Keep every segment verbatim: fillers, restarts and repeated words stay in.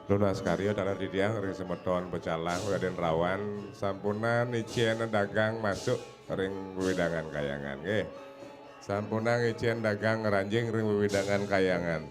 Tunas karya, taler titiang ring semeton pecalang Raden Rawan, sampunang icén dagang masuk ring wewidangan kahyangan, nggih. Sampunang icén dagang ngranjing ring wewidangan kahyangan.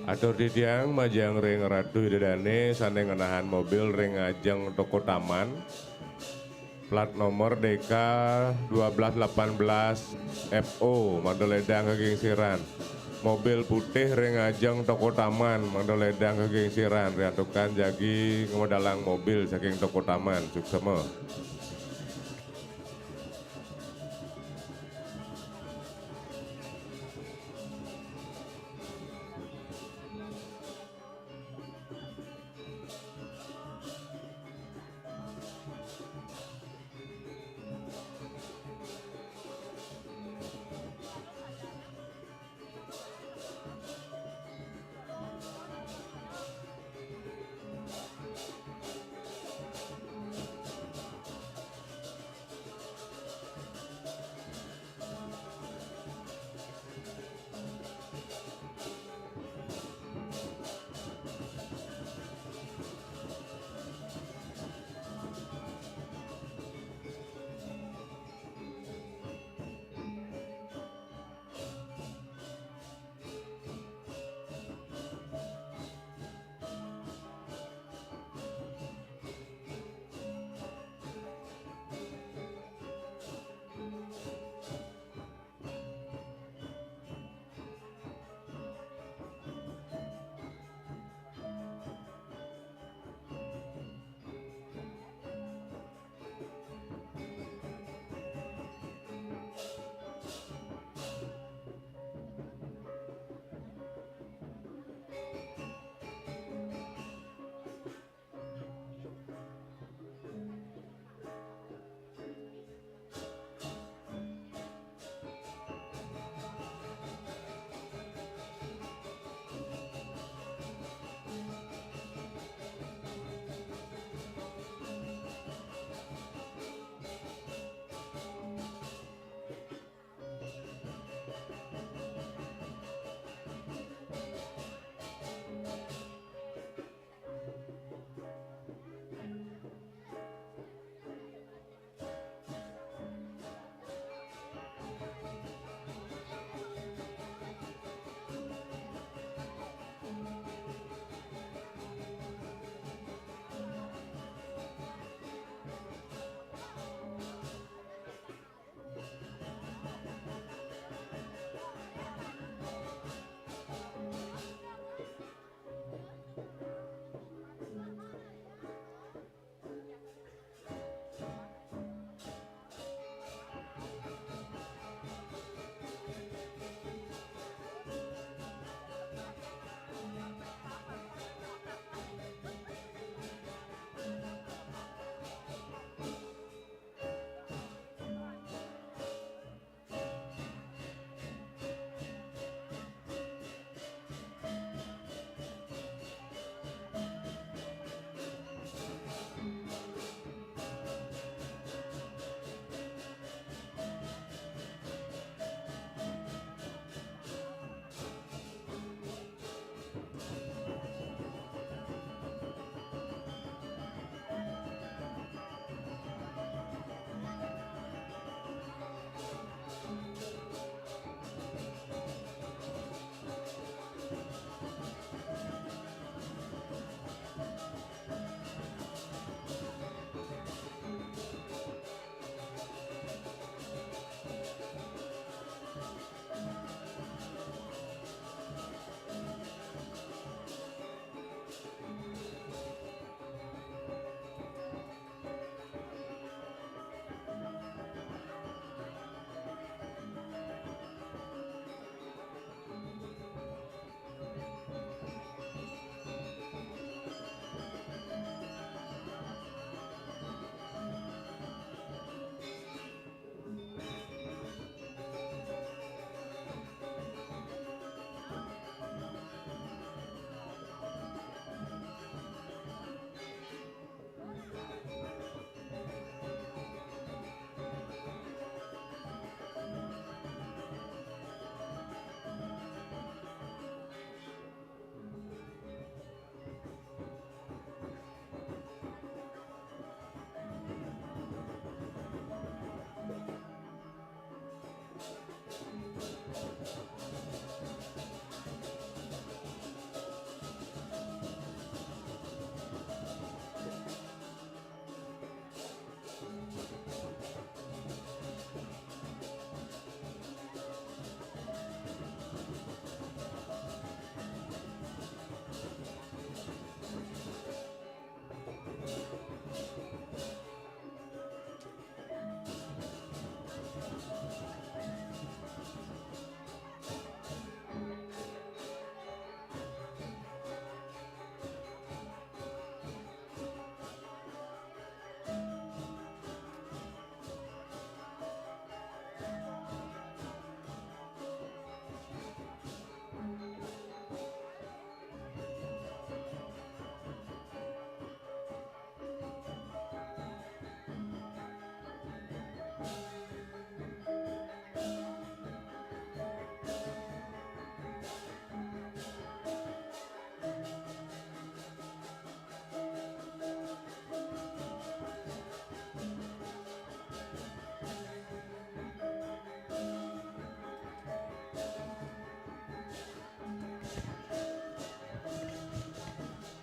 Atur titiang majeng ring Ratu Ida Dané sané ngenahan mobil ring ajeng toko Taman. Plat nomor D K dua belas delapan belas F O, mangda lédang kagingsiran. Mobil putih ring ajeng toko Taman, mangda lédang kagingsiran. Riantukan jagi ngamedalang mobil saking toko Taman. Suksema.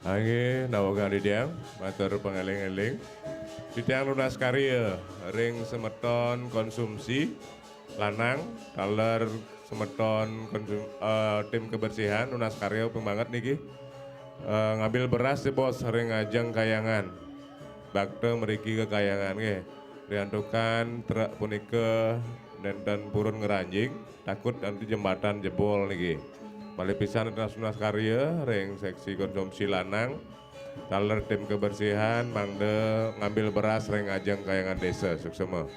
Nggih, nawegang titiang, matur pangeling-eling. Titiang nunas karya ring semeton konsumsi lanang, taler semeton konsum-, eh, tim kebersihan nunas karya ping banget niki. Eh, ngambil beras, Bos, ring ajeng kahyangan. Bakta mriki ka kahyangan nggih. Riantukan trek punika nenten purun ngranjing, takut nanti jembatan jebol niki. Malih pisan nunas karya ring seksi konsumsi lanang, taler tim kebersihan, mangda ngambil beras ring ajeng kahyangan desa. Suksema.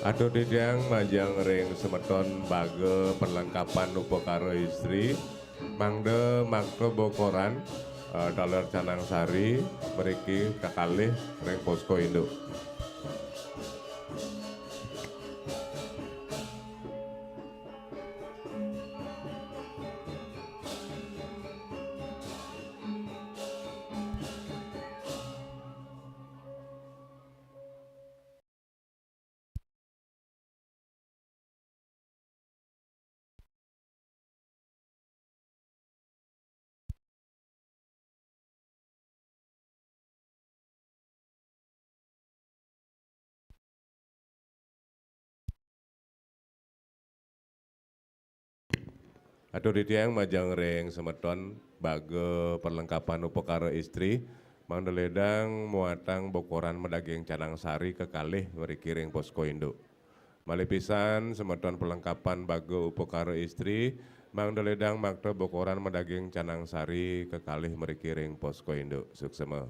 Atur titiang majeng ring semeton baga perlengkapan upakara istri, mangda makta bokoran, eh, taler canang sari, mriki kakalih ring posko induk. Atur titiang majeng ring semeton baga perlengkapan upakara istri, mangda ledang muatang bokoran madaging canang sari kekalih mriki ring posko induk. Malih pisan semeton perlengkapan baga upakara istri, mangda ledang makta bokoran madaging canang sari kekalih mriki ring posko induk. Suksema.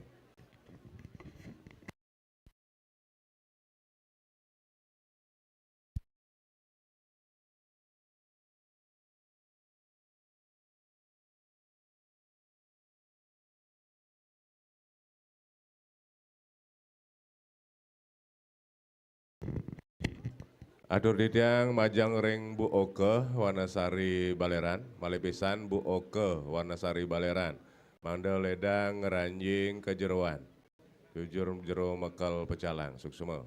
Atur titiang majeng ring Bu Oke Wanasari Baleran, malih pisan Bu Oke Wanasari Baleran. Mangda ledang ngranjing ka jeroan. Jujur jero mekel pecalang, suksema.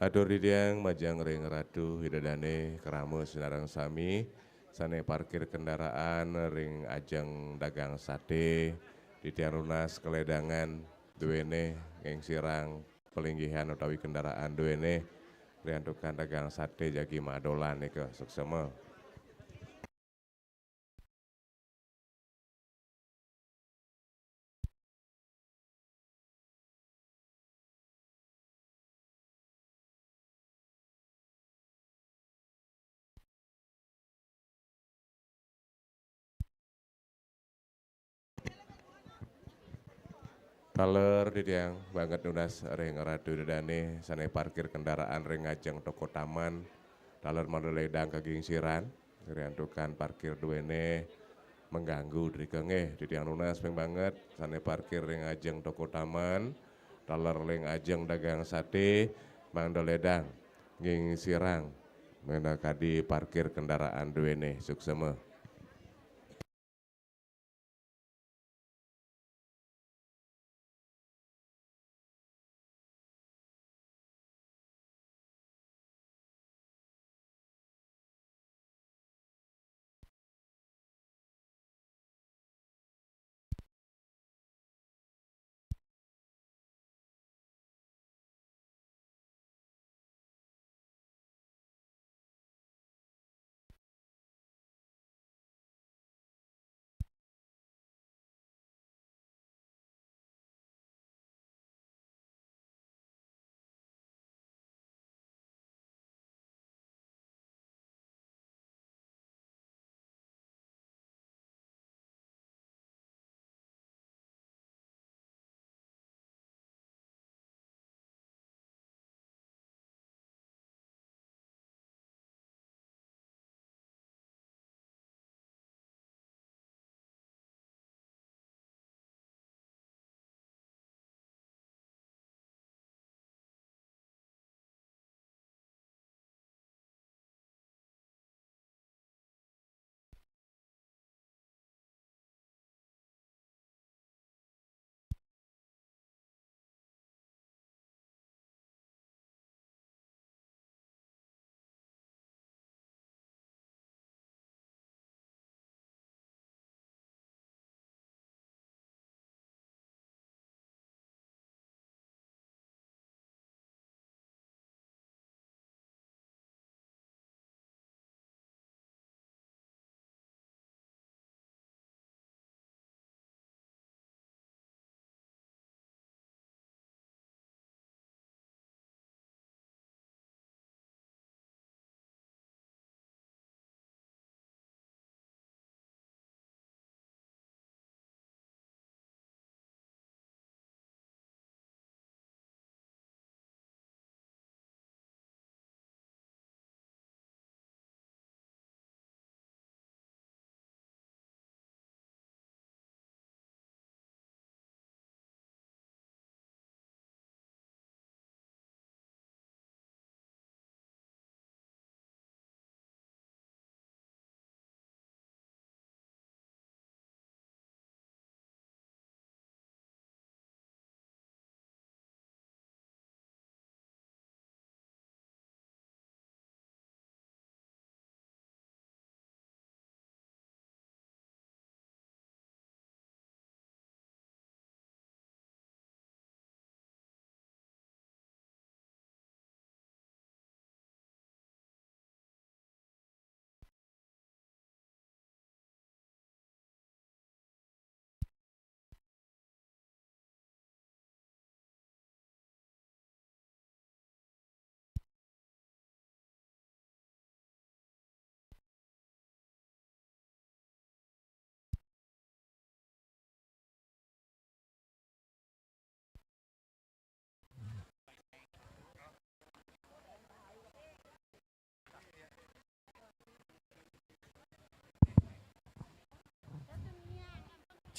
Atur titiang majeng ring Ratu Ida Dane krama sinareng sami sane parkir kendaraan ring ajeng dagang sate, titiang nunas kaledangan duene ngingsirang palinggihan utawi kendaraan duene, riantukan dagang sate jagi madolan nika suksema. Taler titiang banget nunas ring Ratu Ida Dane sane parkir kendaraan ring ngajeng toko taman. Taler mangda ledang kagingsiran, riantukan parkir duene mengganggu drika nggih. Titiang nunas ping banget sane parkir ring ajeng toko taman, taler ring ajeng dagang sate, mangda ledang ngingsirang minakadi parkir kendaraan duene suksema.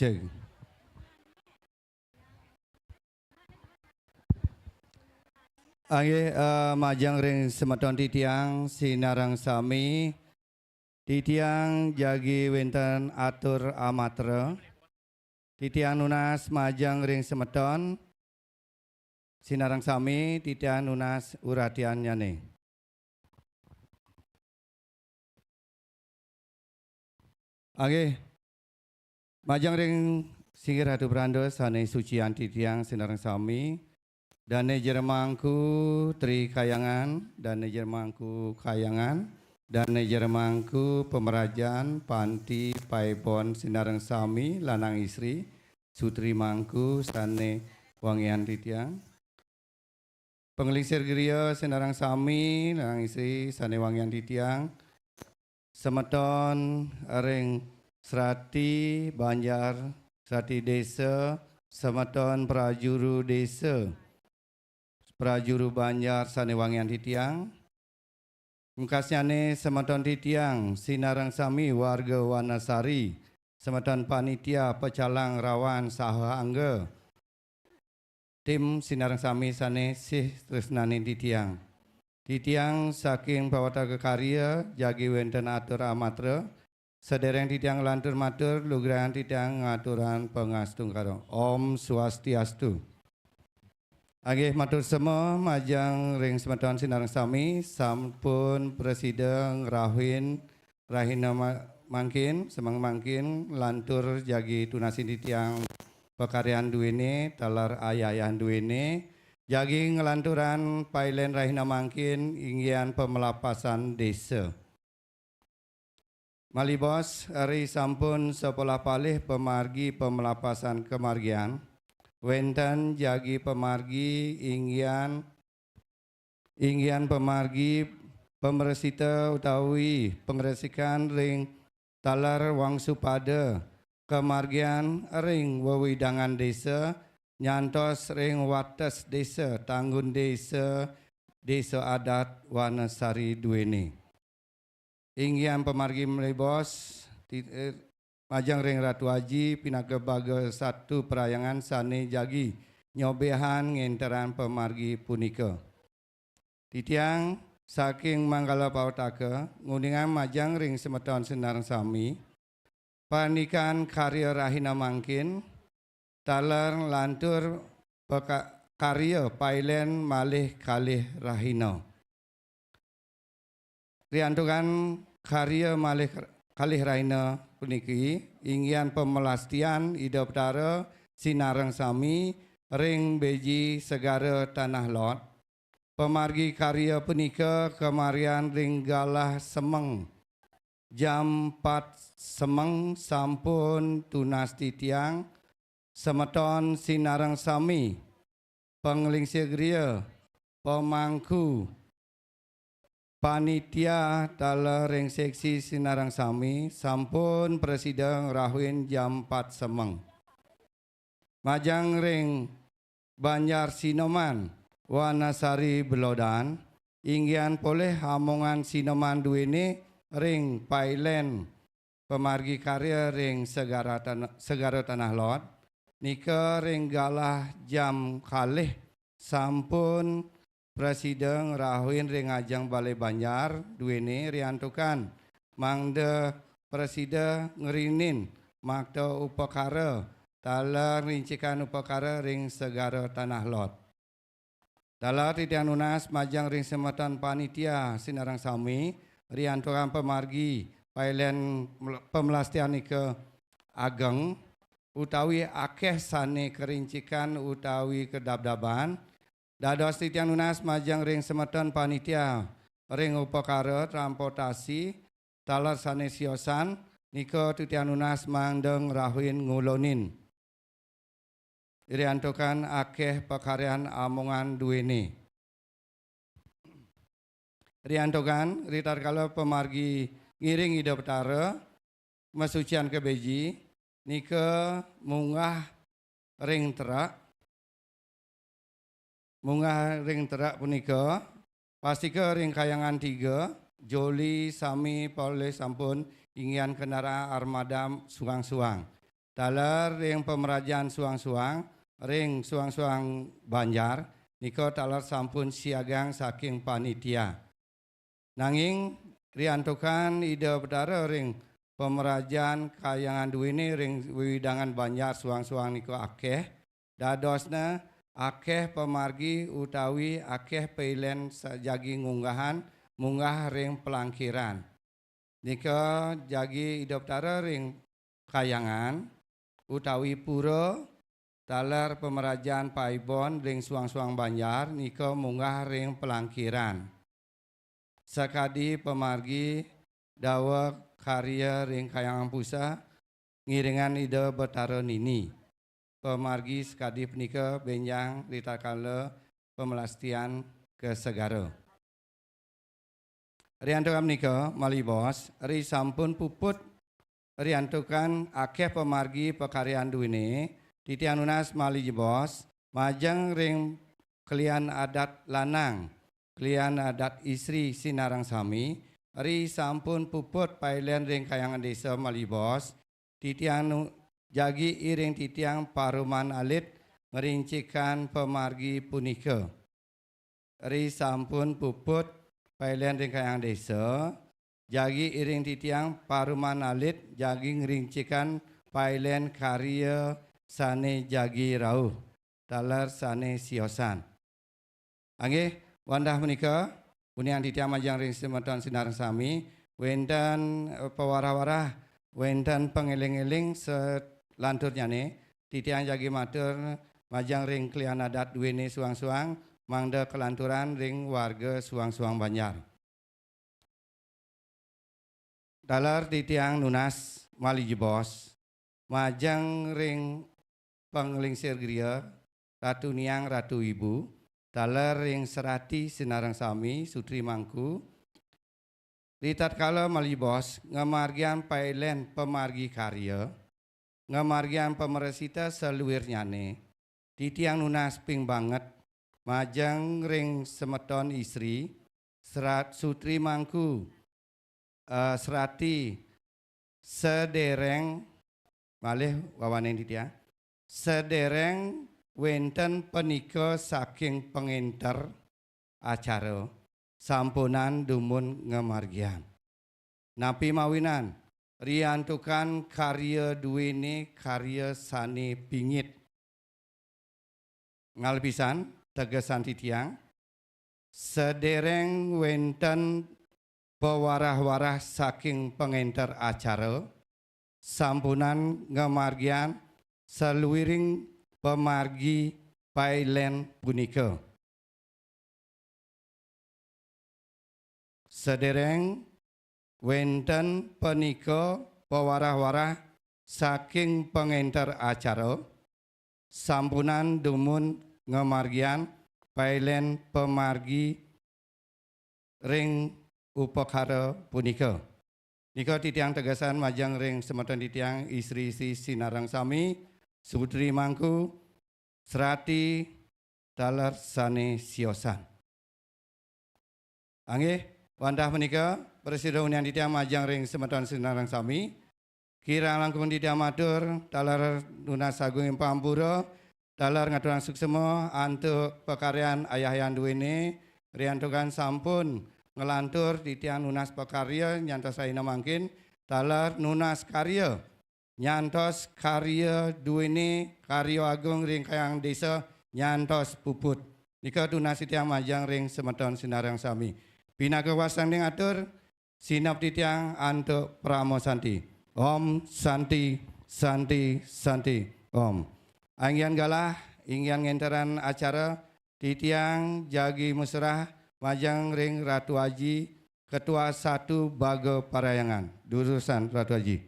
Cek. Inggih, eh, majeng ring semeton titiang sinareng sami, titiang jagi wenten atur amatra. Titiang nunas majeng ring semeton, Sinareng sami titiang nunas uratiannyane. Nggih. Majeng ring singgih Ratu Pranda sane sucian titiang sinareng sami, Dane Jero Mangku Tri Kayangan, Dane Jero Mangku Kayangan, Dane Jero Mangku Pemerajan, Panti, Paebon sinareng sami, lanang istri, Sutri Mangku sane wangian titiang. Panglingsir griya sinareng sami, lanang istri sane wangian titiang. Semeton ring Srati Banjar, Srati Desa, semeton prajuru desa, prajuru banjar sane wangian titiang. Mungkasnyane semeton titiang, sinareng sami warga Wanasari, semeton panitia pecalang rawan saha angga. Tim sinareng sami sane sih tresnaning titiang. Titiang saking pawataka karya jagi wenten atur amatra, sedereng titiang lantur matur, lugrayang titiang ngaturang pangastungkara. Om Swastiastu. Nggih, matur sema majeng ring semeton sinareng sami, sampun prasida ngrauhin rahina ma-, mangkin, semeng mangkin, lantur jagi tunasin titiang pakaryan duene, taler ayayan duene, jagi nglanturang pailen rahina mangkin, inggihan pamelapasan desa. Malih bos, ri sampun sepolah palih pamargi pamelapasan kamargian, wenten jagi pamargi inggihan, inggihan pamargi pamresita utawi pangresikan ring taler wangsupada kamargian ring wewidangan desa nyantos ring wates desa, tanggun desa, desa adat Wanasari duene. Inggihan pamargi malih bos, ti-, eh, majeng ring Ratu Aji pinaka baga satu parhyangan sane jagi nyobiahang ngenterang pamargi punika. Titiang saking Manggala Pawataka nguningang majeng ring semeton sinareng sami, pandikan karya rahina mangkin, taler lantur peka-, karya pailen malih kalih rahina. Riantukan karya malih kalih rahina puniki, inggihan pamelastian Ida Betara sinareng sami ring beji Segara Tanah Lot. Pamargi karya punika kamargiang ring galah semeng. Jam pat semeng sampun tunas titiang, semeton sinareng sami, panglingsir griya, pamangku, panitia taler ring seksi sinareng sami, sampun prasida ngrauhin jam pat semeng. Majeng ring Banjar Sinoman, Wanasari Belodan, inggihan polih amongan Sinoman duene ring pailen pamargi karya ring Segara Tan-, Segara Tanah Lot, nika ring galah jam kalih sampun prasida ngrauhin ring ajeng Balai Banjar duene riantukan mangda prasida ngrinin makta upakara taler ngrincikan upakara ring Segara Tanah Lot. Taler titiang nunas majeng ring semeton panitia sinareng sami, riantukan pamargi pailen mel-, pamelastian nika ageng, utawi akeh sane karincikan utawi kadabdaban. Dados titiang nunas majeng ring semeton panitia ring upakara transportasi, taler sane siosan, nika titiang nunas mangda ngrauhin ngulunin. Riantukan akeh pakaryan amongan duene. Riantukan ritatkala pamargi ngiring Ida Betara, masucian ka beji, nika munggah ring terak, munggah ring terak punika, pastika ring kayangan tiga, joli sami polih sampun inggihan kendaraan armada suang-suang. Taler ring pamrajan suang-suang, ring suang-suang banjar, nika taler sampun siagang saking panitia. Nanging riantukan Ida Betara ring pamrajan kayangan duene ring wewidangan banjar suang-suang nika akeh, dadosne akéh pamargi utawi akéh pailen sa-, jagi ngunggahan munggah ring palangkiran. Nika jagi Ida Betara ring kahyangan utawi pura, taler pamrajan paibon ring suang-suang banjar nika munggah ring palangkiran. Sakadi pamargi dawa karya ring kahyangan puseh ngiringang Ida Betara Nini. Pamargi sakadi punika bénjang ritatkala pamlastian ka segara. Riantukan punika, malih bos, ri sampun puput riantukan akéh pamargi pakaryan duéné, titiang nunas malih bos, majeng ring klian adat lanang, klian adat istri sinareng sami, ri sampun puput pailen ring kahyangan désa malih bos, titiang nu-, jagi iring titiang paruman alit ngrincikan pamargi punika. Ri sampun puput pailen ring kahyangan désa, jagi iring titiang paruman alit jagi ngrincikan pailen karya sané jagi rauh, taler sané siosan. Inggih, wantah punika, uningang titiang majeng ring semeton sinareng sami, wénten, eh, pawarah-warah, wénten pangéling-éling salanturnyané, titiang jagi matur majeng ring klian adat duéné suang-suang, mangda kalanturan ring warga suang-suang banjar. Taler titiang nunas malih bos, majeng ring panglingsir griya, Ratu Niang, Ratu Ibu, taler ring serati sinareng sami, sutri mangku, ritatkala malih bos ngamargiang pailen pamargi karya, ngamargiang pamrasidayang saluirnyané, titiang nunas ping banget majeng ring semeton istri, serat-, sutri mangku, eh, serati, sadéréng, malih wawanin titiang, sadéréng wénten panika saking pangénter acara, sampunang dumun ngamargiang. Napi mawinan, riantukan karya duéné karya sané pingit. Ngalih pisan, tegesan titiang, sadéréng wénten pawarah-warah saking pangénter acara, sampunang ngamargiang saluiring pamargi pailen punika. Sadéréng wénten panika pawarah-warah saking pangénter acara, sampunang dumun ngamargiang pailen pamargi ring upakara punika. Nika titiang tegesan majeng ring semeton titiang istri-istri sinareng sami, sutri mangku, serati, taler sané siosan. Inggih, wantah punika, prasida uningang titiang majeng ring semeton sinareng sami, kirang langkung titiang matur, taler nunas agung ing pangapura, taler ngaturang suksma antuk pakaryan ayah-ayahan duéné, riantukan sampun nglantur titiang nunas pakarya nyantos rahina mangkin, taler nunas karya nyantos karya duéné karya agung ring kahyangan désa nyantos puput. Nika tunas titiang majeng ring semeton sinareng sami. Pinaka wasananing atur, sineb titiang antuk parama santi. Om Santi, Santi, Santi, Om. Inggihan galah, inggihan ngénteran acara, titiang jagi maserah majeng ring Ratu Aji, Ketua Satu Baga Parhyangan. Durusang Ratu Aji.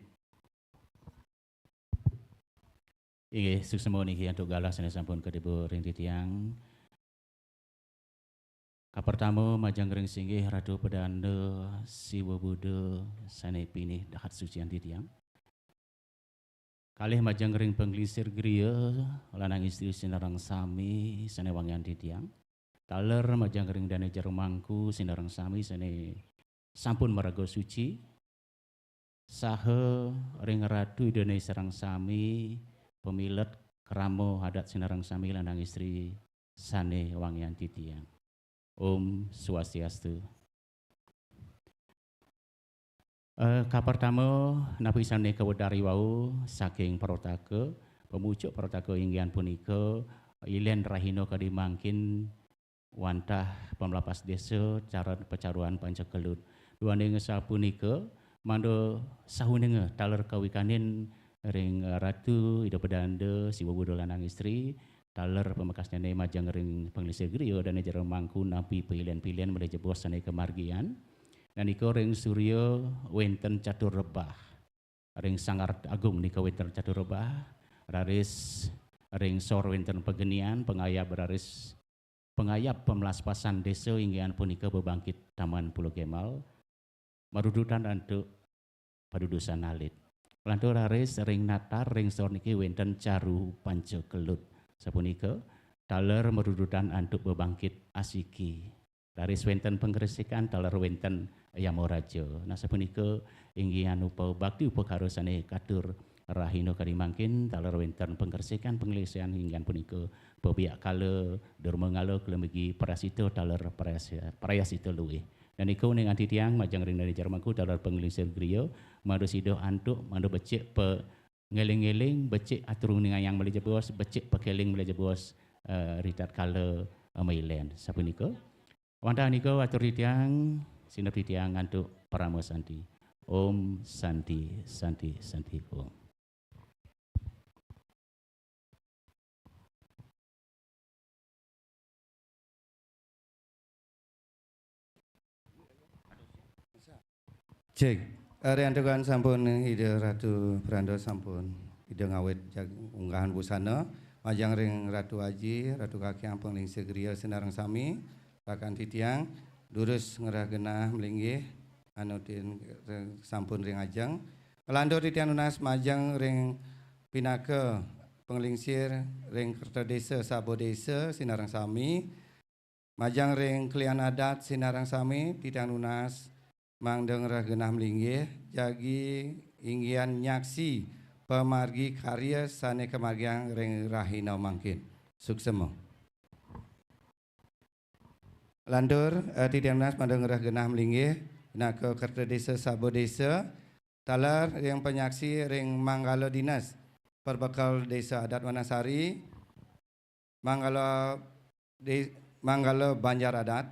Inggih, suksma niki antuk galah sané sampun katiba ring titiang. Kapertama majeng ring singgih Ratu Pedanda Siwa Buddha sané pinih dahat sucian titiang. Kalih majeng ring panglingsir griya, lanang istri sinareng sami sané wangiang titiang. Taler majeng ring dané jero mangku sinareng sami sané sampun maraga suci. Saha ring Ratu Ida Dané sareng sami, pamilet krama adat sinareng sami lanang istri sané wangiang titiang. Om Swastiastu. Eh, kapertama, napi sané kawedar wau saking Parataka, pamucuk Parataka inggihan punika Ilen rahina kadi mangkin wantah pamlapas desa cara pecaruan panca kelut. Duaning sapunika, mangda sahunenga taler kawikanin ring Ratu Ida Pedanda Siwa Buda Lanang Istri, taler pamekasnyané majeng ring panglingsir griya dané jero mangku nampi pailen-pailen malih jebos sané kamargiang. Nanika ring surya wénten catur rebah. Ring Sanggar Agung nika wénten catur rebah, raris ring sor wénten pagenian, pangayab raris pangayab pamlaspasan désa inggih punika bebangkit Taman Pulau Kemal, marudutan antuk padudusan alit. Lantur raris ring natar ring sor niki wénten caru panca kelut. Sapunika taler marudutan antuk bebangkit asiki. Raris wénten pangresikan, taler wénten yamaraja. Nah, sapunika inggih anupa bakti upakara sané katur rahina kadi mangkin, taler wénten pangresikan panglesian inggih punika pabiak kala, durmangala, kalemegi, prayascita, taler prayas-, prayascita luih. Nah, nika uningang titiang majeng ring dané jero mangku taler panglingsir griya, mangda sida antuk, mangda becik pa-, ngeling-ngeling, becik atur uningayang malih jebos, becik pakeling malih jebos, eh, ritatkala, eh, mailen. Sapunika. Wantah nika atur titiang, sineb titiang antuk parama santi. Om Santi, Santi, Santi, Om. Cek. Ari antukan sampun Ida Ratu Pranda sampun Ida ngawit jag-, unggahan busana, majeng ring Ratu Aji, Ratu Kakiang panglingsir griya sinareng sami, rakan titiang, durus ngrereh genah malinggih, anu tin-, sampun ring ajeng. Nglantur titiang nunas majeng ring pinaka panglingsir ring Kerta Desa, Saba Desa, sinareng sami, majeng ring klian adat sinareng sami, titiang nunas mangda ngrereh genah malinggih, jagi inggihan nyaksi pamargi karya sané kamargiang ring rahina mangkin. Suksema. Lantur, eh, titiang nunas mangda ngrereh genah malinggih, pinaka Kerta Desa, Saba Desa, taler ring panyaksi ring manggala dinas, perbekel Desa Adat Wanasari, manggala di, manggala banjar adat,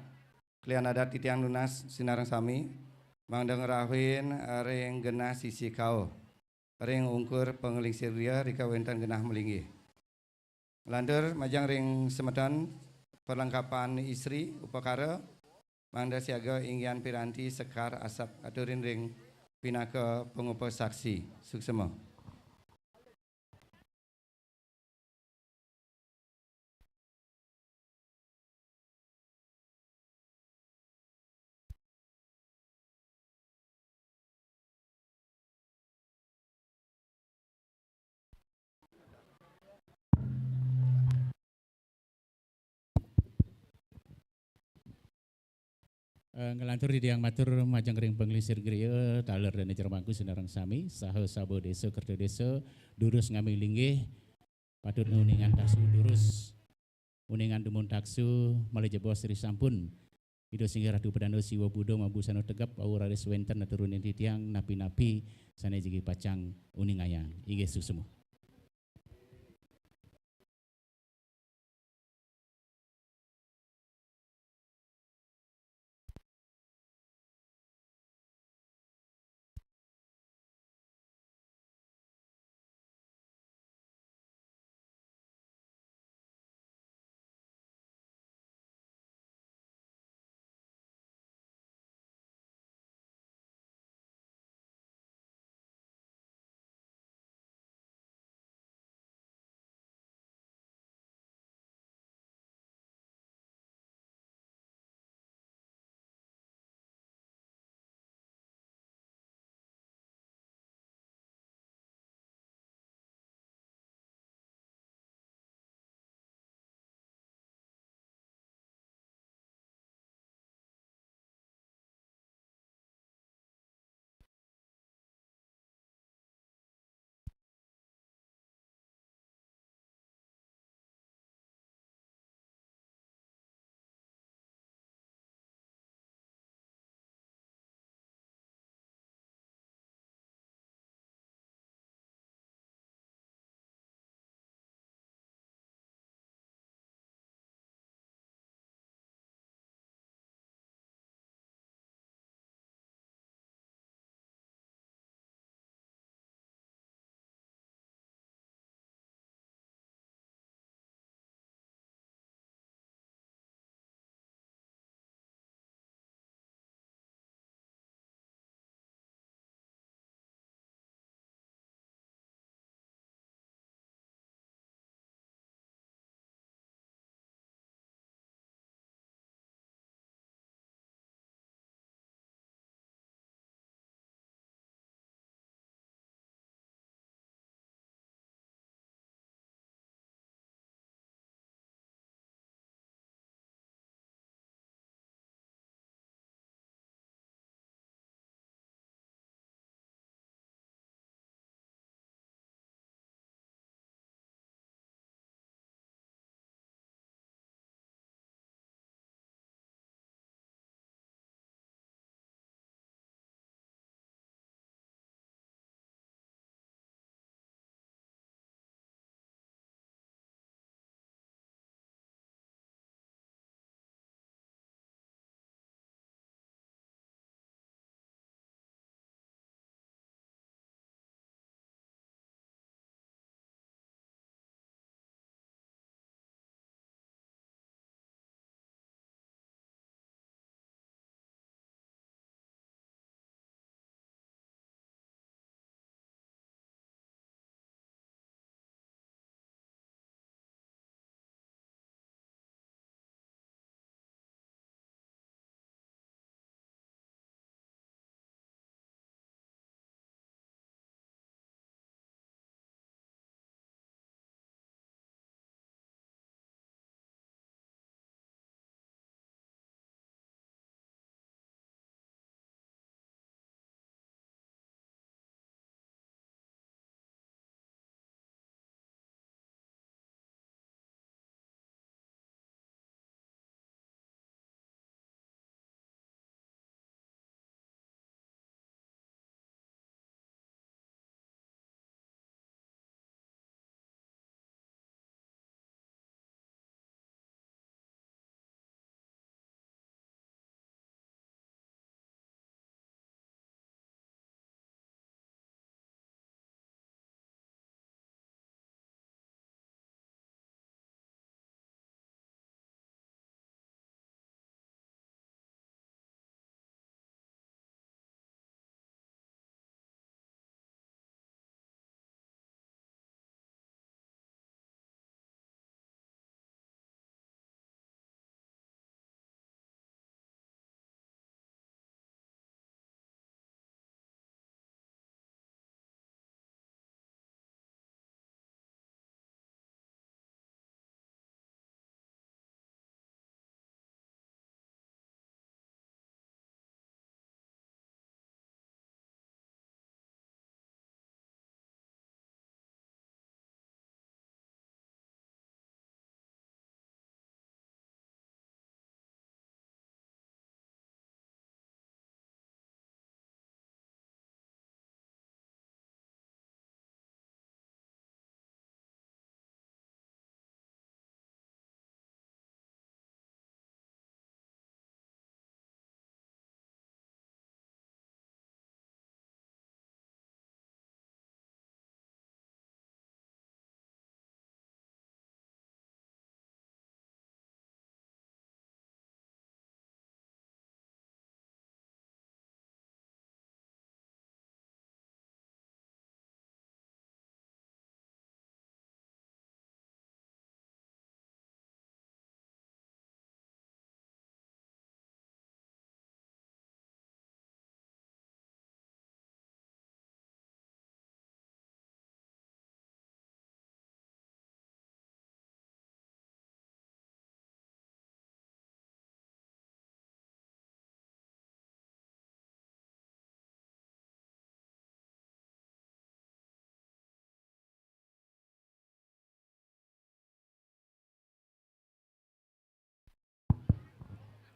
klian adat titiang nunas sinareng sami, mangda ngrauhin, eh, ring genah sisi kauh, ring ungkur panglingsir griya rika wénten genah malinggih. Nglantur majeng ring semeton perlengkapan istri upakara, mangda siaga inggihan piranti sekar asap aturin ring pinaka pangupa saksi. Suksema. Eh, nglantur titiang matur majeng ring panglingsir griya, taler dané jero mangku sinareng sami, saha Saba Desa, Kerta Desa, durus ngami linggih, patut uningan taksu durus, uningan dumun taksu, malih jebos ri sampun Ida Singgih Ratu Pedanda Siwa Buda mabusana tegep, wau raris wénten aturuning titiang napi-napi sané jagi pacang uningayang. Inggih suksema.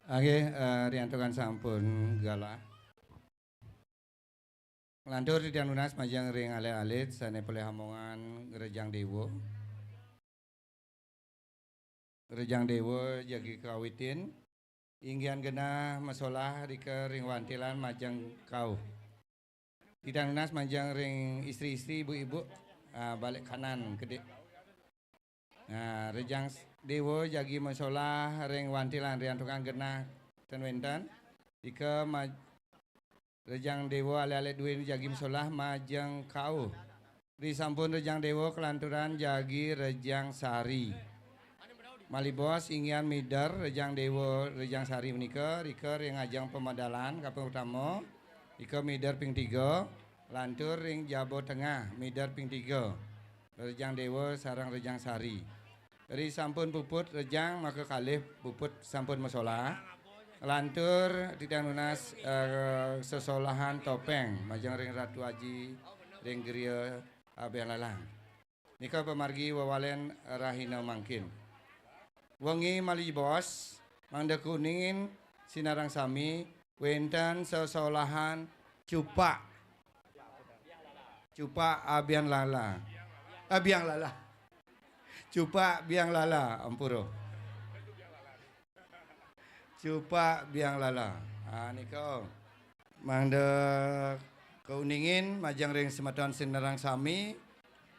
Nggih, eh, riantukan sampun galah. Nglantur titiang nunas majeng ring alit-alit sané polih amongan ngrejang déwa. Ngrejang déwa jagi kawitin, inggihan genah masolah rika ring wantilan majeng kauh. Titiang nunas majeng ring istri-istri, ibu-ibu, ah, balik kanan, kedip. Nah, rejang s-, déwa jagi masolah ring wantilan riantukan genah ten wénten. Ika ma-, rejang déwa alit-alit duéné jagi masolah majeng kauh. Ri sampun rejang déwa kalanturan jagi rejang sari. Malih bos inggihan mider rejang déwa rejang sari punika, rika ring ajeng pamedalan kaping utama, ika mider ping tiga, lantur ring jaba tengah mider ping tiga. Rejang déwa sareng rejang sari. Ri sampun puput rejang maka kalih puput sampun masolah. Lantur titiang nunas, eh, sesolahan topéng majeng ring Ratu Aji ring griya Abian Lalang. Nika pamargi wewalen rahina mangkin. Wengi malih bos, mangda kauningin sinareng sami wénten sesolahan cupak. Cupak Abian Lala. Abian Lala. Cupak Biang Lala, ampura. Cupak Biang Lala. Ah, nika. Mangda kauningin majeng ring semeton sinareng sami,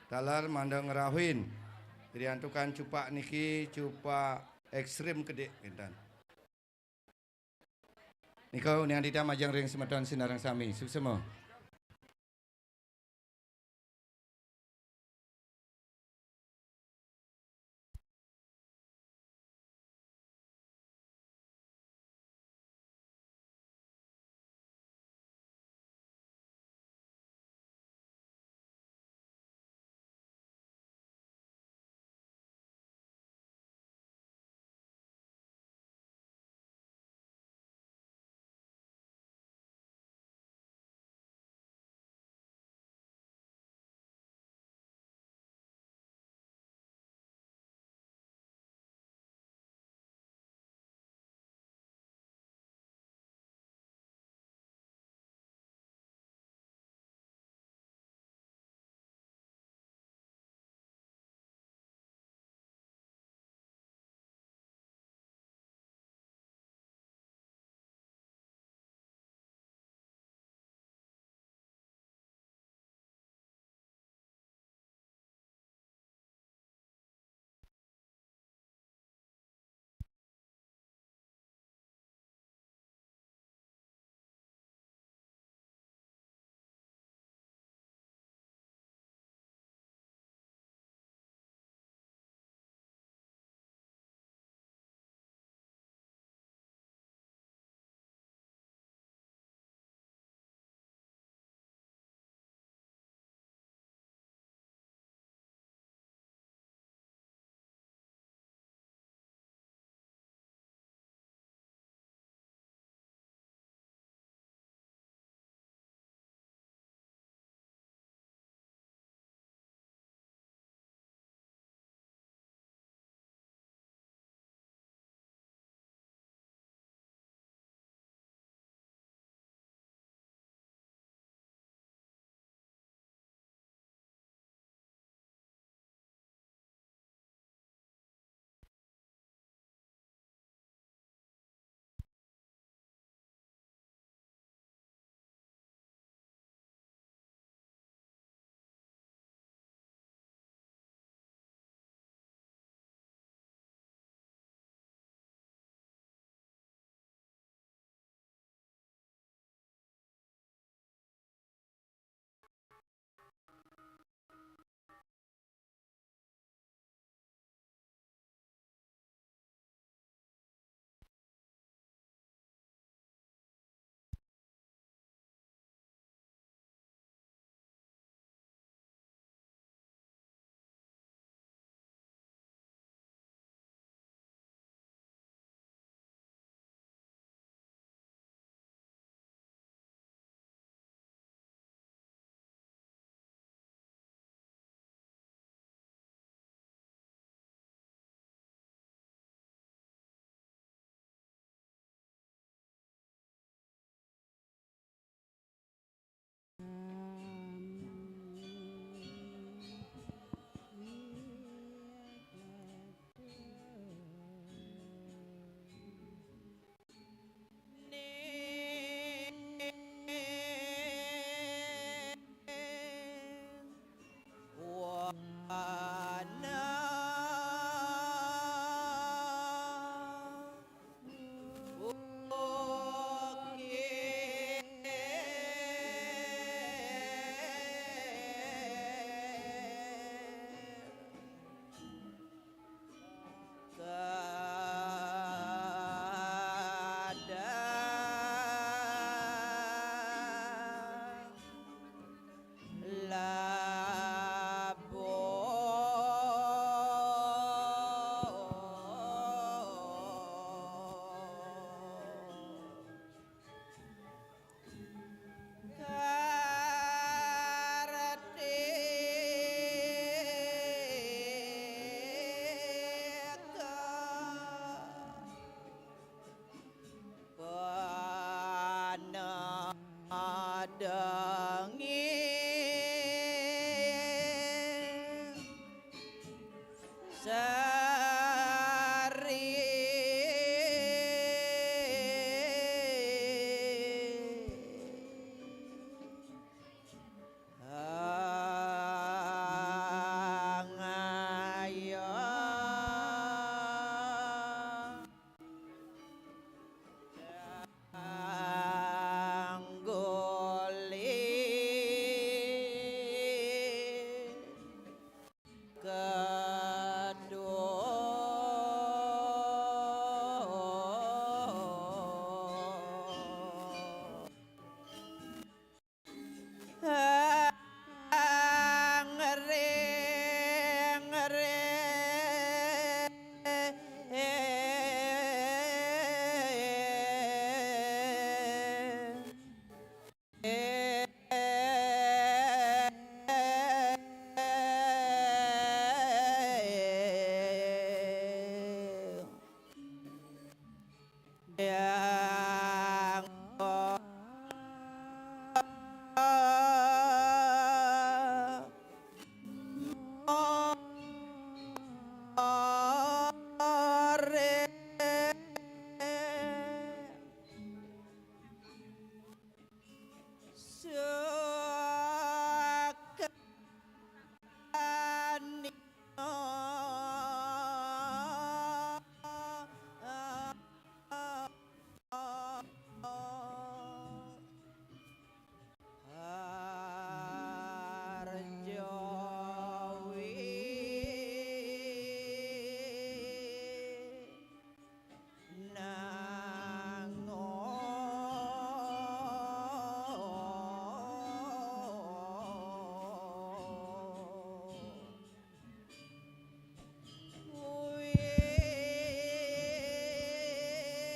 taler mangda ngrauhin. Riantukan cupak niki, cupak ekstrim kedik, kinten. Nika uningang titiang majeng ring semeton sinareng sami. Suksma.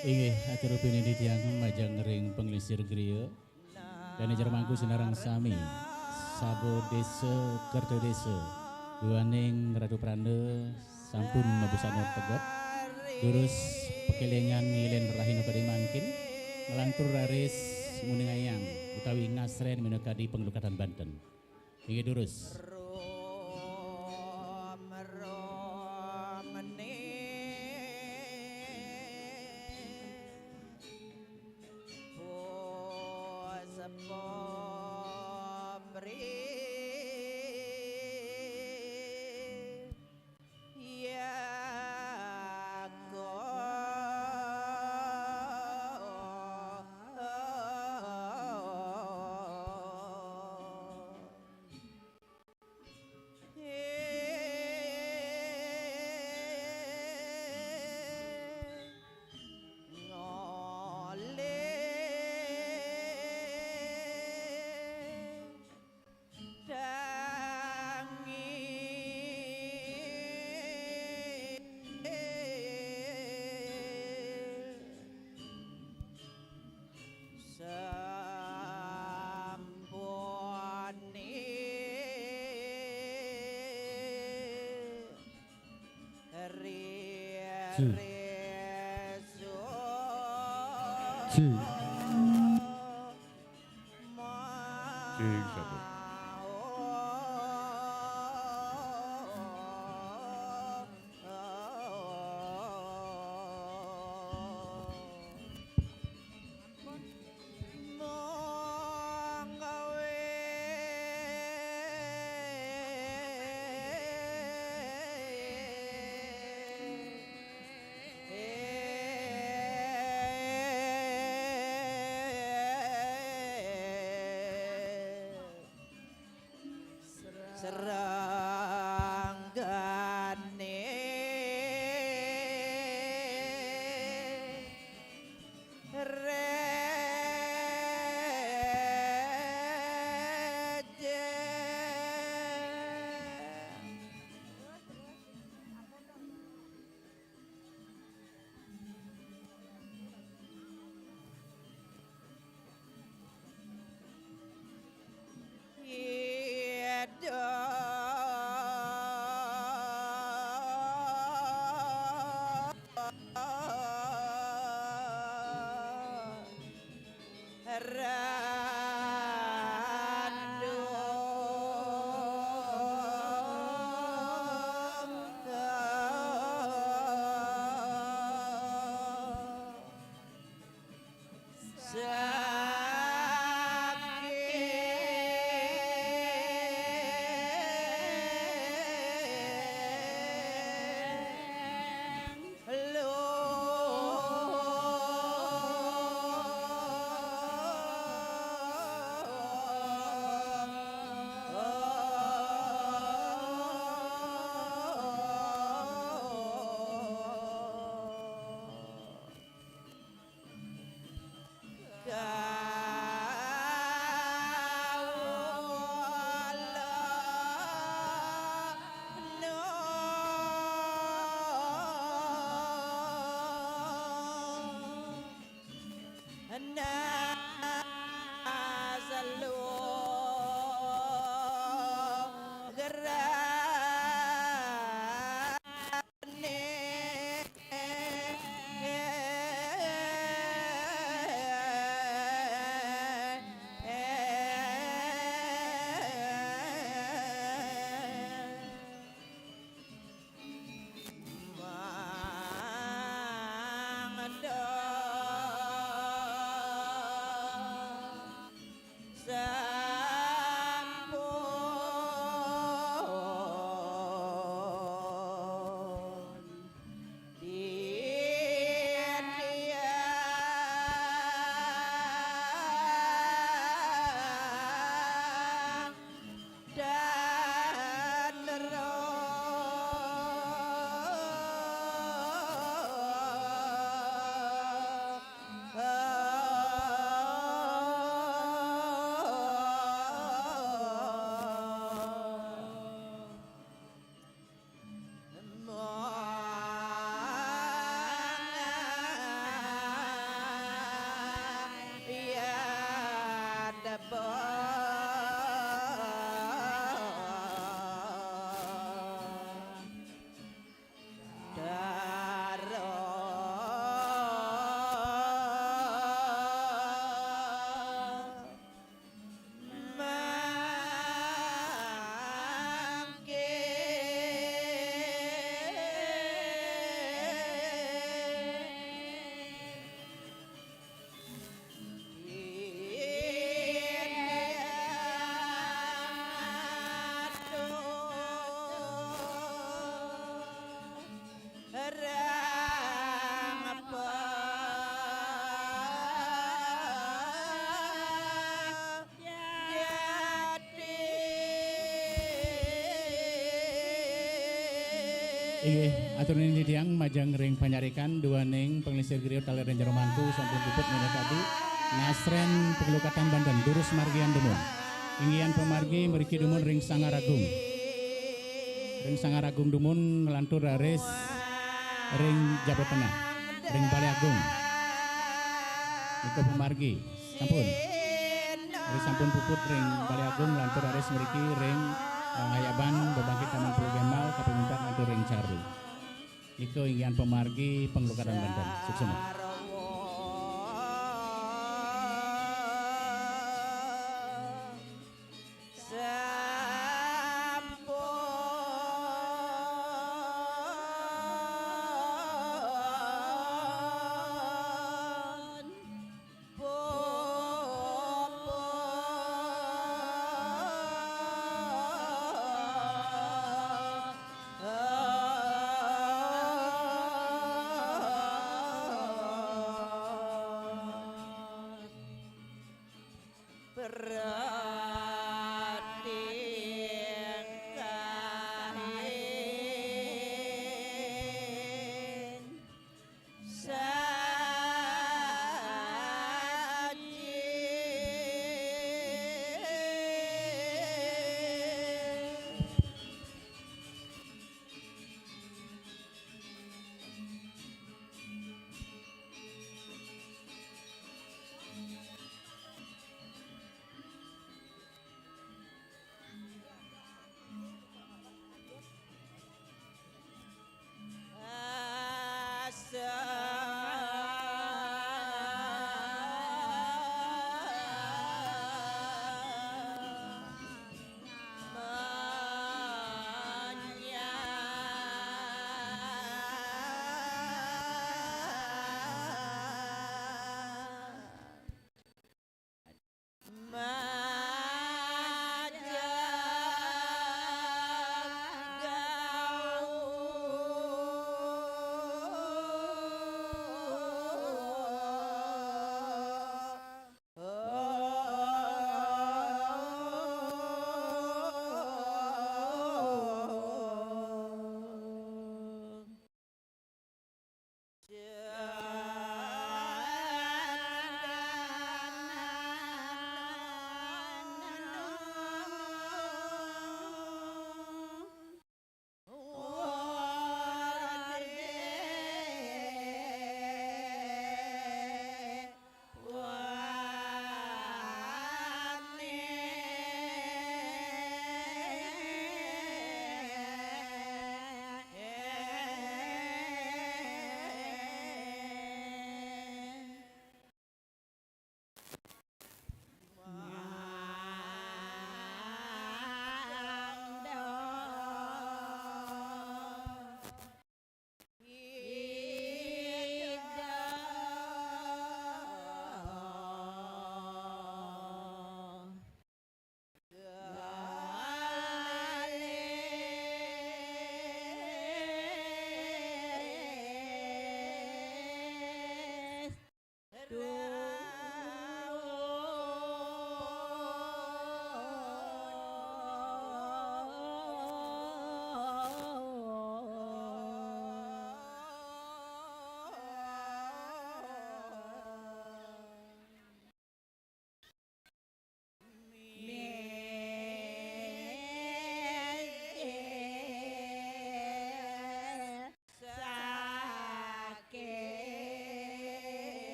Inggih, atur pininditian majeng ring panglingsir griya. Dane jero mangku sinareng sami. Sabo desa, kerta desa, duaning Ratu Pranda sampun mabusana tegep. Durus pakelingan ngilen rahina kadi mangkin, nglantur raris nguningayang utawi ngasren minakadi panglukatan banten. Inggih durus. Inggih, atur nuwun titiang majeng ring panyarikan duaning panglingsir griya taler ring jero mangku sampun puput menika tadi. Ngasren panglukatan banten, durus margian dumun. Inggihan pamargi mriki dumun ring Sanggar Agung. Ring Sanggar Agung dumun nglantur raris ring Jaba Tengah, ring Balai Agung. Nika pamargi. Sampun. Ri sampun puput ring Balai Agung nglantur raris mriki ring, eh, ayaban bebangkit Taman Pulau Gembal, kapamungkat nglantur ring Caru. Nika inggihan pamargi panglukatan banten. Suksma.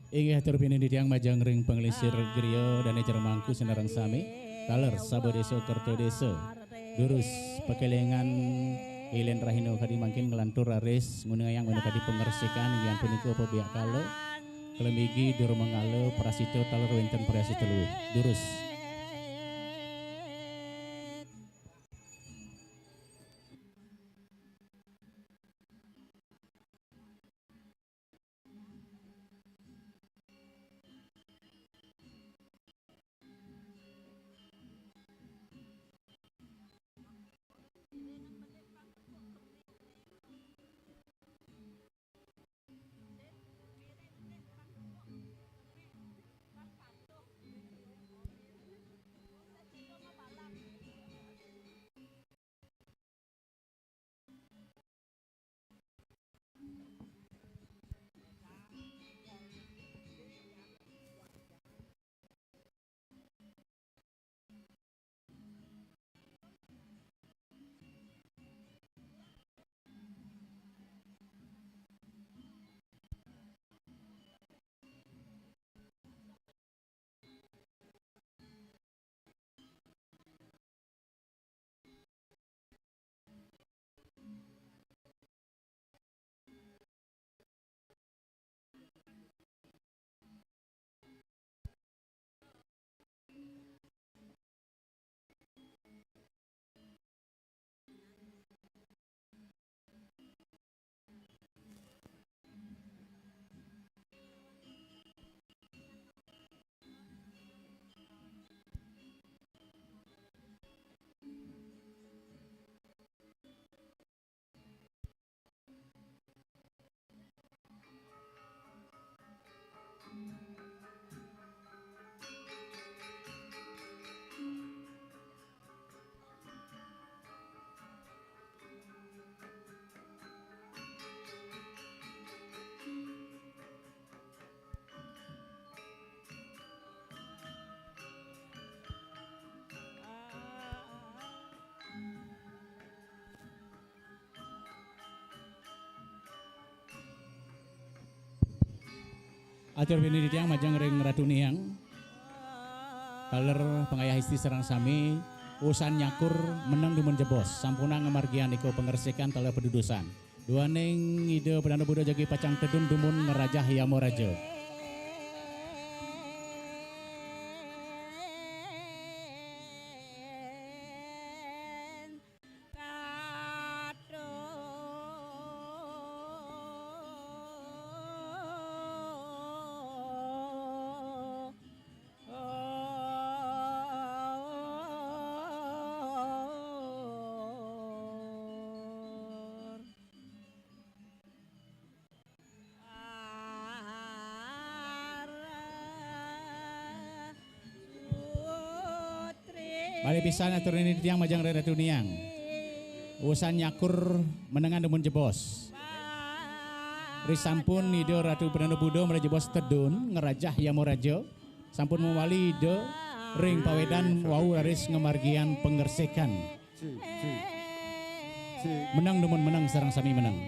Inggih atur pinindi tiang majeng ring panglingsir griya dane jero mangku sinareng sami. Taler Saba Desa Kerta Desa. Durus pakelingan Ilen Rahina kadi mangkin nglantur raris nguningayang menu kadi pangresikan inggih punika pabiak kala. Klemigi Durmangala prasita taler wenten prasita luwih. Durus. Atur pinindi tiang majeng ring Ratu Niang. Taler pangayah isti sareng sami, usan nyakur meneng dumun jebos, sampunang ngamargian ika pangresikan taler padudusan. Duaning Ida Padana Buddha jagi pacang tedun dumun ngrajah Yama Raja. Malih pisan atur nini tiang majeng ring Ratu Niang. Usan nyakur menengan dumun jebos. Risampun Ida Ratu Padana Buddha malih jebos tedun ngrajah Yama Raja. Sampun mawali Ida ring pawedan wau raris ngamargiang pangresikan. Meneng dumun meneng sareng sami meneng.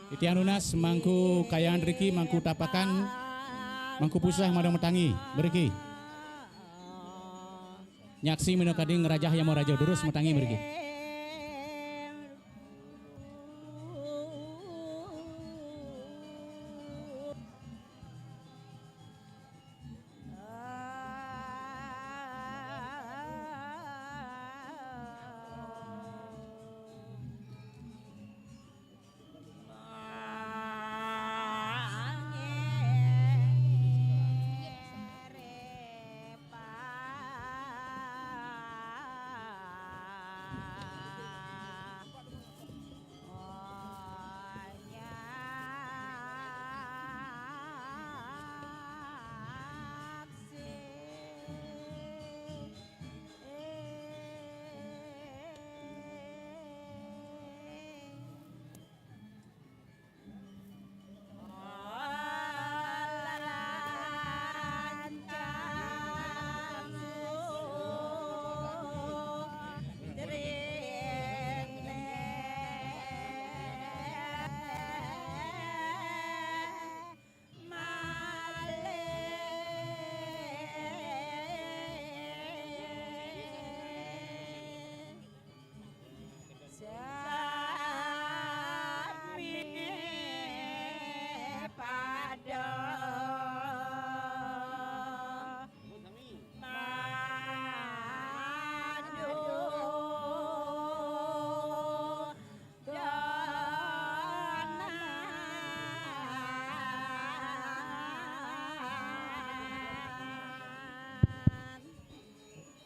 Titiang nunas mangku kayangan riki, mangku tapakan, mangku puseh madang matangi mriki. Nyaksi minakadi ngrajah Yama Raja durus matangi mriki.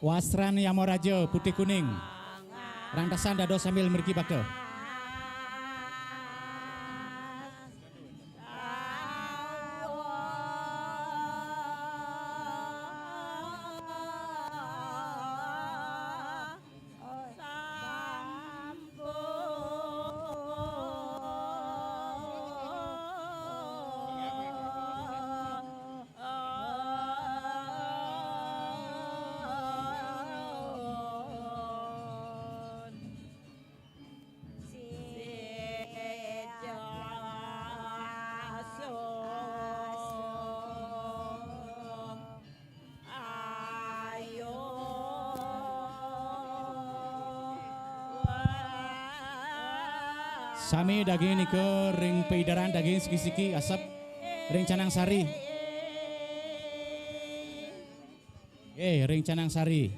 Wasran Yamaraja putih kuning. Rangkasan dados sambil mriki bakta. Sami daging nika ring paidaran daging siki-siki asep ring canang sari. Eh, ring canang sari.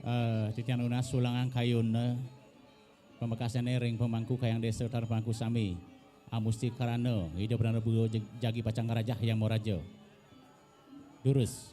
Eh, titiang nunas sulangan kayun, eh, pamekasnyané ring pamangku Kahyangan Désa, tar pamangku sami. Amusti krana Ida Brahma Buddha jag-, jagi pacang ngrajah Yamaraja. Durus.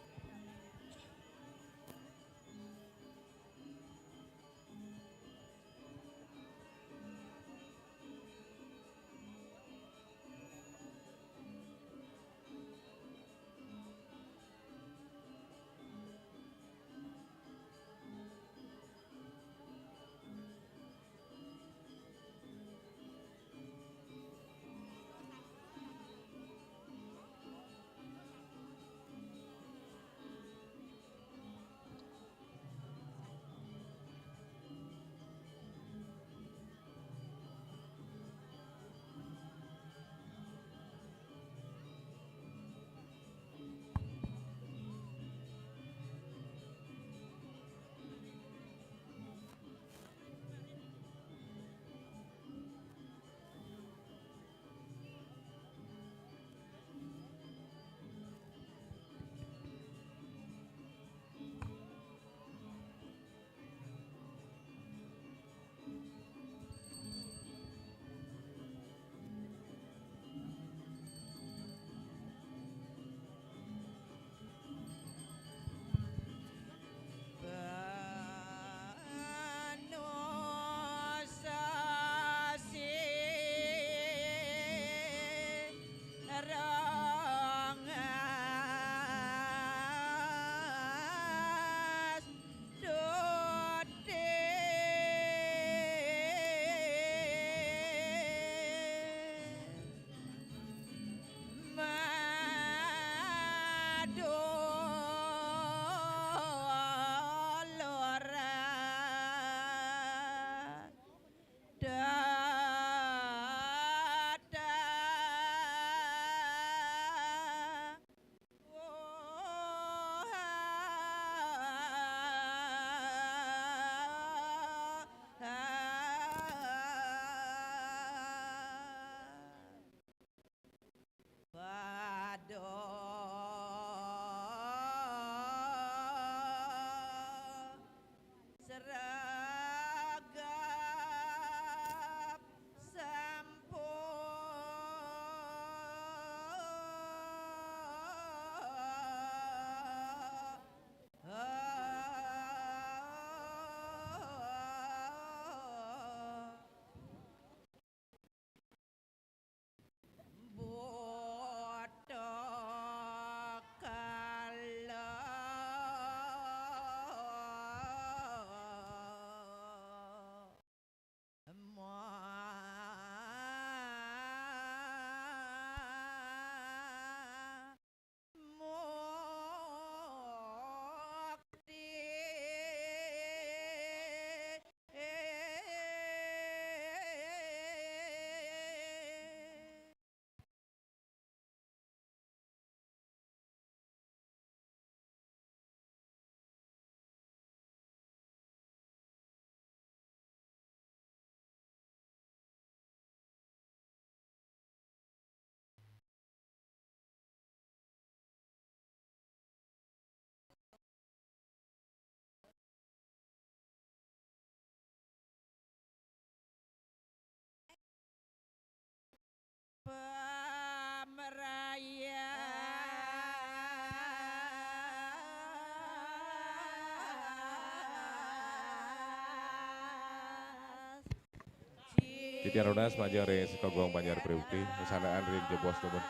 Titiang tunas majeng ring Sekogong Banjar Priuktih, santukan ring jebos dumun.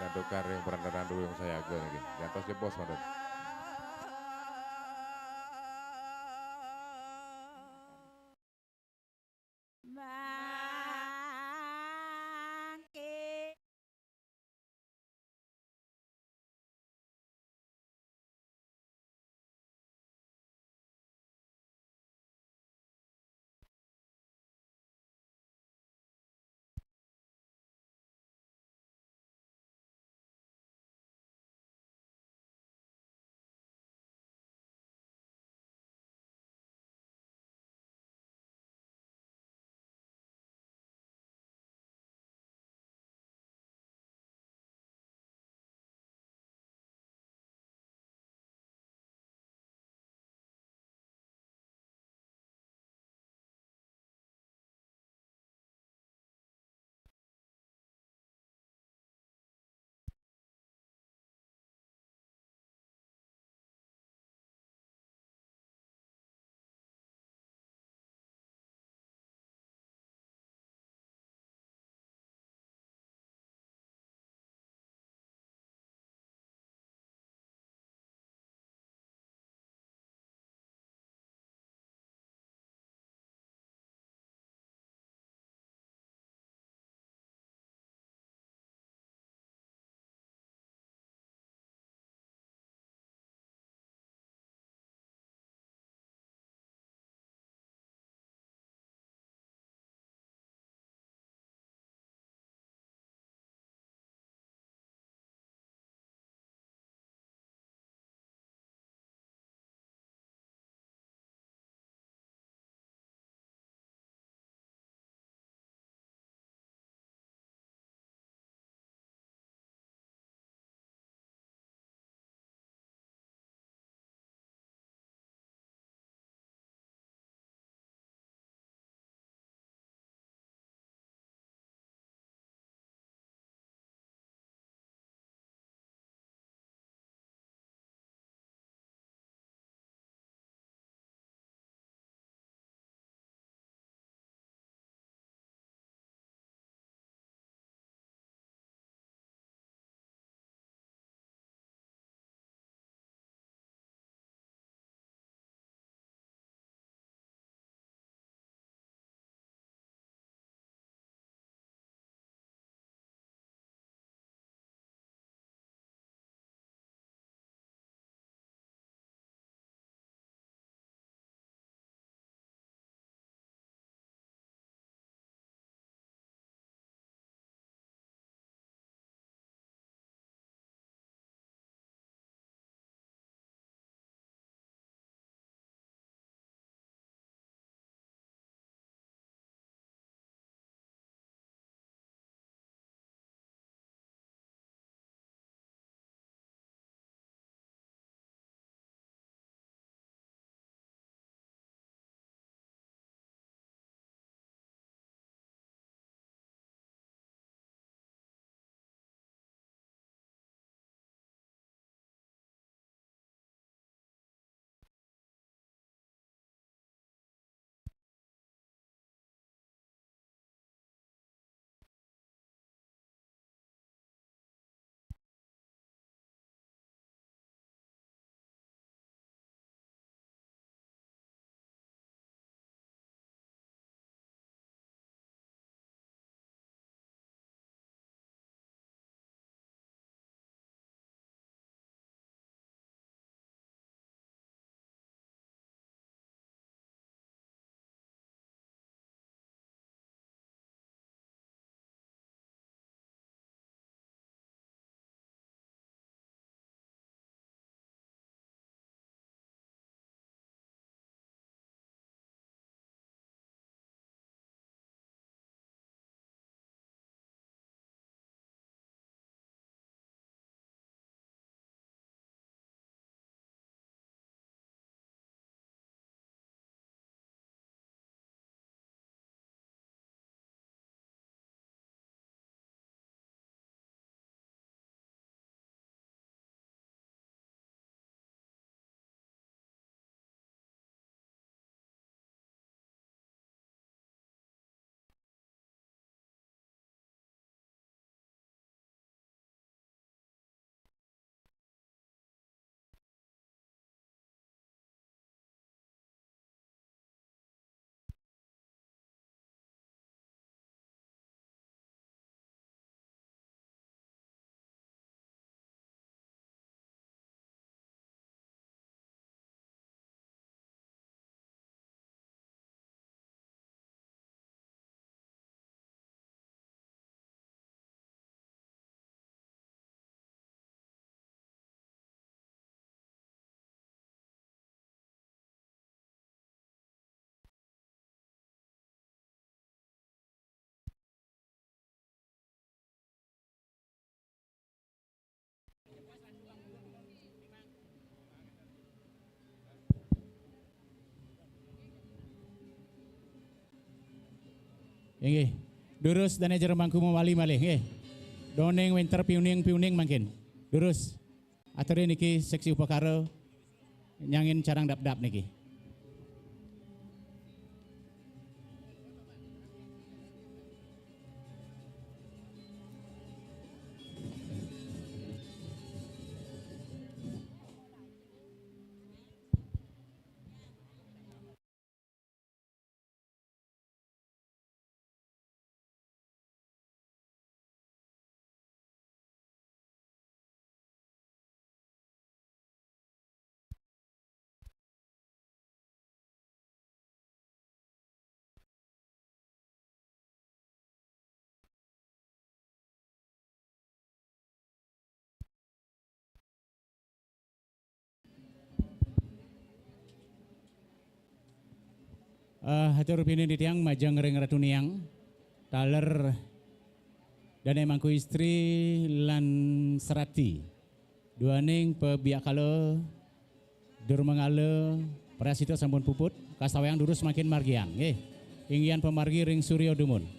Santukan ring Perantatan Duyung Sayaga niki. Gantos jebos mantun. Nggih. Durus dane jero mangku mawali malih nggih. Doneng wenter piuning-piuning mangkin. Durus. Aturi niki seksi upakara nyangin carang dap-dap niki. Eh, atur pinih titiang majeng ring Ratu Niang, taler dane mangku istri lan serati. Duaning pabiakala durmangala prasita sampun puput, kastawayang durus mangkin margian, nggih. Inggihan pamargi ring Surya Dumun.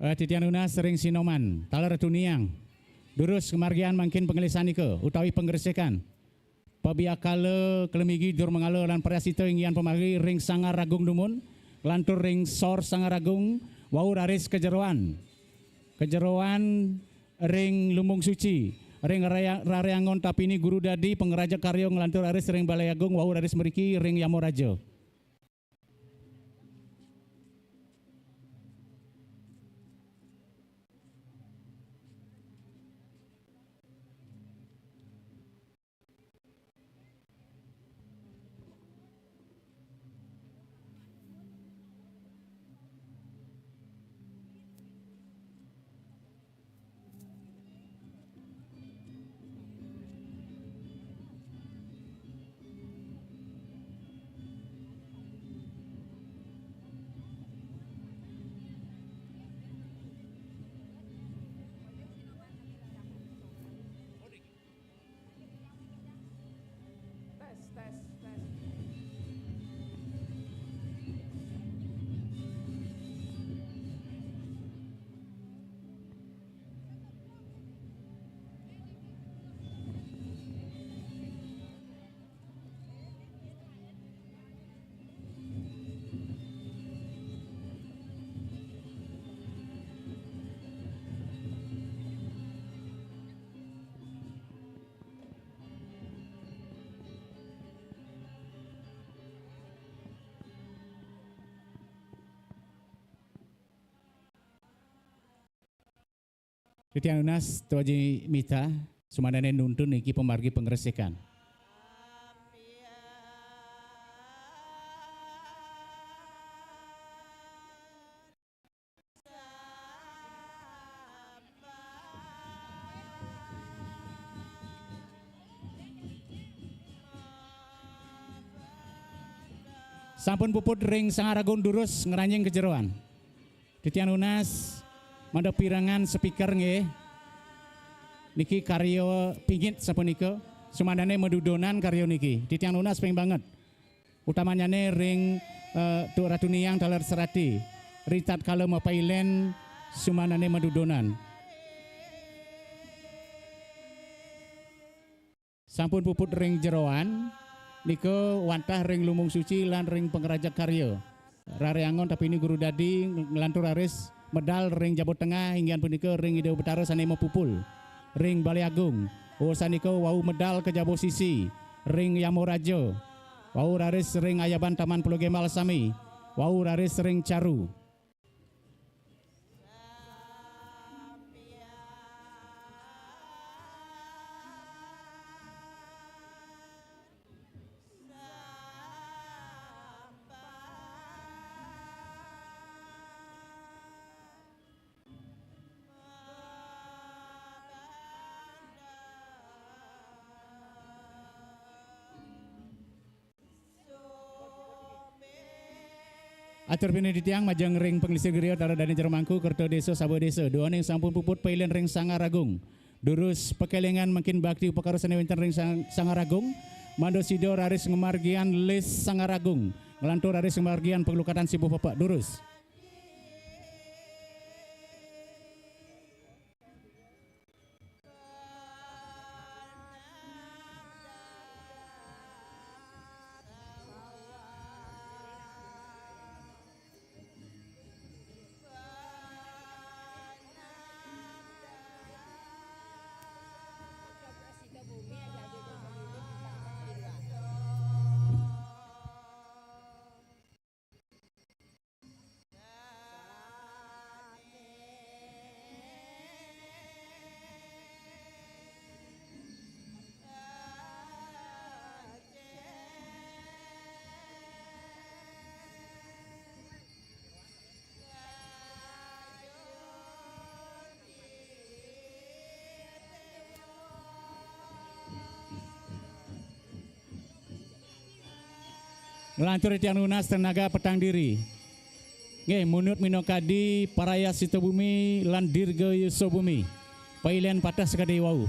Eh, titiang nunas ring Sinoman, taler Ratu Niang. Durus kamargian mangkin panglisanika utawi pangresikan. Pabiakala kalemigi durmangala lan prasita inggihan pamargi ring Sanggar Agung dumun, nglantur ring Sor Sanggar Agung, wau raris ka jeroan. Ka jeroan ring Lumbung Suci, ring Raya-, Rare Angon Tapini Guru Dadi, pangrajeg karya nglantur raris ring Balai Agung, wau raris mriki ring Yamaraja. Titiang nunas, Tuaji Mita, sumandane nuntun niki pamargi pangresikan. Sampun puput ring Sanggar Agung, durus ngranjing ka jeroan. Titiang nunas, mangda pirengang speaker nggih. Niki karya pingit sapunika, sumandane madudonan karya niki. Titiang nunas ping banget. Utamanyane ring, eh, Duk Ratu Niang taler serati. Ritatkala mapailen sumandane madudonan. Sampun puput ring jeroan, nika wantah ring Lumbung Suci lan ring pangrajeg karya. Rare Angon Tapini Guru Dadi nglantur raris medal ring jaba tengah, inggihan punika ring Ida Betara sane mapupul ring Balai Agung. Usan nika wau medal ka jaba sisi ring Yamaraja. Wau raris ring ayaban Taman Pulau Gembal sami. Wau raris ring Caru. Atur pinili tiang majeng ring panglingsir griya Tara Dane Jero Mangku, Kerta Desa, Saba Desa. Duaning sampun puput pailen ring Sanggar Agung. Durus pakelingan mangkin bakti upakara sane wenten ring Sang-, Sanggar Agung. Mangda sida raris ngamargiang lis Sanggar Agung. Nglantur raris ngamargiang paglukatan sibuh pepak. Durus. Nglantur tiang nunas tenaga petang diri. Nggih, munut minakadi parayasita bumi lan dirga yusa bumi. Pailen pateh sakadi wau.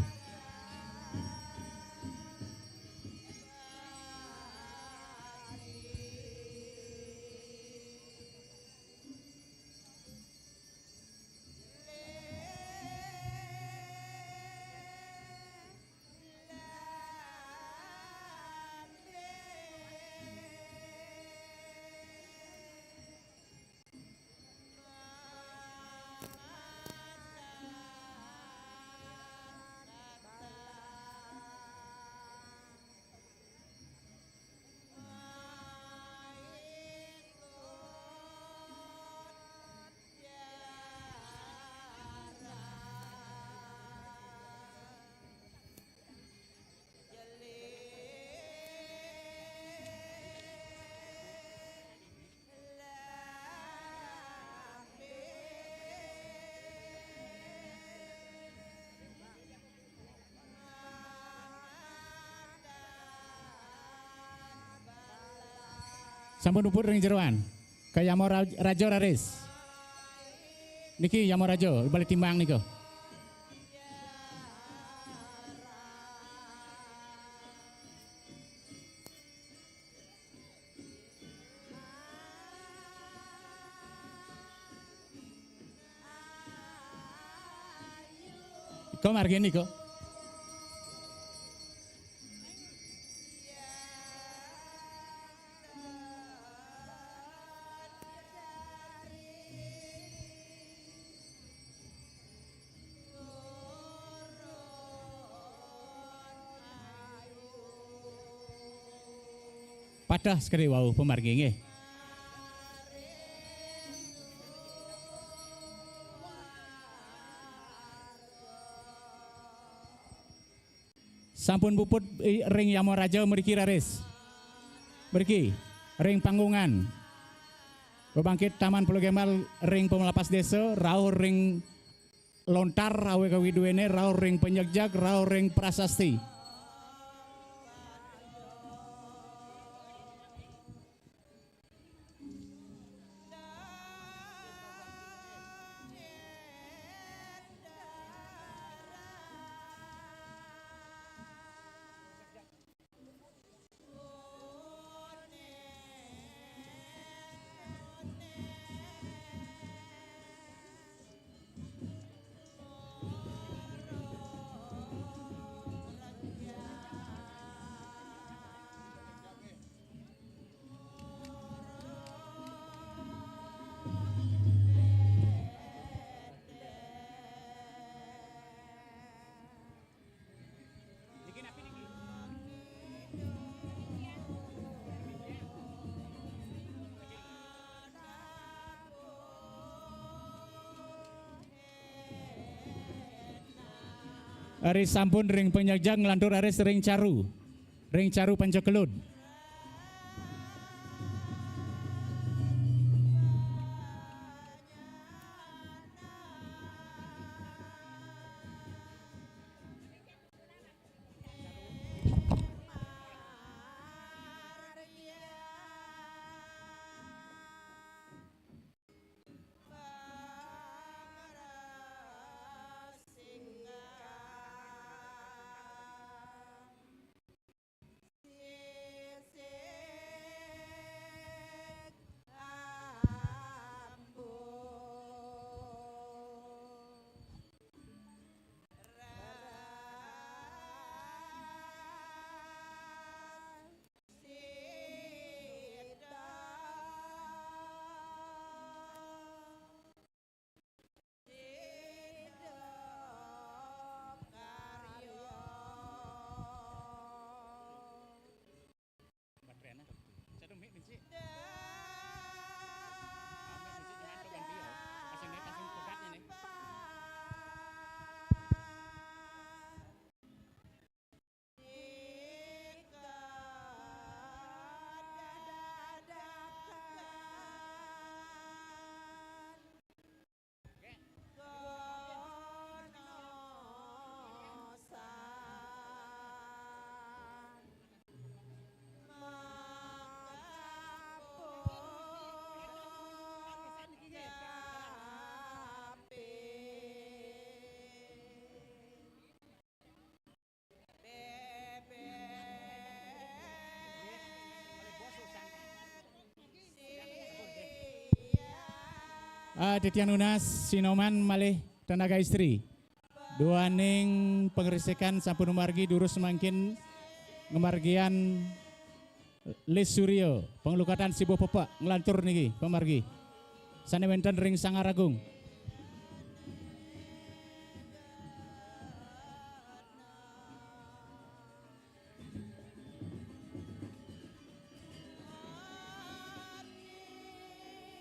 Sampun puput ring jeroan. Ka Yama Ra-, Raja raris. Niki Yama Raja, bali timbang nika. Iko margin iko. Pateh sakadi wau pamargi nggih. Sampun puput, eh, ring Yama Raja mriki raris. Mriki ring panggungan. Bebangkit Taman Pulau Gembal ring pamelapas desa, rauh ring lontar awig-awig duene, rauh ring panyegjag, rauh ring prasasti. Ari sampun ring panyegjag nglantur raris ring caru. Ring caru panca kelud. Ah, titiang nunas Sinoman malih Tenaga Istri. Duaning pangresikan sampun margi, durus mangkin ngamargiang Lis Surya, panglukatan Sibuh Pepek, nglantur niki pamargi. Sane wenten ring Sanggar Agung.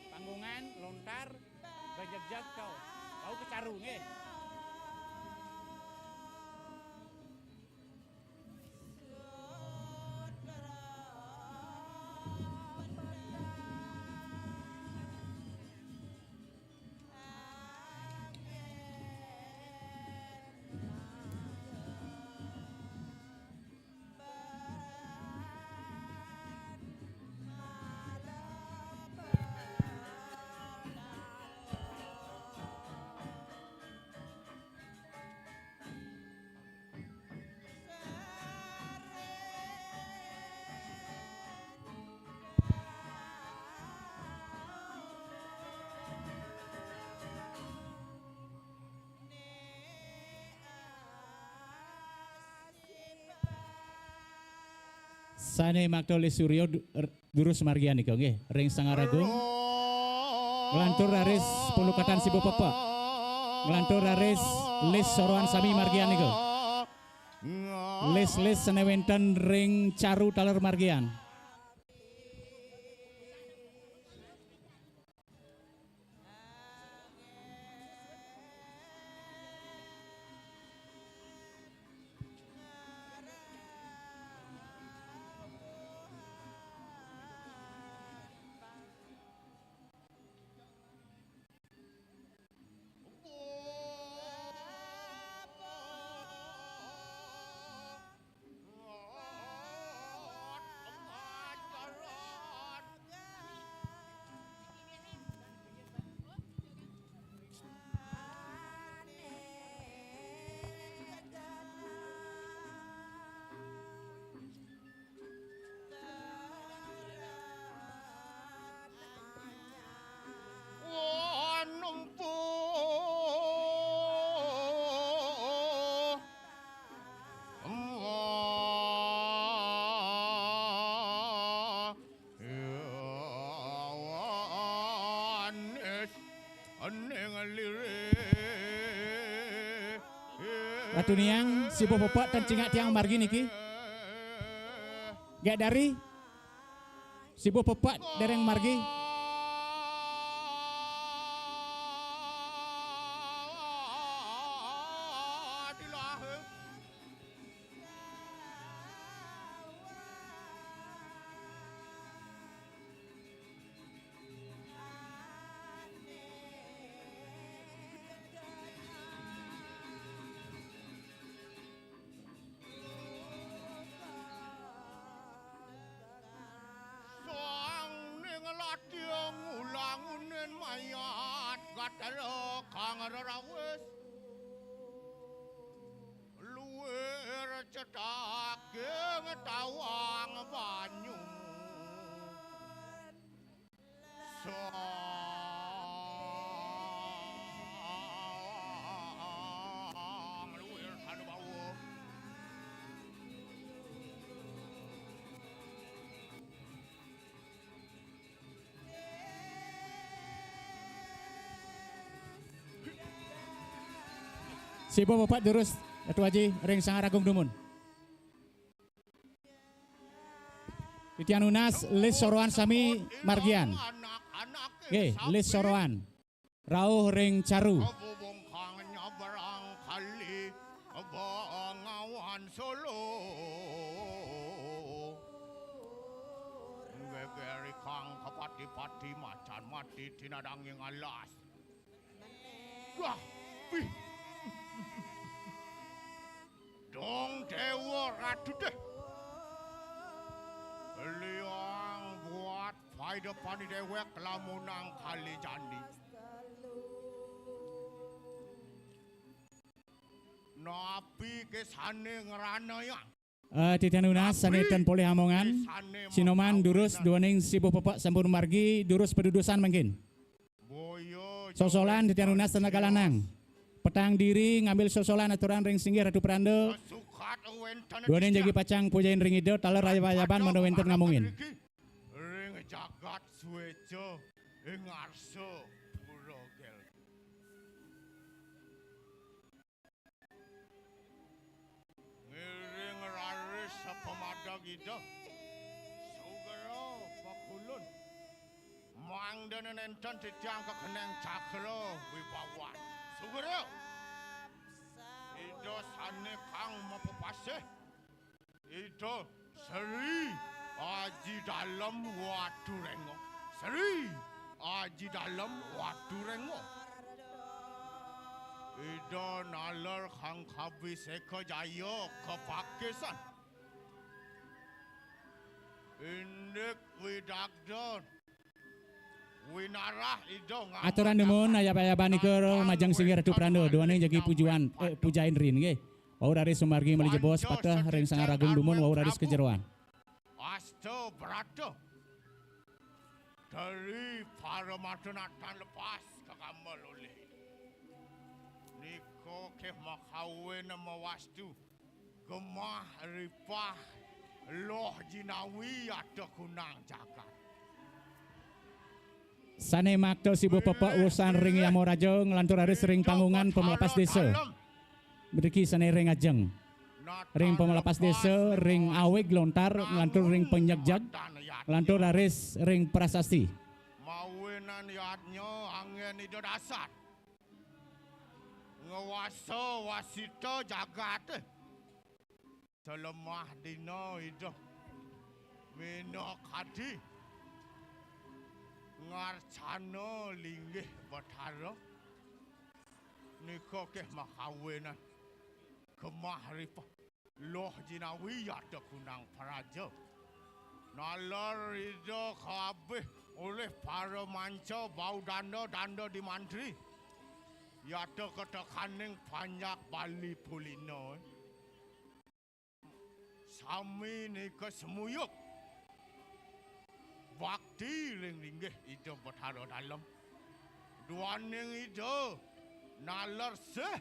Panggungan, lontar, bejegjeg kau. Kau kecaru, nggih. Sane makta Lis Surya du-, er, durus margian nika nggih, ring Sanggar Agung. Nglantur raris panglukatan Sibuh Pepek. Nglantur raris Lis Soroan sami margian nika. Lis-lis sane wenten ring Caru taler margian. Ratu Niang, Sibuh Pepek ten cingak tiang margi niki. Gek dari Sibuh Pepek dereng margi. Sang ning latih ngulangunin mayat gatela kang rerawis. Luir cetaging tawang banyu. Sang luir sanubawa. Sibuh Pepek durus, Ratu Aji, ring Sanggar Agung dumun. Titiang nunas, Lis Soroan sami margian. Nggih, Lis Soroan. Rauh ring Caru. Bungkang nyebrang kali, Bengawan Solo. Geger ikang kapati-pati, macan mati tinadanging alas. Wah, wih. Dong Dewa Ratu deh. Liang buat paida pani dewek lamunang kali jani. Napi ke sane ngranayang? Eh, titiang nunas sane ten polih amongan. Sinoman durus duaning Sibuh Pepek sampun margi, durus padudusan mangkin. Boya Sosolan titiang nunas tenaga lanang. Petang diri ngambil sosolan aturan ring singgih Ratu Pranda. Duaning jagi pacang pujain ring Ida, taler ayab-ayaban mangda wenten ngamungin. Ring jagat sueca ing arsa pura gel. Ngiring raris sapamadeg Ida. Sugra pakulun. Mangda nenten titiang kakeneng cakra wibawan. Sugra. Ida sane kang mapapasih. Ida Sri Aji Dalem Waturengo. Sri Aji Dalem Waturengo. Ida naler kang kabiseka jaya kapakisan. Indik widagda winarah Ida ngawan. Aturan dumun ayab-ayaban nika majeng singgih Ratu Pranda, duaning jagi pujuan, eh, pujain rin nggih. Wau raris sumargi malih jebos pateh ring Sanggar Agung dumun, wau raris kajeroan. Asta brata. Dari paramata natan lepas kakambal olih. Nika keh makawin mawastu. Gemah ripah loh jinawi ada kunang jagat. Sane makta sibuh pepek usan ring Yamaraja nglantur raris ring pangungan pamelapas desa. Mriki sane ring ajeng. Ring pamelapas desa, ring awig lontar, nglantur ring panyegjag, nglantur raris ring prasasti. Mawinan yadnya angin Ida Dasar. Ngwasa wasita jagate. Salemah dina Ida minakadi ngarcana linggih Betara. Nika keh makawinan gemah ripah loh jinawi yata kunang praja. Naler Ida kabih olih para manca bau danda, danda di mantri. Yata katekaning panjak Bali Pulina. Sami nika semuyuk bakti ring linggih Ida Betara Dalem. Duaning Ida naler sih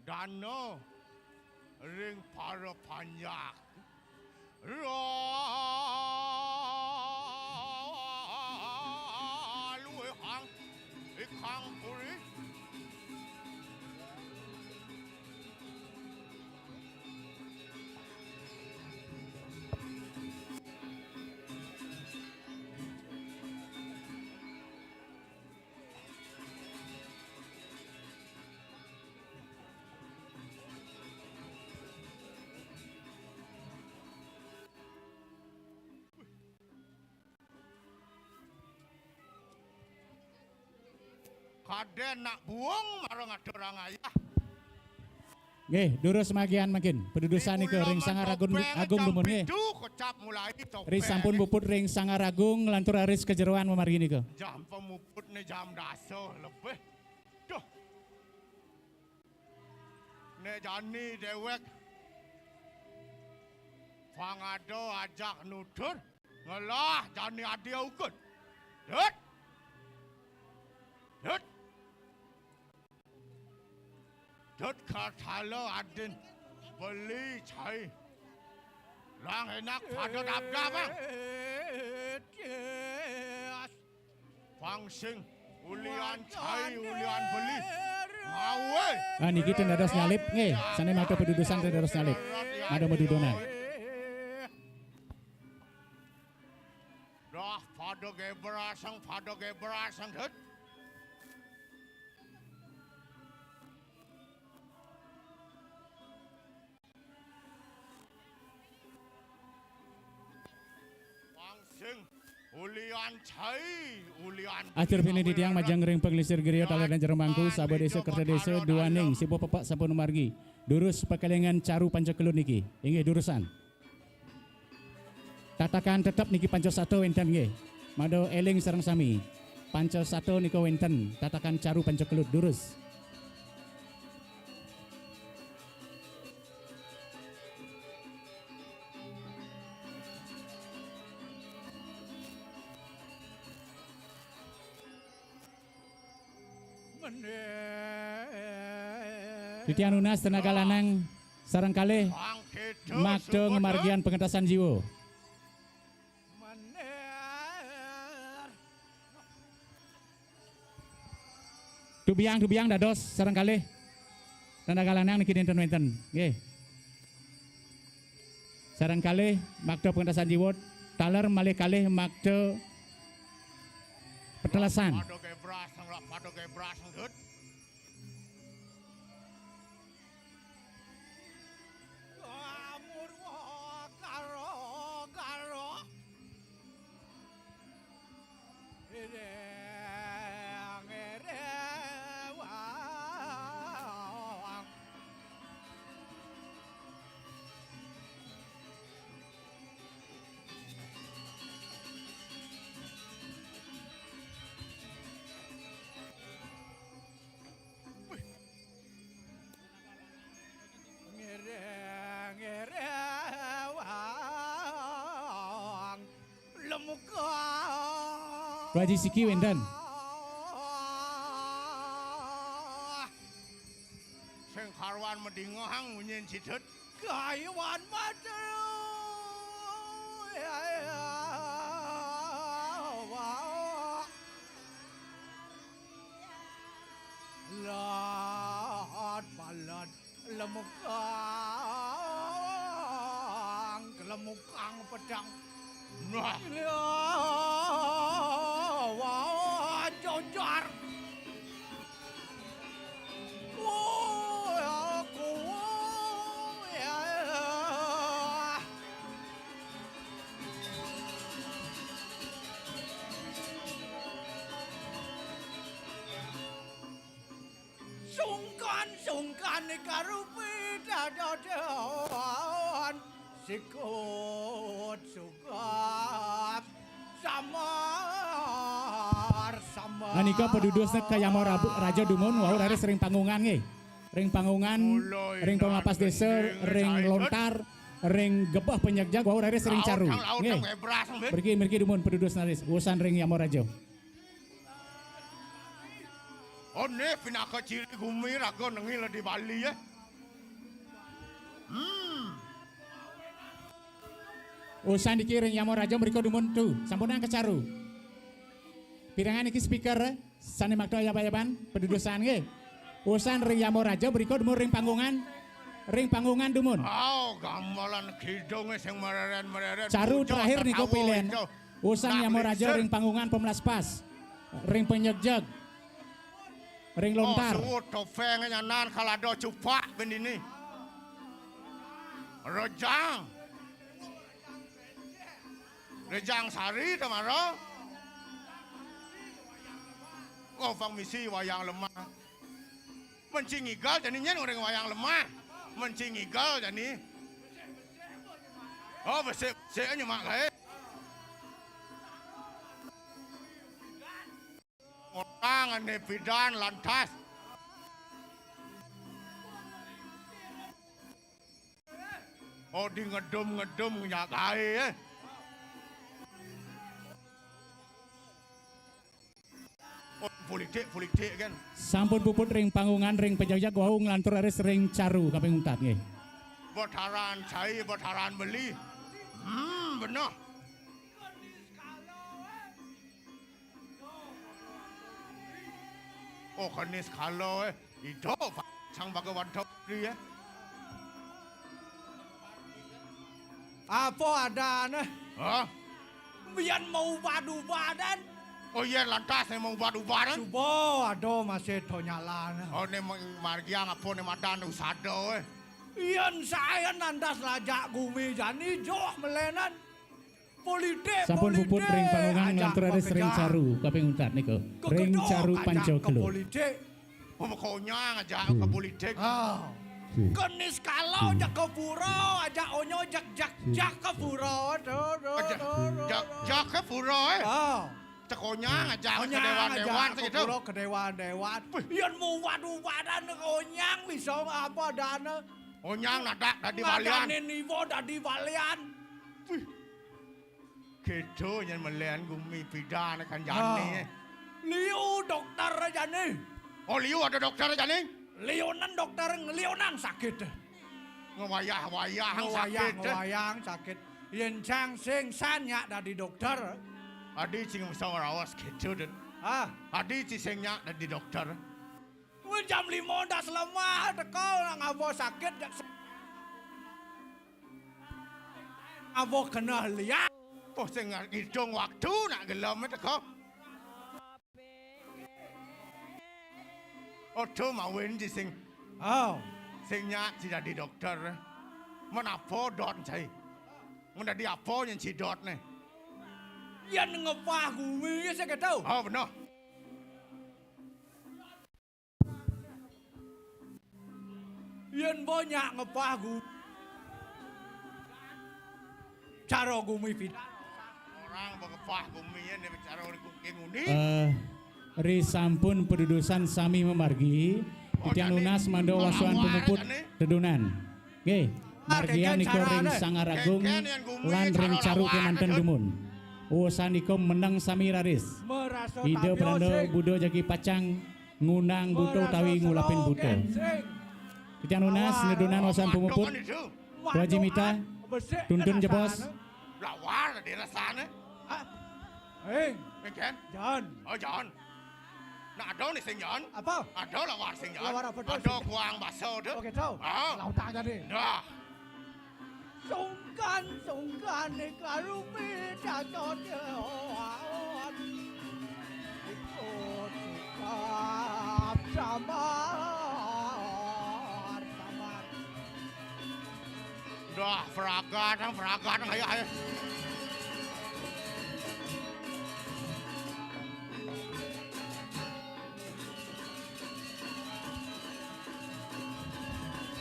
dana ring para panjak. Raluihang ikang puri. Kaden nak buung marang aturang ayah. Nggih, durus magian mangkin. Padudusan nika ring Sanggar Agung, Agung dumun nggih. Ri sampun muput ring Sanggar Agung, lantur raris kajeroan mamargi nika. Jam pamuputne jam dasa lebih. Duh. Ne jani dewek pang ada ajak nutur. Ngelah jani adi ukut. Dut. Dut. Dut katala adin beli cai. Lang enak pada dabdab, ah. Pang sing ulian cai, ulian beli. Ngawe. Ah, niki ten dados nyalip nggih. Sane mata padudusan ten dados nyalip. Mada madudonan. Dah pada gebrasang, pada gebrasang, hut. Pang sing ulian cai, ulian. Atur beli pini titiang majeng ring panglingsir griya taler dan jero mangku, sabeh desa kerta desa, duaning sibuh pepek sampun margi. Durus pakelingan Caru Pancakelut niki. Inggih durusan. Tatakan tetep niki panca sata wenten nggih. Mada eling sareng sami. Panca sata nika wenten, tatakan Caru Pancakelut durus. Titiang nunas tenaga lanang sareng kalih makta ngamargiang pengentasan jiwa. Tubiang, tubiang dados sareng kalih tenaga lanang niki nénten wénten. Nggih. Sareng kalih makta pengentasan jiwa, taler malih kalih makta petelasan. Pada gebras, pada gebras, ngut. Amurwa karo garo. Ireng irewang. Ngereng-ngerewang lemukang. Pak Haji Siki wénten. Sing karuan medingehang munyin cidut. Kayuan madu. Ya, ya, wah. Lad balad lemukang, lemukang pedang. Nah. Ya, wah, jojar. Wah, aku, ya. Sungkan-sungkan karupi dadadan, sikut sugat samar-samar. Anika padudusna ka Yama Rabu-, Raja dumun wau raris ring panggungan nggih. Ring panggungan, ring pamelapas désa, ring lontar, ring gebeh penyegjag wau raris ring caru. Nggih. Mriki, mriki dumun padudusna raris. Wusan ring Yama Raja. Oné pinaka ciri gumi raga nengil di Bali ya. Hmm. Usan niki ring Yama Raja mrika dumun tu. Sampunang kacaru. Pirengang niki speaker sané makta ayab-ayaban padudusan nggih. Usan ring Yama Raja mrika dumun ring panggungan. Ring panggungan dumun. Au, gamelan kidungé sing mereren-mereren. Caru terakhir nika pilén. Usan Yama Raja ring panggungan pemlaspas. Ring penyegjeg. Ring lontar. Oh, suud topéng nyanan kalado cupak bendini. Rejang. Rejang sari tamara. Oh, pang misi wayang lemah. Menci ngigal jani nyén ring wayang lemah. Menci ngigal jani. Oh, besik-besik nyemak gaé. Orang ané pidan lantas. Oh, di ngedum-ngedum nyagaé, eh. Oh, politik, politik kan. Sampun puput ring panggungan, ring penyegjeg wau nglantur raris ring caru kaping untat nggih. Betaran cai, betaran beli. Hmm, beneh. Oh, kenis kala, eh. Ida, Sang Bhagawanta Putri, eh. Apa adané? Hah? Yén maubad-ubadan. Oh, yén lantas né maubad-ubadan? Suba ada masih to nyalané. Oh, né meng-, margiang apa né madan usada, eh. Yén saé nandas lajak gumi jani joh melénan. Politik, sampun puput ring panggungan, eh, nglantur raris ring caru kaping untat nika. Ring caru panca gelo. Politik. Pemekonyang aja ke politik. Ah. Kenis kala jak ke pura, ajak onyo jak, jak, jak ke pura. Aduh, aduh, aduh, aduh. Jak, jak ke pura, eh. Ah. Cekonyang aja ke dewan-dewan, aja ke pura, ke dewan-dewan. Yén maubad-ubadan konyang bisa apa dana. Onyang nadak dadi balian. Madanin iwa dadi balian. Wih. Kéto nyén melénan gumi pidan kan jani. Ah. Liu dokter jani. Oh, liu ada dokter jani? Liunan dokter, liunan sakit. Ngwayah-wayah sakit. Ngwayah-wayah sakit. Yén cang sing san nyak dadi dokter. Adi cing bisa ngraos kéto, Dut. Ah. Adi cing sing nyak dadi dokter. Mun jam lima das lemah teka ngaba sakit jak se-, ngaba kena liak. Poh sing ngidung waktu nak gelem teka. Oto mawin ci sing. Oh. Sing nyak ci dadi dokter. Mun apa dot cai? Mun dadi apa nyén ci dot né? Yén ngepah gumi ya saya tahu. Oh, bener. Yén ba nyak ngepah gu-, cara gumi pidan. Orang ba ngepah gumi yén cara nguni. Eh, ri sampun padudusan sami mamargi, titiang nunas mangda wasuan pamuput dedunan. Nggih, margiang nika ring Sangaragung lan ring Caru kémanten dumun. Wusan nika meneng sami raris. Ida Belanda Buddha jagi pacang ngundang buta utawi ngulapin buta. Titiang nunas nedunan wasuan pamuput. Bu Haji Mita, tuntun jebos. Lawar tadi rasane. Hah? Hei. Jan. Oh, Jan. Nak ada nih sing Jan. Apa? Ada lawar sing Jan. Lawar apa tuh? Ada kuang baso tuh. Oke, tahu. Ah. Lautang tadi. Dah. Sungkan, sungkan nih karupi cacot. Ikut sikap sabar, sabar. Dah, peragat, peragat, ayo, ayo.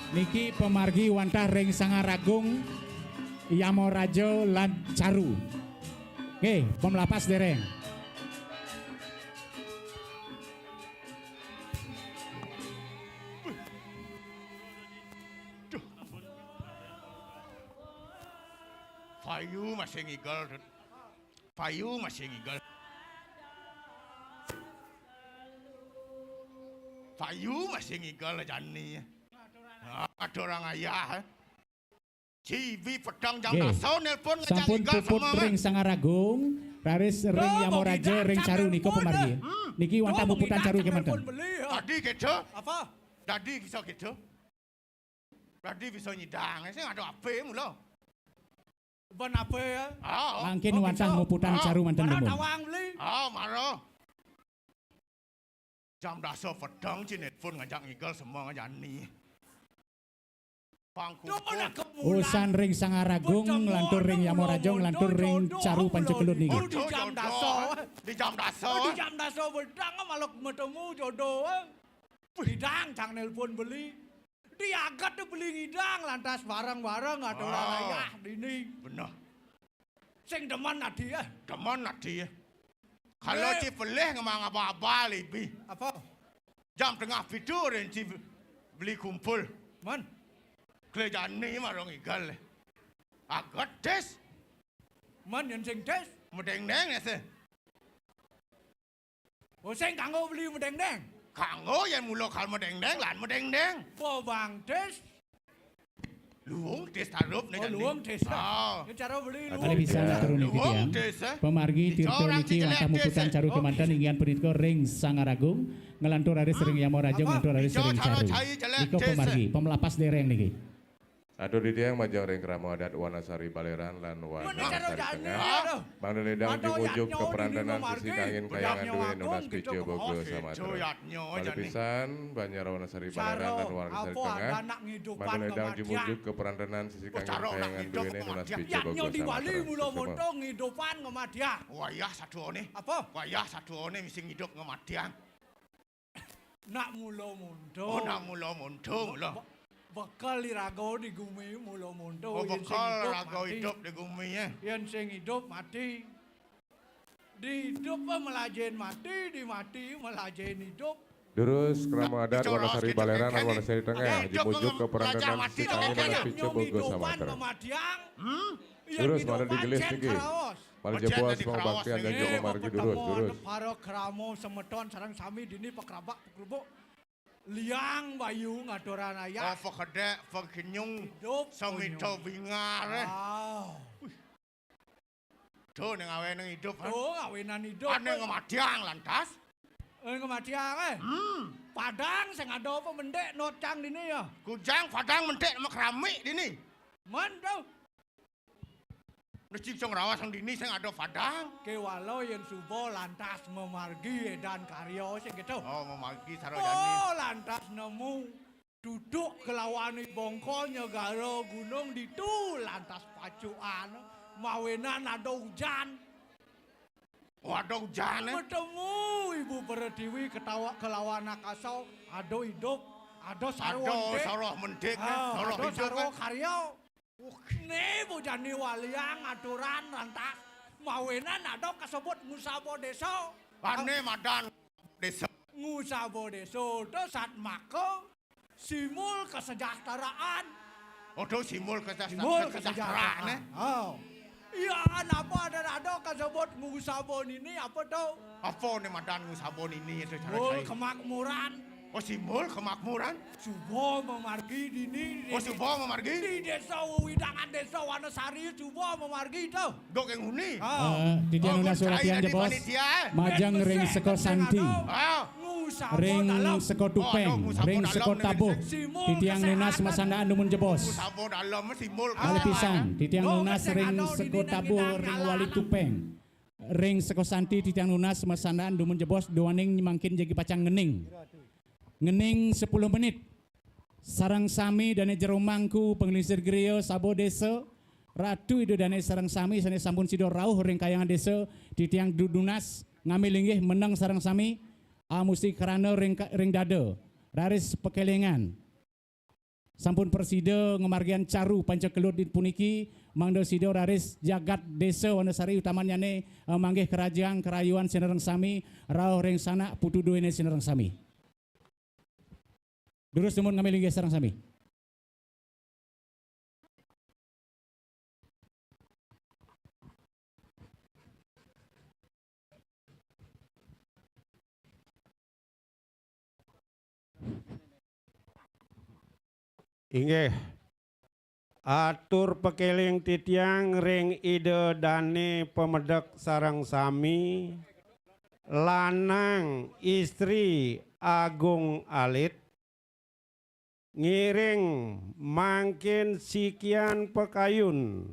Niki pamargi wantah ring Sangaragung, Yamaraja lan Caru. Nggih, pamlapas dereng. Payu masih ngigel. Payu masih ngigel. Payu masih ngigel jani. Ah, ada orang ayah. Cibi petang jam dasa nelpon ngajak ngigel. Sampun puput ring Sangaragung, raris ring Yamaraja, ring Caru nika pamargi. Hmm. Niki wantah muputan Caru kémanten. Tadi gitu. Apa? Tadi bisa gitu. Berarti bisa nyidang, sing ada apa mula? Ban apa ya? Ah, mangkin wantah muputan Caru manten dumun. Tawang beli. Ah, mara. Jam dasa petang ci nelpon ngajak ngigel semua ngajani. Pangkukuh. Usan ring Sangaragung, nglantur ring Yamaraja, nglantur ring Caru Pancakelut niki. Di jam dasa. Di jam dasa. Di jam dasa petang malah ketemu jodoh. Ngidang cang nelpon beli. Diaget beli ngidang lantas bareng-bareng ada orang ayah dini. Bener. Sing demen adi ya. Demen adi ya. Kalau ci pelih ngemang aba-aba libi. Apa? Jam tengah pitu rin ci beli kumpul. Man. Klejani marong igal. Aget des. Man yang sing des. Medeng-deng ya sih. Oh, sing kanggo beli medeng-deng. Kanggo yén mula kal medeng-deng, lan medeng-deng. Bobang des. Luwung des tarup né. Oh, luwung des. Ah. Ini cara beli luwung. Kalih pisan aturun niki tiang. Pamargi tirta niki wantah muputan Caru kémanten inggih punika ring Sangaragung, nglantur raris ring Yamaraja, nglantur raris ring Caru. Nika pamargi, pamlapas dereng niki. Atur titiang majeng ring krama adat Wanasari Baleran lan Wanasari Tengah. Mangda ledang jumujuk kaprantenan sisi kangin kayangan duwé nunas pica boga samatra. Malih pisan, Banjar Wanasari Baleran lan Wanasari Tengah. Mangda ledang jumujuk kaprantenan sisi kangin kayangan duwé nunas pica boga samatra. Wayah satuané. Apa? Wayah satuané misi ngidup ngamatiang. Nak mula monto. Oh, nak mula monto, mula. Be-, bekel iraga di gumi mula monto. Oh, yén sing bekel idup, raga mati. Idup di gumi, ya. Yén sing idup, mati. Di idup, eh, melajahin mati, di mati melajahin idup. Durus, krama adat, Wanasari Baleran, Wanasari Tengah, jumujuk kaprantenan sisi kangin nunas pica boga samatra. Durus, mangda digelis niki. Malih jebos pangubaktian dan juga margi durus, durus. Para krama semeton sareng sami dini pakrabak pakrubuk. Liang bayu ngaturang ayah. Oh, pekedek, pegenyung, idup, samita bingar, eh. Wow. Wih. Tuh, ning awénang idup, ha? Tuh, ngawénang idup, ané eh. Ngemadiang lantas. Eh, ngemadiang, eh. Hmm. Padang sing ada apa mendik not cang dini ya? Kujang padang mendik mek ramik dini. Man tuh. Mesti sing rawas sing dini sing ada padang. Kéwala yén suba lantas memargi édan karya sing gitu. Oh, memargi sarwa jani. Oh, lantas nemu duduk kelawan bongkol nyegara gunung ditu lantas pacukan mawénan ada ujan. Oh, ada ujan, eh? Ketemu Ibu Pertiwi ketawa kelawan akasa, ada idup, ada sarwa mendik. Ada sarwa mendik, eh? Ah, sarwa ada idup, sarwa eh? Karya. Né bojane waliang aturan lantas. Mawinan ada kasebut ngusaba desa. Ane madan desa. Ngusaba desa to satmaka simul kesejahteraan. Aduh, simul kesejahteraan. Simul kesejahteraan, eh. Oh. Iya, napa ada-ada kasebut ngusaba nini apa to? Apa ne madan ngusaba nini itu cara? Simul kemakmuran. Oh, simbol kemakmuran. Suba mamargi dini. Oh, suba mamargi? Di Desa Wewidangan, Desa Wanasari, suba mamargi to. Dok yang huni. Ah. Eh, titiang nunas uratian jebos. Majeng ring seka santi. Ah. Ring seka tupeng, ring seka tabuh. Titiang nunas masandaan dumun jebos. Sabo dalem simbol. Malih pisan, titiang nunas ring seka tabuh ring wali tupeng. Ring seka santi titiang nunas masandaan dumun jebos duaning mangkin jagi pacang ngening. Ngening sepuluh menit. Sareng sami dane jero mangku, panglingsir griya, sabo desa, ratu ida dane sareng sami sane sampun sida rauh ring kayangan desa, titiang du-, nunas ngambil linggih meneng sareng sami, amusti krana ring ka-, ring dada, raris pakelingan. Sampun prasida ngamargiang caru panca kelut puniki, mangda sida raris jagat desa Wanasari utamannyane, eh, manggih karajeang karayuan sinareng sami, rauh ring sanak putu duene sinareng sami. Durus dumun ngambil linggih sareng sami. Inggih. Atur pakeling titiang ring Ida Dane Pamedek sareng sami, lanang istri agung alit, ngiring mangkin sikian pakayun,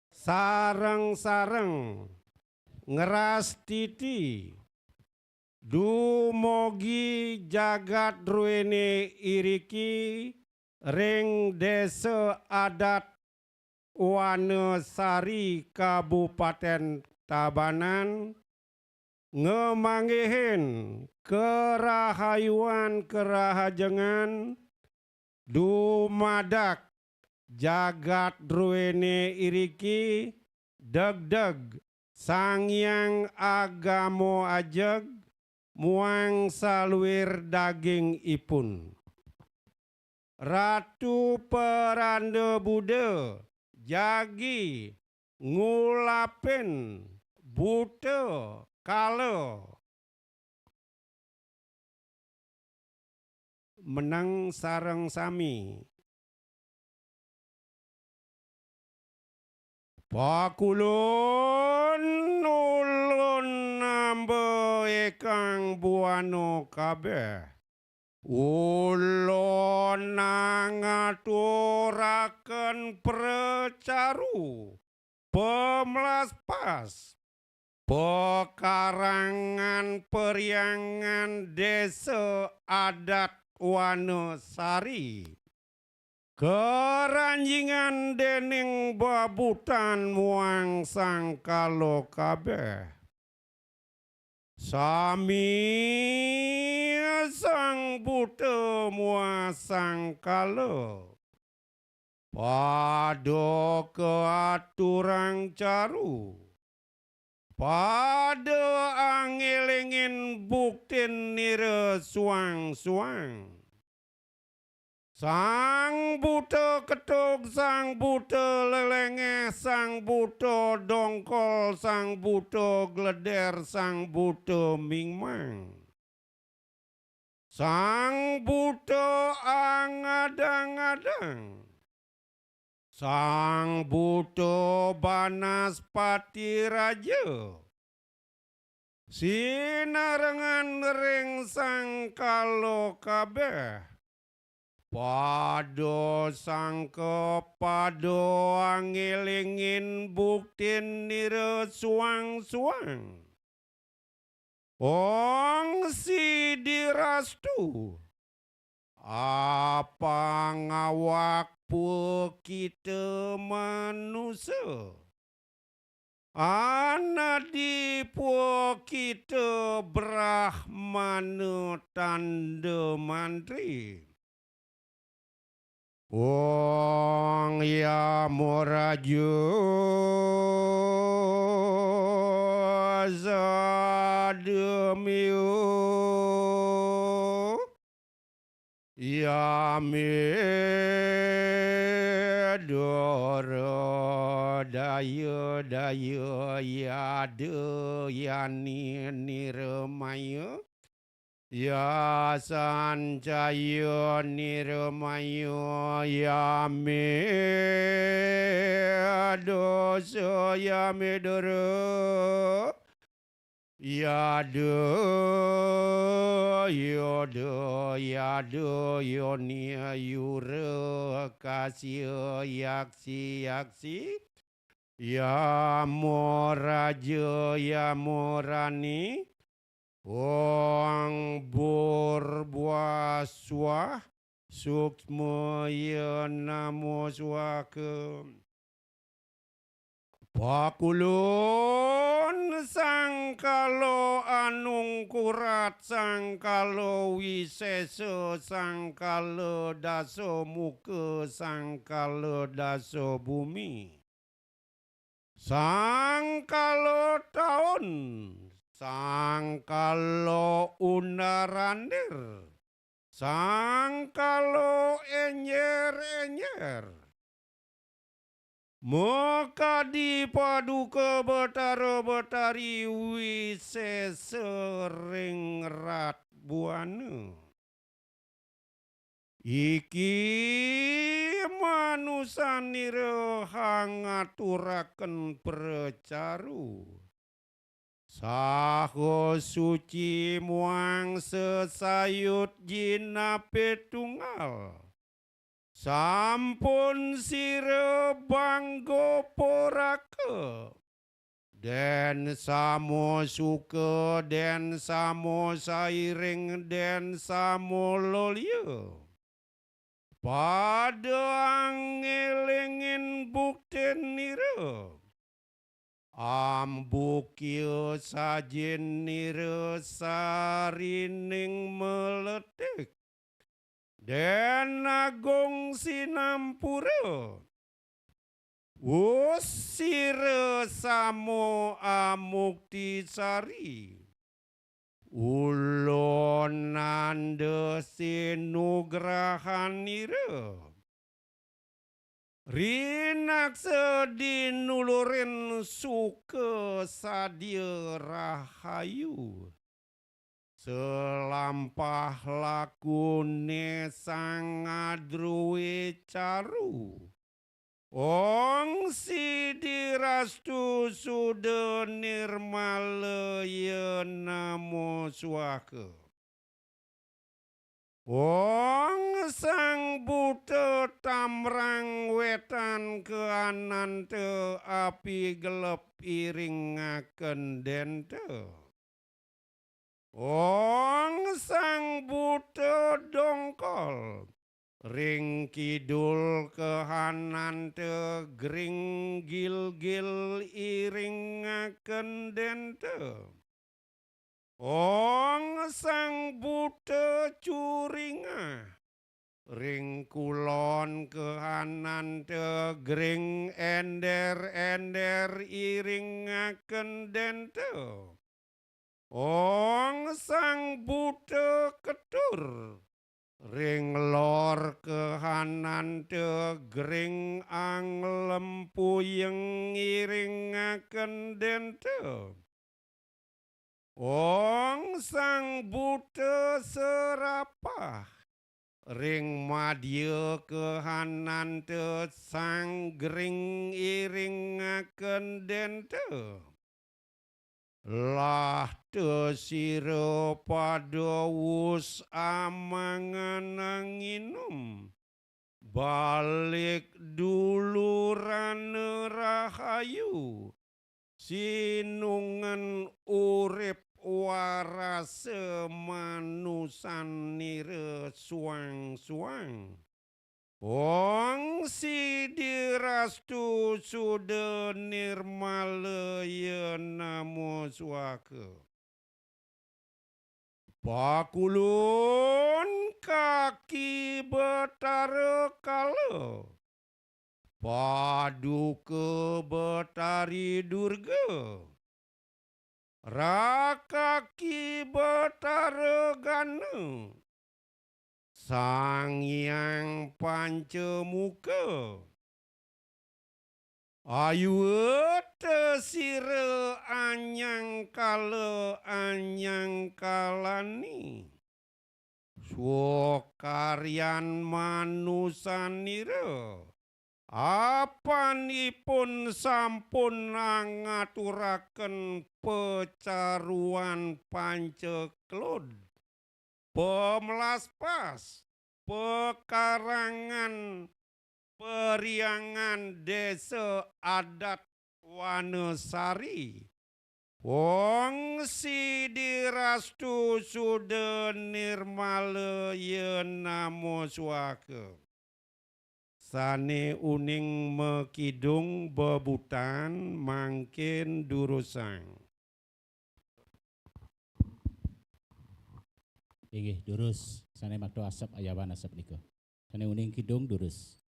sareng-sareng ngrastiti dumugi jagat druene iriki ring Desa Adat Wanasari, Kabupaten Tabanan, ngamanggihin karahayuan karahajengan dumadak jagat druene iriki, degdeg Sang Hyang Agama Ajeg muang saluir dagingipun. Ratu Peranda Buda jagi ngulapin buta kala. Meneng sareng sami. Pakulun ulun namba ikang buana kabeh. Ulun ngaturaken pracaru, pamlaspas, pakarangan perhyangan Desa Adat Wanasari, karanjingan dening babutan muang sangkala kabeh. Sami sang buta muang sangkala pada kaaturang caru, pada angelingin buktin nira suang-suang. Sang buta ketug, sang buta lelengeh, sang buta dongkol, sang buta gleder, sang buta mingmang. Sang Buta Angadang-adang, Sang Buta Banaspati-raja, sinarengan ring sangkala kabeh, pada sangka pada angelingin buktin nira suang-suang. Ong Sidirastu, apang awak pekita manusa, anadi pekita Brahmana tanda mantri. Ong Yamaraja sadamya, Yamidara daya daya yada yani niramaya, Yasancaya niramaya, Yamidasa Yamidara, yada yada yada yani yura kasya yaksi yaksi, Yamaraja Yamarani, Ong Bhur Bhwah Swah, suksmaya namo swaha. Pakulun sangkala anungkurat, sangkala wisesa, sangkala dasa muka, sangkala dasa bumi, sangkala taun, sangkala undarandir, sangkala enjer-enjer, makadi paduka Betara Betari wisesa ring rat buana. Iki manusanira hangaturaken pracaru, saha suci muang sesayut jinape tunggal. Sampun sira bangga poraka, den samo suka, den samo sairing, den samo lolia. Pada angelingin buktin nira, ambukya sajin nira sarining meletik, den agung sinampura. Usira samo amukti sari, ulun nanda sinugrahanira. Rinaksa dinulurin suka sadia rahayu. Selampah lakune sang adruwe caru. Ong Sidirastu suda nirmala ya namo swaha. Ong Sang Buta Tamrang Wetan Kaananta api gelep iringaken denta. Ong Sang Buta Dongkol ring kidul kahananta gring gilgil iringaken denta. Ong Sang Buta Curingah ring kulon kahananta gring ender-ender iringaken denta. Ong Sang Buta Ketur ring lor kahananta gring anglem puyeng iringaken denta. Ong Sang Buta Serapah, ring madya kahananta sanggring iringaken denta. Lah ta sira pada wus amangan anginum, balik dulurana rahayu, sinungen urip warasa manusan nira suang-suang. Ong Sidi Rastu Suda Nirmala ya namo suaka. Pakulun kaki Betara Kala, Paduka Betari Durga, rakaki Betara Gana, Sang Hyang Pancamuka. Ayuwa ta sira anyangkala anyangkalani, swakaryan manusanira, apanipun sampun angaturaken pacaruan pancaklod, pamlaspas, pekarangan, periangan desa adat Wanasari. Ong Sidi Rastu Suda Nirmala ya namo suaka. Sane uning makidung bebutan mangkin durusang. Inggih, durus. Sane makta asep ayawan asep nika. Sane uning kidung durus.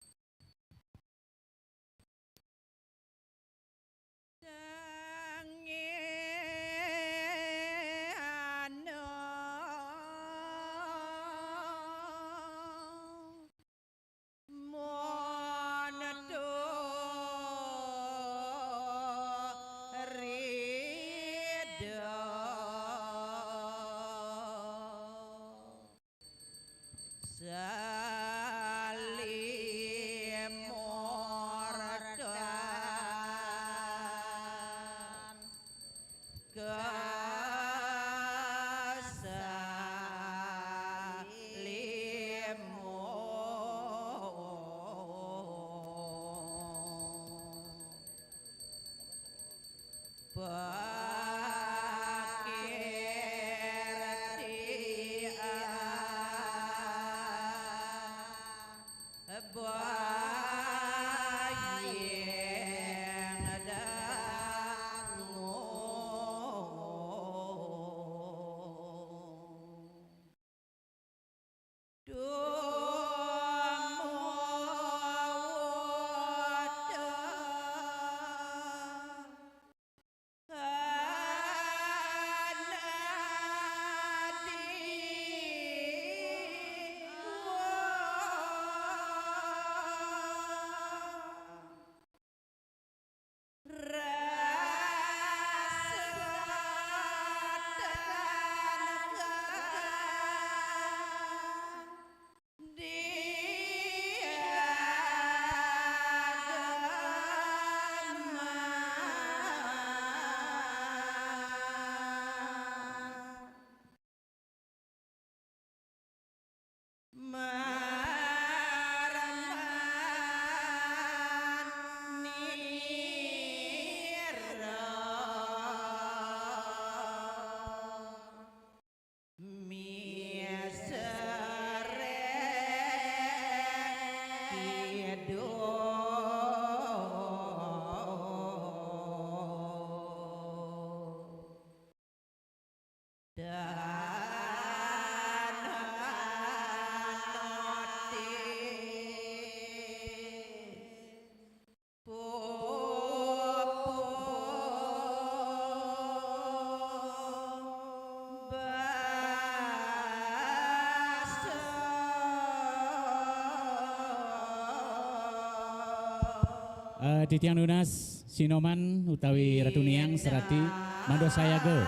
Eh, titiang nunas, Sinoman utawi Ratu Niang sarati, mandos sayaga.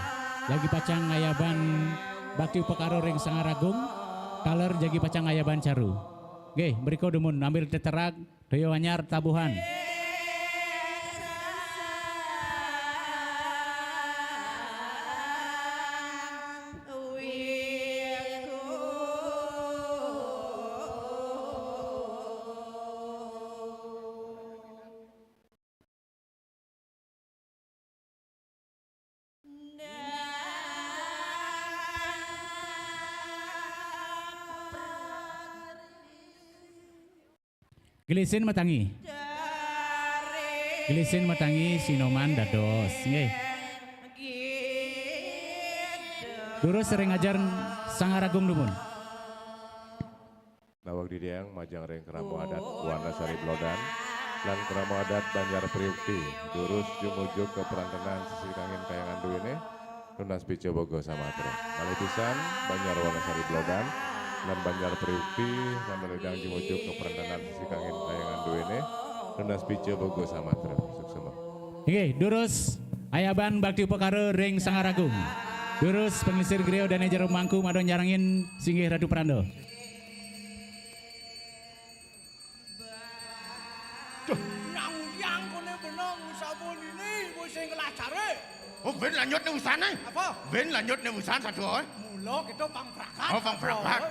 Jagi pacang ngayaban bakti upakara ring Sanggar Agung, taler jagi pacang ngayaban caru. Nggih, mrika dumun ambil teterag, toya anyar tabuhan. Gelisin matangi. Gelisin matangi, sinoman dados. Nggih. Durus ring ajar Sanggar Agung dumun. Nawag didiang majeng ring krama adat Wanasari Blodan lan krama adat Banjar Priukti, durus jumujug ka perantenan sisi kangin kayangan duene, nunas pica boga samatra. Malih pisan, Banjar Wanasari Blodan lan Banjar Priukti, lan dalidang jumujug ka perantenan sisi kangin kayangan duene, nunas pica boga samatra. Suksema. Inggih, durus ayaban bakti upakara ring Sanggar Agung. Durus panglingsir griya dane jero mangku mada nyarengin singgih Ratu Pranda. Duh, nyang udiang kone benong usabun ini, wis sing ngelah cari. Oh, ben lanjut nih usane. Apa? Ben lanjut nih usan satu, eh. Mula kita pang prakat. Oh, pang prakat.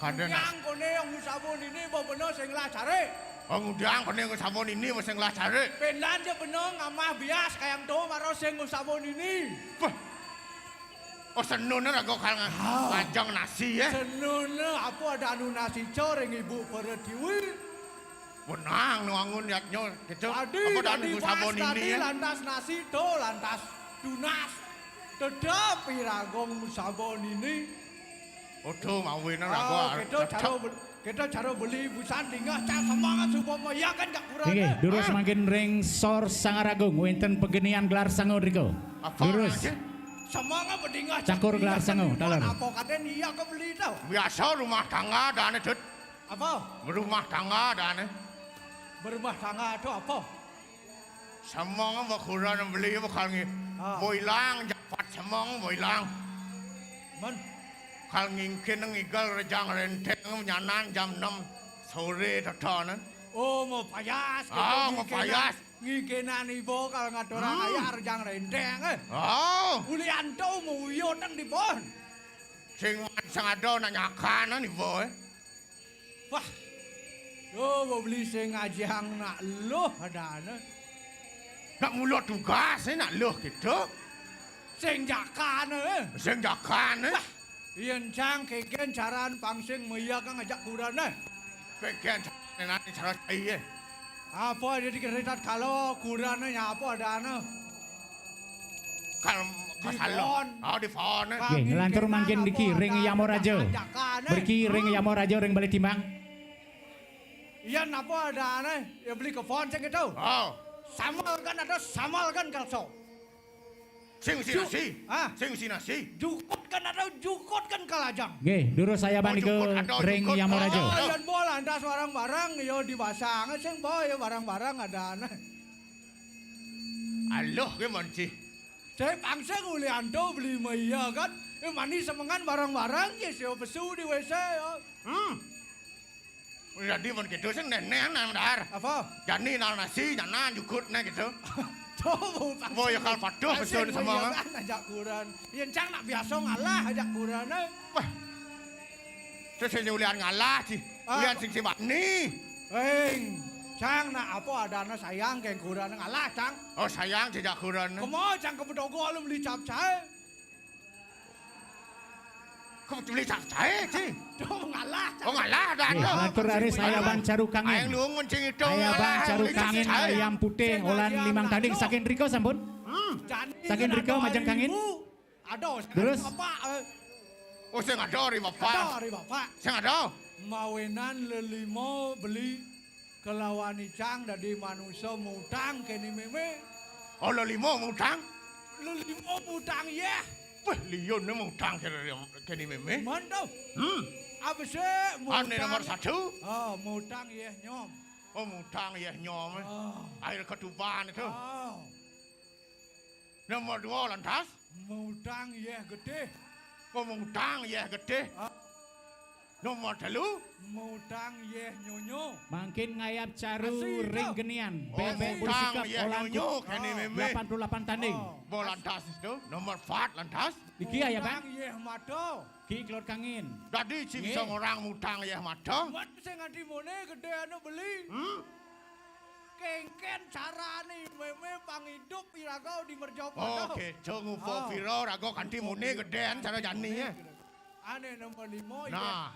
Kandhen. Udiang kone yang usabun ini, bo benong sing ngelah cari. Oh, udiang kone yang usabun ini, wis sing ngelah cari. Pendan je benong ngamah bias kayang to maro sing usabun ini. Wah. Oh, senune raga kal nga-, ah, ngajeng nasi, ya? Senune, apa ada anu nasi, cor, yang Ibu Pertiwi? Wenang, nu angun yatnya, gitu. Tadi, apa ada tadi anu pas sabon tadi ini, ya? Lantas nasi, to, lantas tunas. Tetapi ragong sabon ini. Aduh, mawinang raga. Ah, kita tetep cara bel-, kita cara beli busan dingah, cak semangat supaya ya kan, cak kurang, inggih, eh. Durus, ah, mangkin ring Sor Sanggar Agung, wenten pagenian gelar sanga drika. Apa durus aja? Semangat bedingah. Cakur gelar sanga, taler. Apa katen iya kebeli tau? Biasa rumah tangga dane, Dut. Apa? Berumah tangga dane. Berumah tangga itu apa? Semong bakuran beli bakal ngi-, ah, boilang japat semong boilang. Men? Kal ngingkin ngigal rejang renteng nyanan jam enam sore tetanen. Oh, mau payas, ah, gitu, mau ngingkinan. Payas. Ngikinan iba kal ngaturang, hmm, ayah rejang renteng, eh. Oh. Uli anto mau uyutang di pohon. Sing, sing ada nanyakan iba, eh. Wah. Yo, mau beli sing ajang nak luh adane. Nak mula tugas, eh, nak luh gitu. Sing jakan, eh. Sing jakan, eh. Wah. Yen cang kegen caran pangsing maya kang ajak kuran, eh. Kegen caran cara cai, eh. Apa ada di kereta kalau kuran, eh, apa ada anu? Kal-, di kasalo. Pohon. Oh, di pohon, eh. Nggih, nglantur mangkin niki ring Yamaraja. Mriki ring Yamaraja ring Balai Timbang. Iya, napa adane? Ya beli ke pohon sing itu. Oh. Samal kan ada, samal kan kalso. Sing si nasi. Ah. Sing si nasi. Jukut kan ada, jukut kan kalajang. Nggih, durus saya, oh, bani ke jukut ada, ring jukut. Yamaraja. Oh, ada. Yan bola, lantas barang-barang, yo dipasang, sing bawa ya barang-barang adane. Aluh ke manci. Saya pangsa nguli anto beli maya kan. Eh, mani semengan barang-barang, ya, saya pesu di W C, ya. Hmm. Jadi pun gitu, sing neneh nang dahar. Apa? Jani nang nasi, jana jukut nang gitu. Tuh, mau pangsa. Mau ya kal patuh, pesun semua. Kan ajak kuran. Yen cang nak biasa ngalah ajak kuran, eh. Wah. Terus sing ulian ngalah, sih. Ah. Ulian sing simbah ni. Ring, cang nak apa adana sayang keng kuran ngalah, cang. Oh, sayang sejak kuran. Kemo cang ke pedogo lu beli capcay. Kau beli capcay, sih. Tuh, ngalah, cang. Oh, ngalah, dah. Nggih, tuh. Lantur raris ayaban caru kangin. Ayang lungun sing itu. Ayaban ngalah, caru beli kangin, capcay. Ayam putih, sing olan aja limang tanding. Saking drika sampun? Hmm. Saking drika majeng kangin? Ada, terus? Bapak, eh. Oh, sing ada ri bapak. Ada ri bapak. Sing ada. Mawinan lelima beli kelawan icang dadi manusa mutang keni meme. Oh, lelima mutang? Lelima mutang, yeh. Wah, liun mutang keni, keni meme. Mantap. Hmm. Apa sih mutang? Ane nomor satu. Oh, mutang yeh nyom. Oh, mutang yeh nyom, eh. Oh. Air ketuban itu. Oh. Nomor dua lantas? Mutang yéh gedé. Pemutang yéh gedé. Ah. Nomor telu. Mutang yéh nyonyo. Mangkin ngayab caru ring genian. Oh, bebek mutang yéh nyonyo, kene mémé. Delapan puluh delapan tanding. Oh. Bo lantas itu, nomor empat lantas. Iki ya, Bang? Mutang yéh mata. Ki kelod kangin. Dadi sing bisa ngorang mutang yéh mata. Buat sing nganti mone gedé anu beli. Hmm? Kéngkén carané mémé pangidup iraga di mercapada. Oh, kéto ngupa pira raga kanti muni gedén cara jani, ya. Ané nomor lima, nah.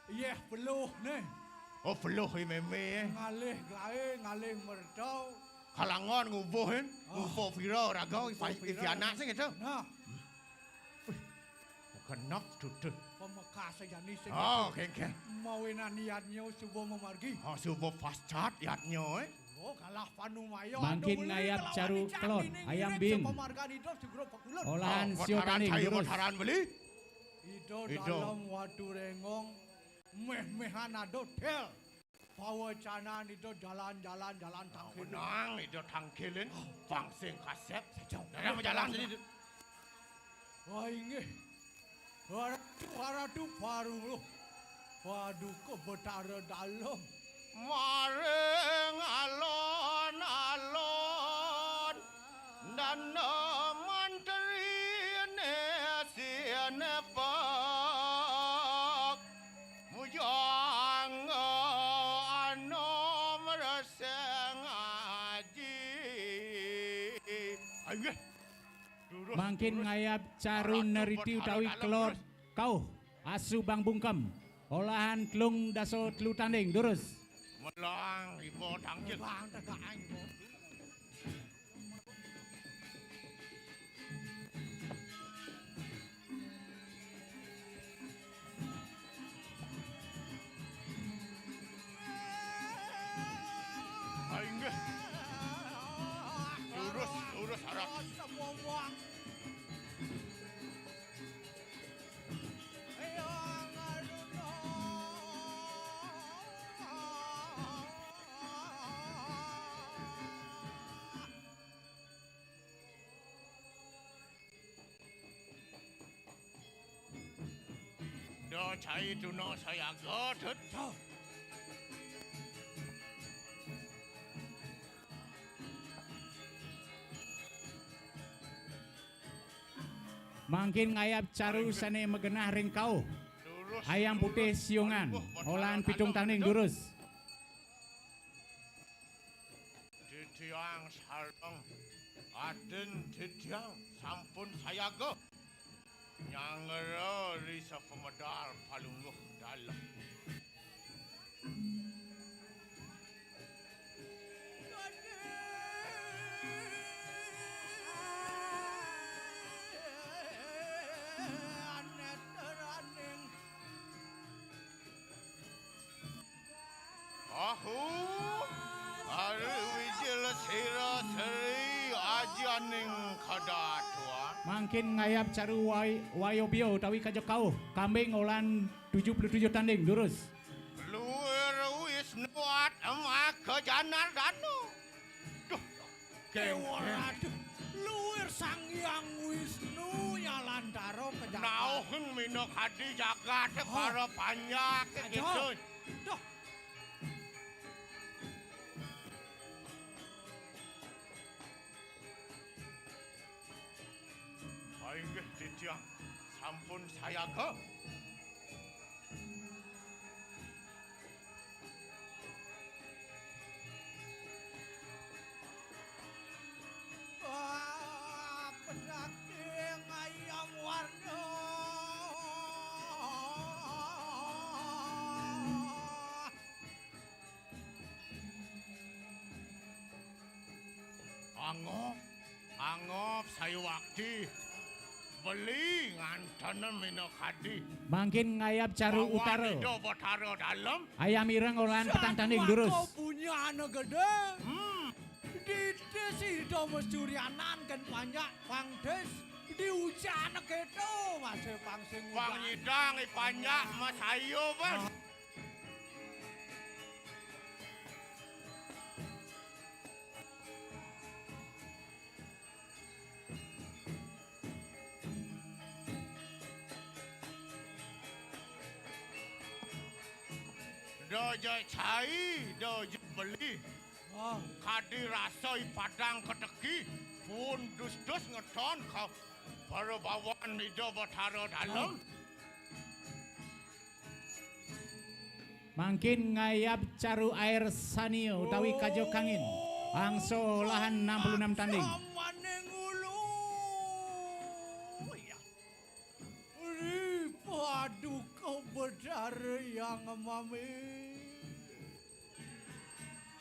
Yéh peluh né. Oh, peluh i mémé, ya. Ngalih gaé, ngalih mertau. Kalangan ngubuhin, ngupa pira raga, ngupa pira. Ifiana sing kéto. Nah. Wih, genep duduh. Pamekas jani sing. Oh, kéngkén. Mawinan yadnya suba mamargi. Oh, suba pascat yadnya, eh. Oh, kalah panumaya. Mangkin ngayab caru kelod, ayam bin. Olahan sio tanding, durus. Ida dalem Watu Rengong, méh-méhan ada tel. Pawacanan ida jalan-jalan, jalan tangkil. Menang, ida tangkilin, pangsing kasép. Dalam jalan tadi. Wah, inggih. Haradu, haradu, paruluh. Paduka Betara Dalem. Maring alon-alon dana mantrine sinepek. Mujang anom reseng aji. Ayo, durus, mangkin durus. Ngayab caru neriti utawi kelod kauh asu Bang Bungkem. Olahan telung dasa telu tanding, durus. Melang, ibu tangkil. Melang, tegak, ibu. Inggih. Lurus, lurus arah. Da cai tuna sayaga, Dut. Mangkin ngayab caru sané magenah ring kauh. Ayam Putih Siungan, olahan pitung tanding, durus. Titiang sareng adin titiang sampun sayaga. Nyangra ri sapamedal Palungguh Dalem. Ahu, ari wijil sira sri ajaning kadatuan. Mangkin ngayab caru wai-, wayobya utawi kaja kauh, kambing olahan tujuh puluh tujuh tanding, durus. Luir Wisnu Atma Kajanardana. Duh, kéwala, aduh. Luir Sang Hyang Wisnu Yalantara Kajanardana. Nauhing minakadi jagat para panjak. Aduh. Duh. Inggih titiang sampun sayaga. Ah, pedaking ayam warna. Angop, angop, sayuwakti. Beli nganten minakadi. Mangkin ngayab caru utara. Ida Batara Dalem. Ayam ireng olahan petang tanding, durus. Sat maka punyana gedé. Hmm. Ditis ida masuryanan kén panjak pangdis. Diucana kéto masih pangsing. Pang nyidang i panjak masayu, Bang. Ah. Dojo cai, dojo beli. Ah. Kadi rasa i padang keteki, pun dus-dus ngeton ka para bawan Ida Batara Dalem. Ah. Mangkin ngayab caru air sania utawi kaja kangin. Angsa lahan enam puluh enam tanding. Samaning ulu. Ya. Ri paduka Betara Hyang Mami.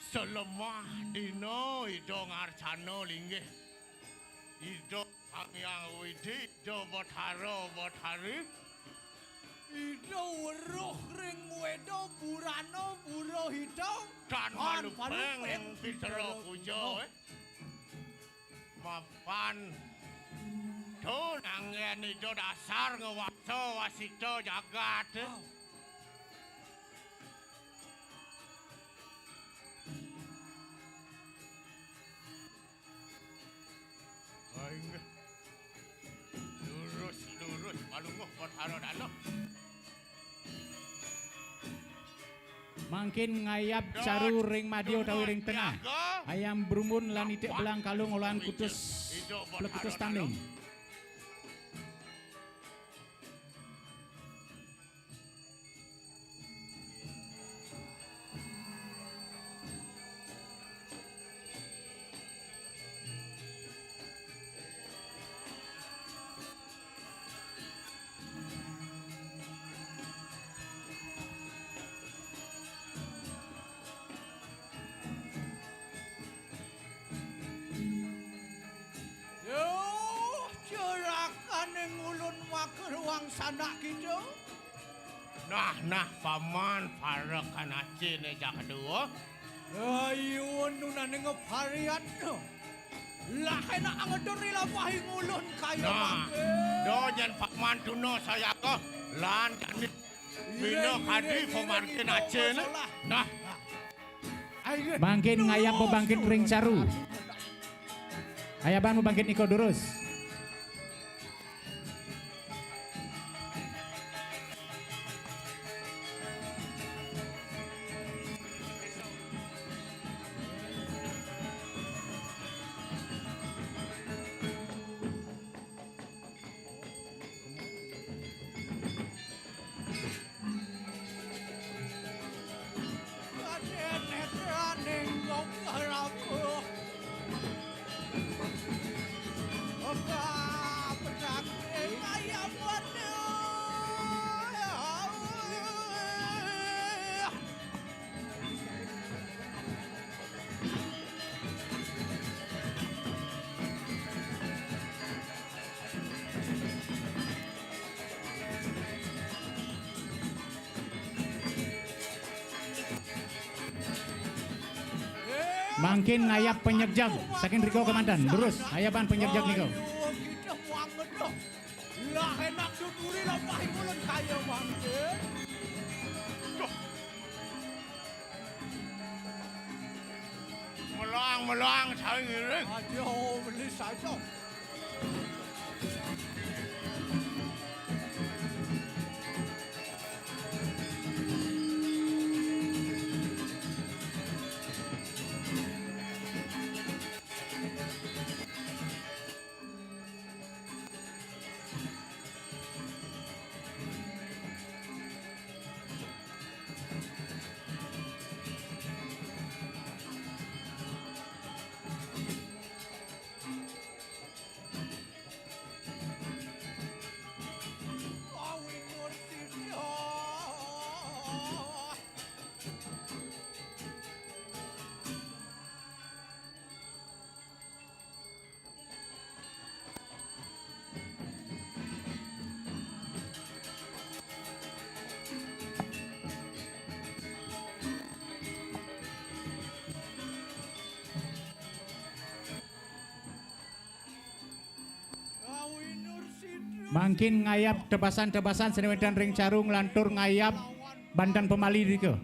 Salemah dina Ida ngarcana linggih Ida Sang Hyang Widi, Ida Betara Betari, Ida weruh ring Weda Burana Burahita, tan malupeng Pitra Puja, eh. Mapan. Tuh, nanggen Ida dasar ngwasa wasita jagat. Inggih. Lurus, lurus, palungguh Batara Dalem. Mangkin ngayab caru ring madya utawi ring tengah. Ayam brumbun lan itik belang kalung olahan kutus plekutus tanding. Yo, cerakaning ulun maka ruang sanak kita. Nah, nah, paman, parekan acene jak kedua. Ayo, nunaning ngepariat no. Lah, enak angedur di lapah ngulun kaya. Nah, mangke. Do jan paman tuna sayaka lan jani bina kadi pemangkin acene. Nah. Mangkin ngayab pebangkit ring caru. Ayaban pebangkit nika durus. Mangkin ngayab penyegjag saking rika kemanten. Durus, ayaban penyegjag nika. Lah enak syukuri lah pahi ulun kaya mangke. Duh. Melang-melang saling ngiring. Aduh, beli saja. Mangkin ngayab tebasan-tebasan sane wenten ring caru nglantur ngayab banten pamali rika.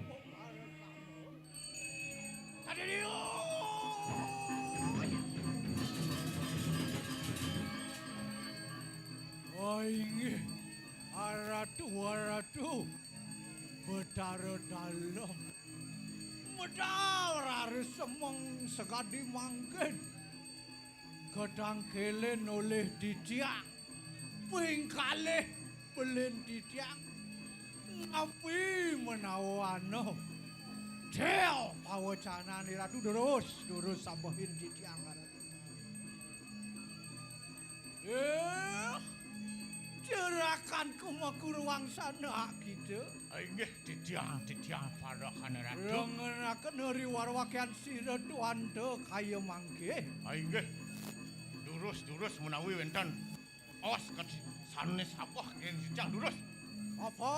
Oh, inggih. Aratu, aratu. Betara Dalem. Medal raris semeng sakadi mangkin. Katangkilin olih titiang. Ping kalih belin titiang. Napi menawa ana? Del pawecanan Ratu, durus, durus sambehin titiang, Ratu. Eh, cerakan kumaku ruang sana kita. Ah, inggih, titiang, titiang para Ratu. Rengenaken hari warwakian sira tuanta kaya mangke. Ah, inggih. Durus, durus menawi wenten os kadi sanes apa yen titiang durus. Apa?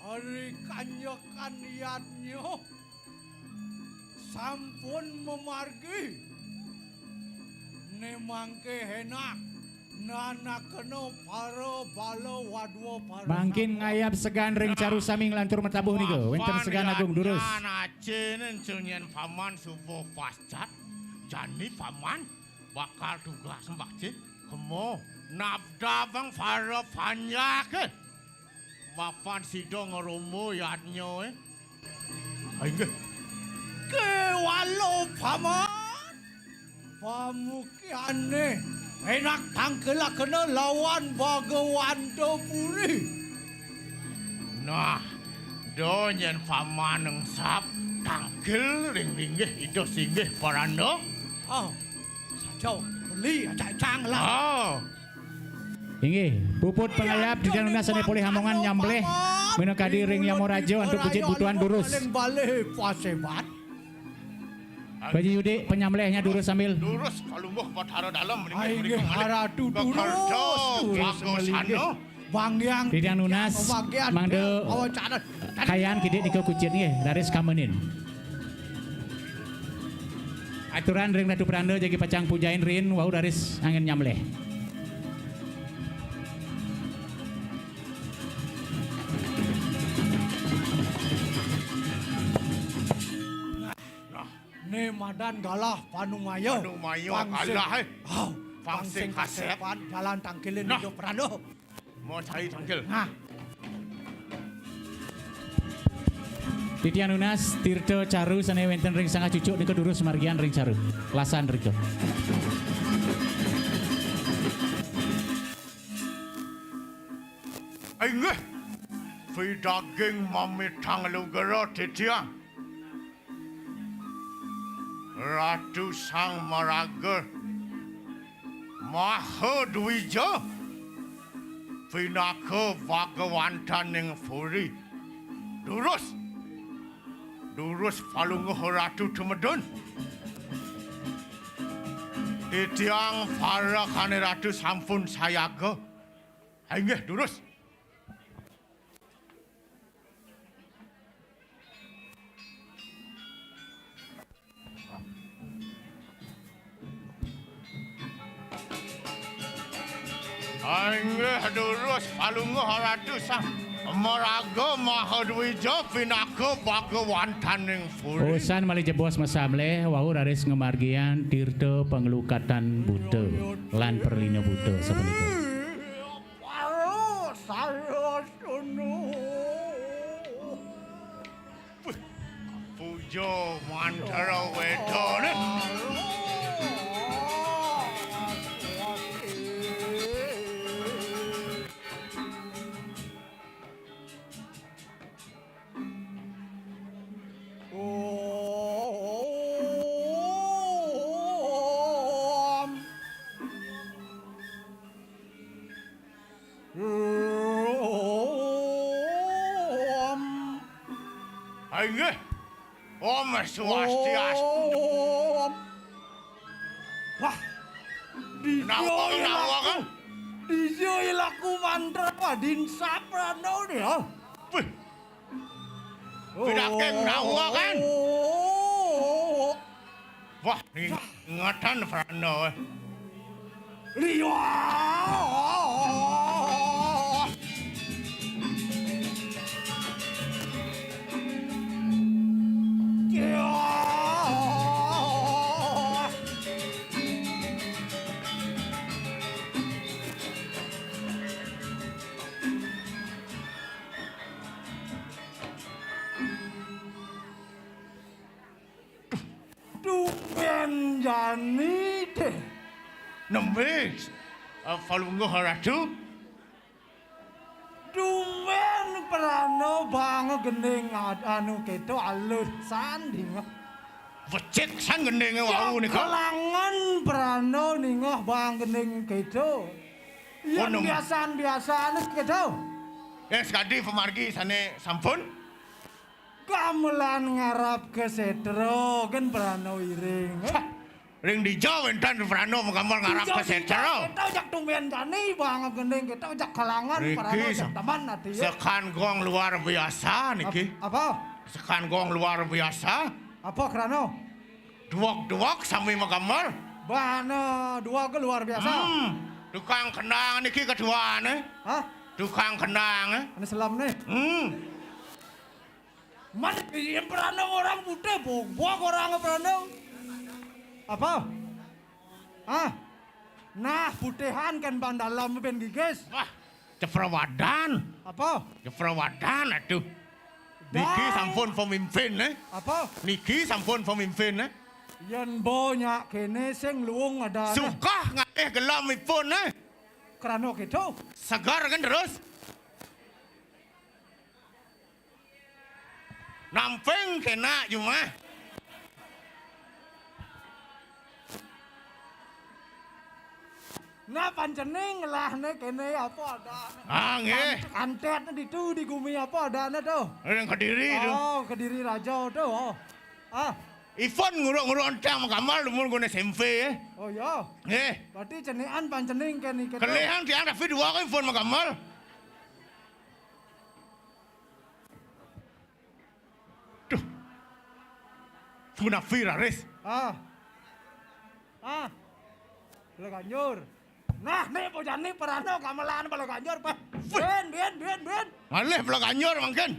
Ari kanjekan yadnya sampun mamargi. Ne mangke enak nanakena para bala wadwa para Mangkin sapa. Ngayab segan ring caru sami nglantur matabuh nika. Wenten segan agung durus. Nacene cunyen paman subuh pascat. Jani paman bakal tugas mbakci. Kemo nabdabang para panjake. Mapan sida ngrumbu yadnya, eh. Inggih. Kewalo paman. Pamukiane enak tangkelakena lawan Bagawanta Puri. Nah, do nyen paman nengsap tangkil ring linggih ida singgih paranda. Ah, saja beli acak cang lah. Ah. Inggih, puput pangayab titiang nunas sane polih amongan nyambleh minakadi ring Yamaraja antuk becik butuhan durus. Paji Yudik panyamblehnya durus sambil. Durus kalungguh Batara Dalem mriki. Inggih, mriki, mriki. Ratu, durus, durus, bagusana. Banggiang titiang nunas mangda kayan kidik nika kucit nggih, raris kamenin. Aturan ring Ratu Pranda jagi pacang pujain rin wau raris angin nyamleh. Nah, ne madan galah panumaya. Panumaya galah, eh. Pang sing kasepan jalan tangkilin ida Pranda. Mau cai tangkil. Nah. Titiang nunas tirta caru sane wenten ring sangah cucuk nika durus margian ring caru. Lasan rika. Inggih. Pidaging mamitang lugra titiang. Ratu Sang Maraga Maha Dwija pinaka bagawantaning puri. Durus. Durus palungguh Ratu tumedun. Titiang parekane Ratu sampun sayaga. Inggih, durus. Inggih durus palungguh Ratu Sang Maraga Mahadwija pinaka bagawantaning puri. Usan malih jebos masamleh, wau raris ngamargiang tirta panglukatan buta lan perlina buta sapunika. Para sarasana. Puja mantra wedane. Om. Om. Inggih. Om Swastiastu. Om. Wah. Dija ilaku. Dija ilaku mantra wadin saprana dia. Wih. Pidaging nawa kan? Oh. Wah, ingetan prana. Liwah. Jani deh. Nembe, eh, Palungguh Ratu. Dumen prana bang gending ad-, anu keto alus san dingeh. Becik san gendinge wau nika. Kelangan prana ningeh bang gending keto. Yan biasan-biasan keto. Eh, sakadi pamargi sane sampun. Gamelan ngarap ka setra, gen prana iring. Hah, ring dija wenten prana magamel ngarap ka setra? Keto jak tumben jani bang gending, keto jak kalangan prana jak teman ati. Sekan gong luar biasa niki. Ap-, apa? Sekan gong luar biasa. Apa krana? Duweg-duweg sami magamel. Bana duweg luar biasa. Hmm. Tukang kendang niki ketuane. Hah? Tukang kendang, eh. Ane selam nih. Hmm. Man, iya prana orang putih, bobok orang prana. Apa? Ah. Nah, putihan kan bang dalam ben gigis. Wah, ceprawadan. Apa? Ceprawadan atuh. Niki sampun pemimpin, eh. Apa? Niki sampun pemimpin, eh. Yen bo nyak kene sing luung ada. Sukah ngalih gelam ipun, eh. Krana keto. Segar kan terus. Namping kena jumah. Nah, pancening ngelahne kene apa adane? Ah, nggih. An-, antetne ditu di gumi apa adane to? Ring Kediri to. Oh, Kediri Raja to. Oh. Ah. Ipun nguruk-nguruk enteng magamel dumun gone S M P, eh. Oh, iya. Nggih. Berarti cenikan pancening kene keto. Kelihan tiang tapi dua kali ipun magamel. Duh. Punapi raris. Ah. Ah. Bala Ganjur. Nah, nih bocah nih perano gamelan bala Ganjur, Pak. Wih. Bin, bin, bin, bin. Malih bala Ganjur mangkin.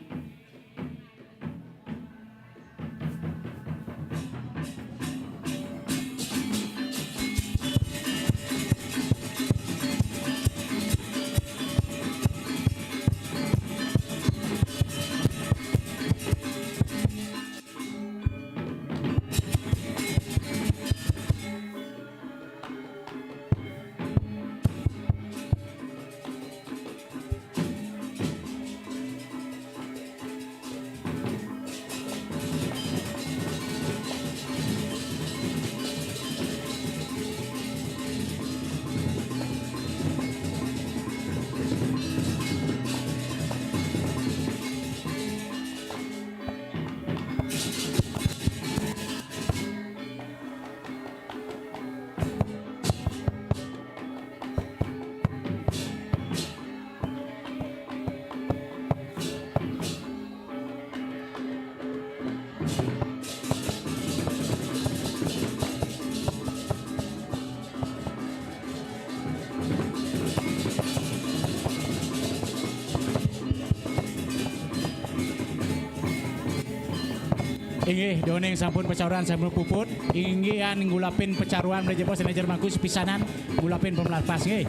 Inggih, doning sampun pacaruan sampun puput. Inggihan nggulapin pacaruan bala jebos sinajar mangku sepisanan nggulapin pamelapas nggih.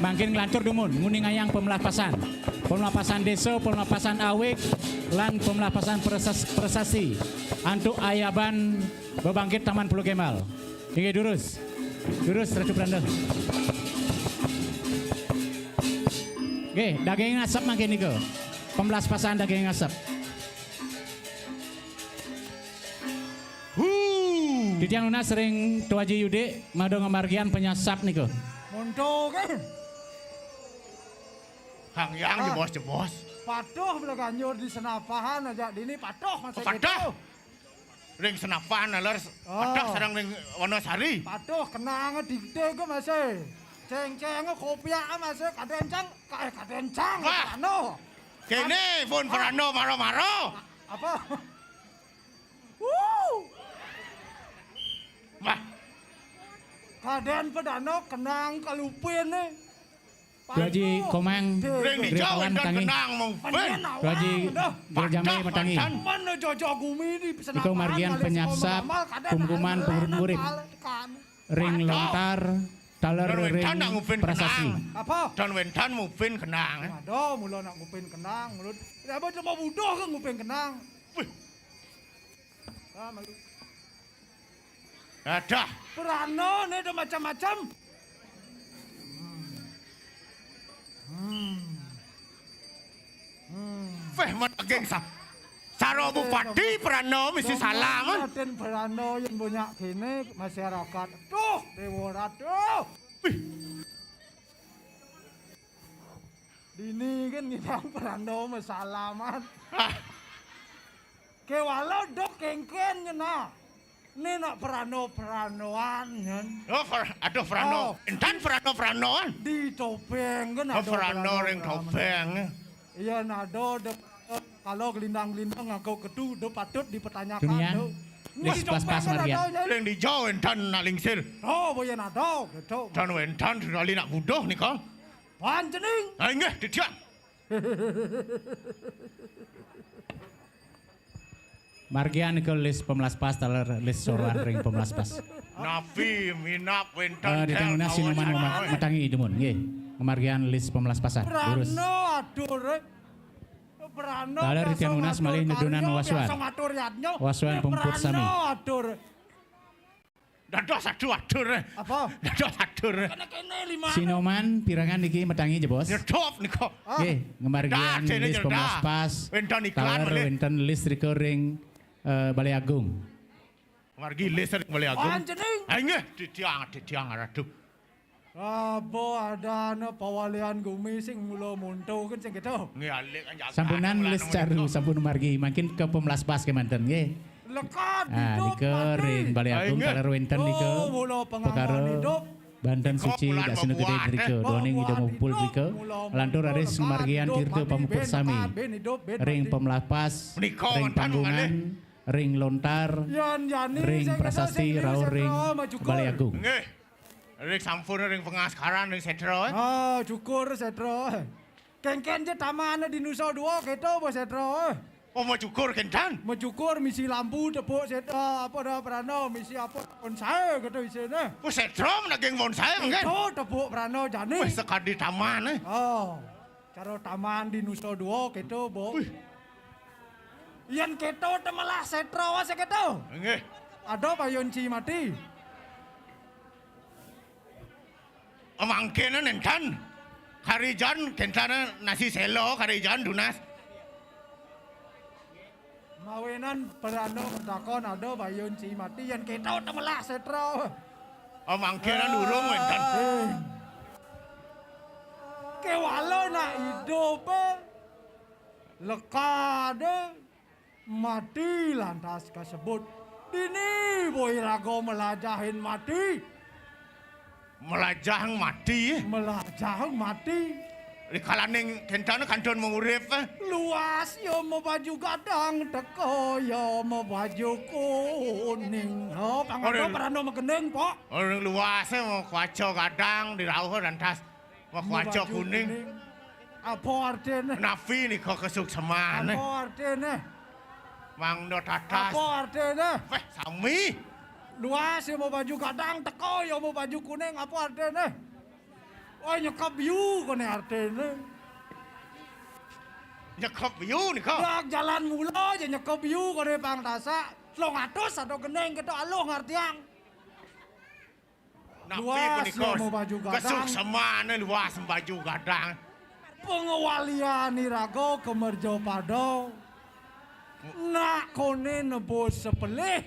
Mangkin nglantur dumun nguningayang pamelapasan. Pamelapasan desa, pamelapasan awig, lan pamelapasan prasas-, prasasti antuk ayaban bebangkit Taman Pulau Gembal. Inggih durus. Durus Ratu Pranda. Nggih, daging asep mangkin nika. Pamelapasan daging asep. Hu. Titiang nunas ring Tuaji Yudik mada ngamargiang panyasap nika. Monto kan? Kang Yang jebos-jebos. Patuh bala Ganjur di Senapahan aja dini patuh masih patuh. Ring Senapahan aler patuh sareng ring Wonosari. Patuh kenang digdeg masih. Ceng-ceng kopiak masih kadencang, kae kadencang. Wah. Anu. Kene pun perano maro-maro. Apa? Wuh. Wah. Kaden pedano kenang kalupin nih. Tuaji Komang, ring dija wenten kenang mupin. Tuaji Jambe matangi. Mana jojo gumi di Senapahan. Iko margian penyapsap kumkuman pengurip-ngurip. Ring lontar taler ring prasasti. Apa? Dan wenten mupin kenang. Ada mula nak ngupin kenang, mulut. Ya apa cuma budoh ke ngupin kenang. Wih. Ah, malu. Adah. Prana né ada macam-macam. Wéh, menegeng sa. Saro bupati prana mesti salah, man. Aden prana yang banyak kene masyarakat. Duh, Dewa Ratu. Dini kan ngidang prana masalaman. Ah, Kewala dok kengken ngena. Né nak prana-pranoan kan. oh, fer, aduh prana. Oh. Entan prana-pranoan. Di topeng kan Oh, ada prana ring prana-pranoan. Topeng. Iya nado de kalau gelindang-gelindang nganggo ketu de patut dipertanyakan Dunian, do. Lis Pas-Pas Margian. Ring dija entan nak lingsir. Oh, boya nado gitu. Dan entan kali nak buduh nika. Panjening. Ha inggih, didiang. Margian nika Lis Pemlaspas taler Lis Sorwan ring Pemlaspas. Napi minap wénten. Eh, Titiang Nunas Sinuman ngema- matangi dumun nggih. Ngamargian Lis Pemlaspasan. Lurus. Prana atur. Prana. Taler Titiang Nunas malih nedunan wasuan. Wasuan pungkur sami. Prana atur. Dados atur-atur. Apa? Dados atur. Kene-kene lima. Sinuman pirengang niki matangi jebos. Nyedop nika. Ah. Nggih, ngamargian Dah, dene Lis nyedah. Pemlaspas. Wénten iklan Taler malih. Wénten Lis rika ring eh, Balé Agung. Margi Lis ring Balé Agung. Panjening. Ha inggih, didiang, didiang Ratu. Apa adana pawalian gumi sing mula monto kan sing gitu. Nggih alik kan jagat. Sampunan Lis Caru, sampun margi, mangkin ke Pemlaspas kemanten nggih. Lekat Ah, hidup nika mati. Ring Balé Agung Ayo, taler wénten nika. Oh, mula pengamal hidup. Banten Nika Suci bulan daksina gedé membuat, nika eh. doning ida ngumpul nika. Lantur raris ngamargian tirta pamuput sami. Ring Pemlaspas, Menika ring wonten Panggungan, ring Lontar, Yan yani ring sing Prasasti, sing rauh ring setra, majukur. Balé Agung. Nggih. Ring sampun ring pengaskaran ring setra. Eh. Ah, syukur setra. Kengken je tamane di Nusa Dua keto apa setra. Oh, majukur kentan. Majukur misi lampu tepuk setra apa dah prana misi apa bonsai keto isine. Oh, setra menaging bonsai mungkin. Keto tepuk prana jani. Wis sekadi taman eh. Oh, cara taman di Nusa Dua keto, Bo. Yan keto temelah setra wase keto. Nggih. Ada payun ci mati. Mangkene nentan. Karijan kentana nasi selo karijan dunas. Mawinan perano takon ada payun ci mati yan keto temelah setra. Mangkene durung wénten. Eh. Kewala nak idup eh. Lekade mati lantas kasebut. Dini boy raga melajahin mati. Melajahang mati. Melajahang mati. Rikalaning kentana kantun mengurip. Luas ya mau baju gadang teko ya mau baju kuning. Oh, pangado Orang- perano megening, Pok. Orang luasnya mau kuaca gadang dirauh lantas. Mau kuaca kuning. Apa artine? Napi nika kesukseman eh. Apa artine? Mangda tatas. Apa artine? Weh, sami. Luas ya mau baju gadang teko ya mau baju kuning apa artine? Oh nyekep yu kene artine. Nyekep yu nika. Ya jalan mula aja nyekep yu kene pang tasak. Telung atus atau gendeng kita aluh ngartiang. Napi Luas punika ya mau baju gadang. Kesukseman eh, luas baju gadang. Pengewalian iraga kemerja pada. Nak kone nebus sepelih.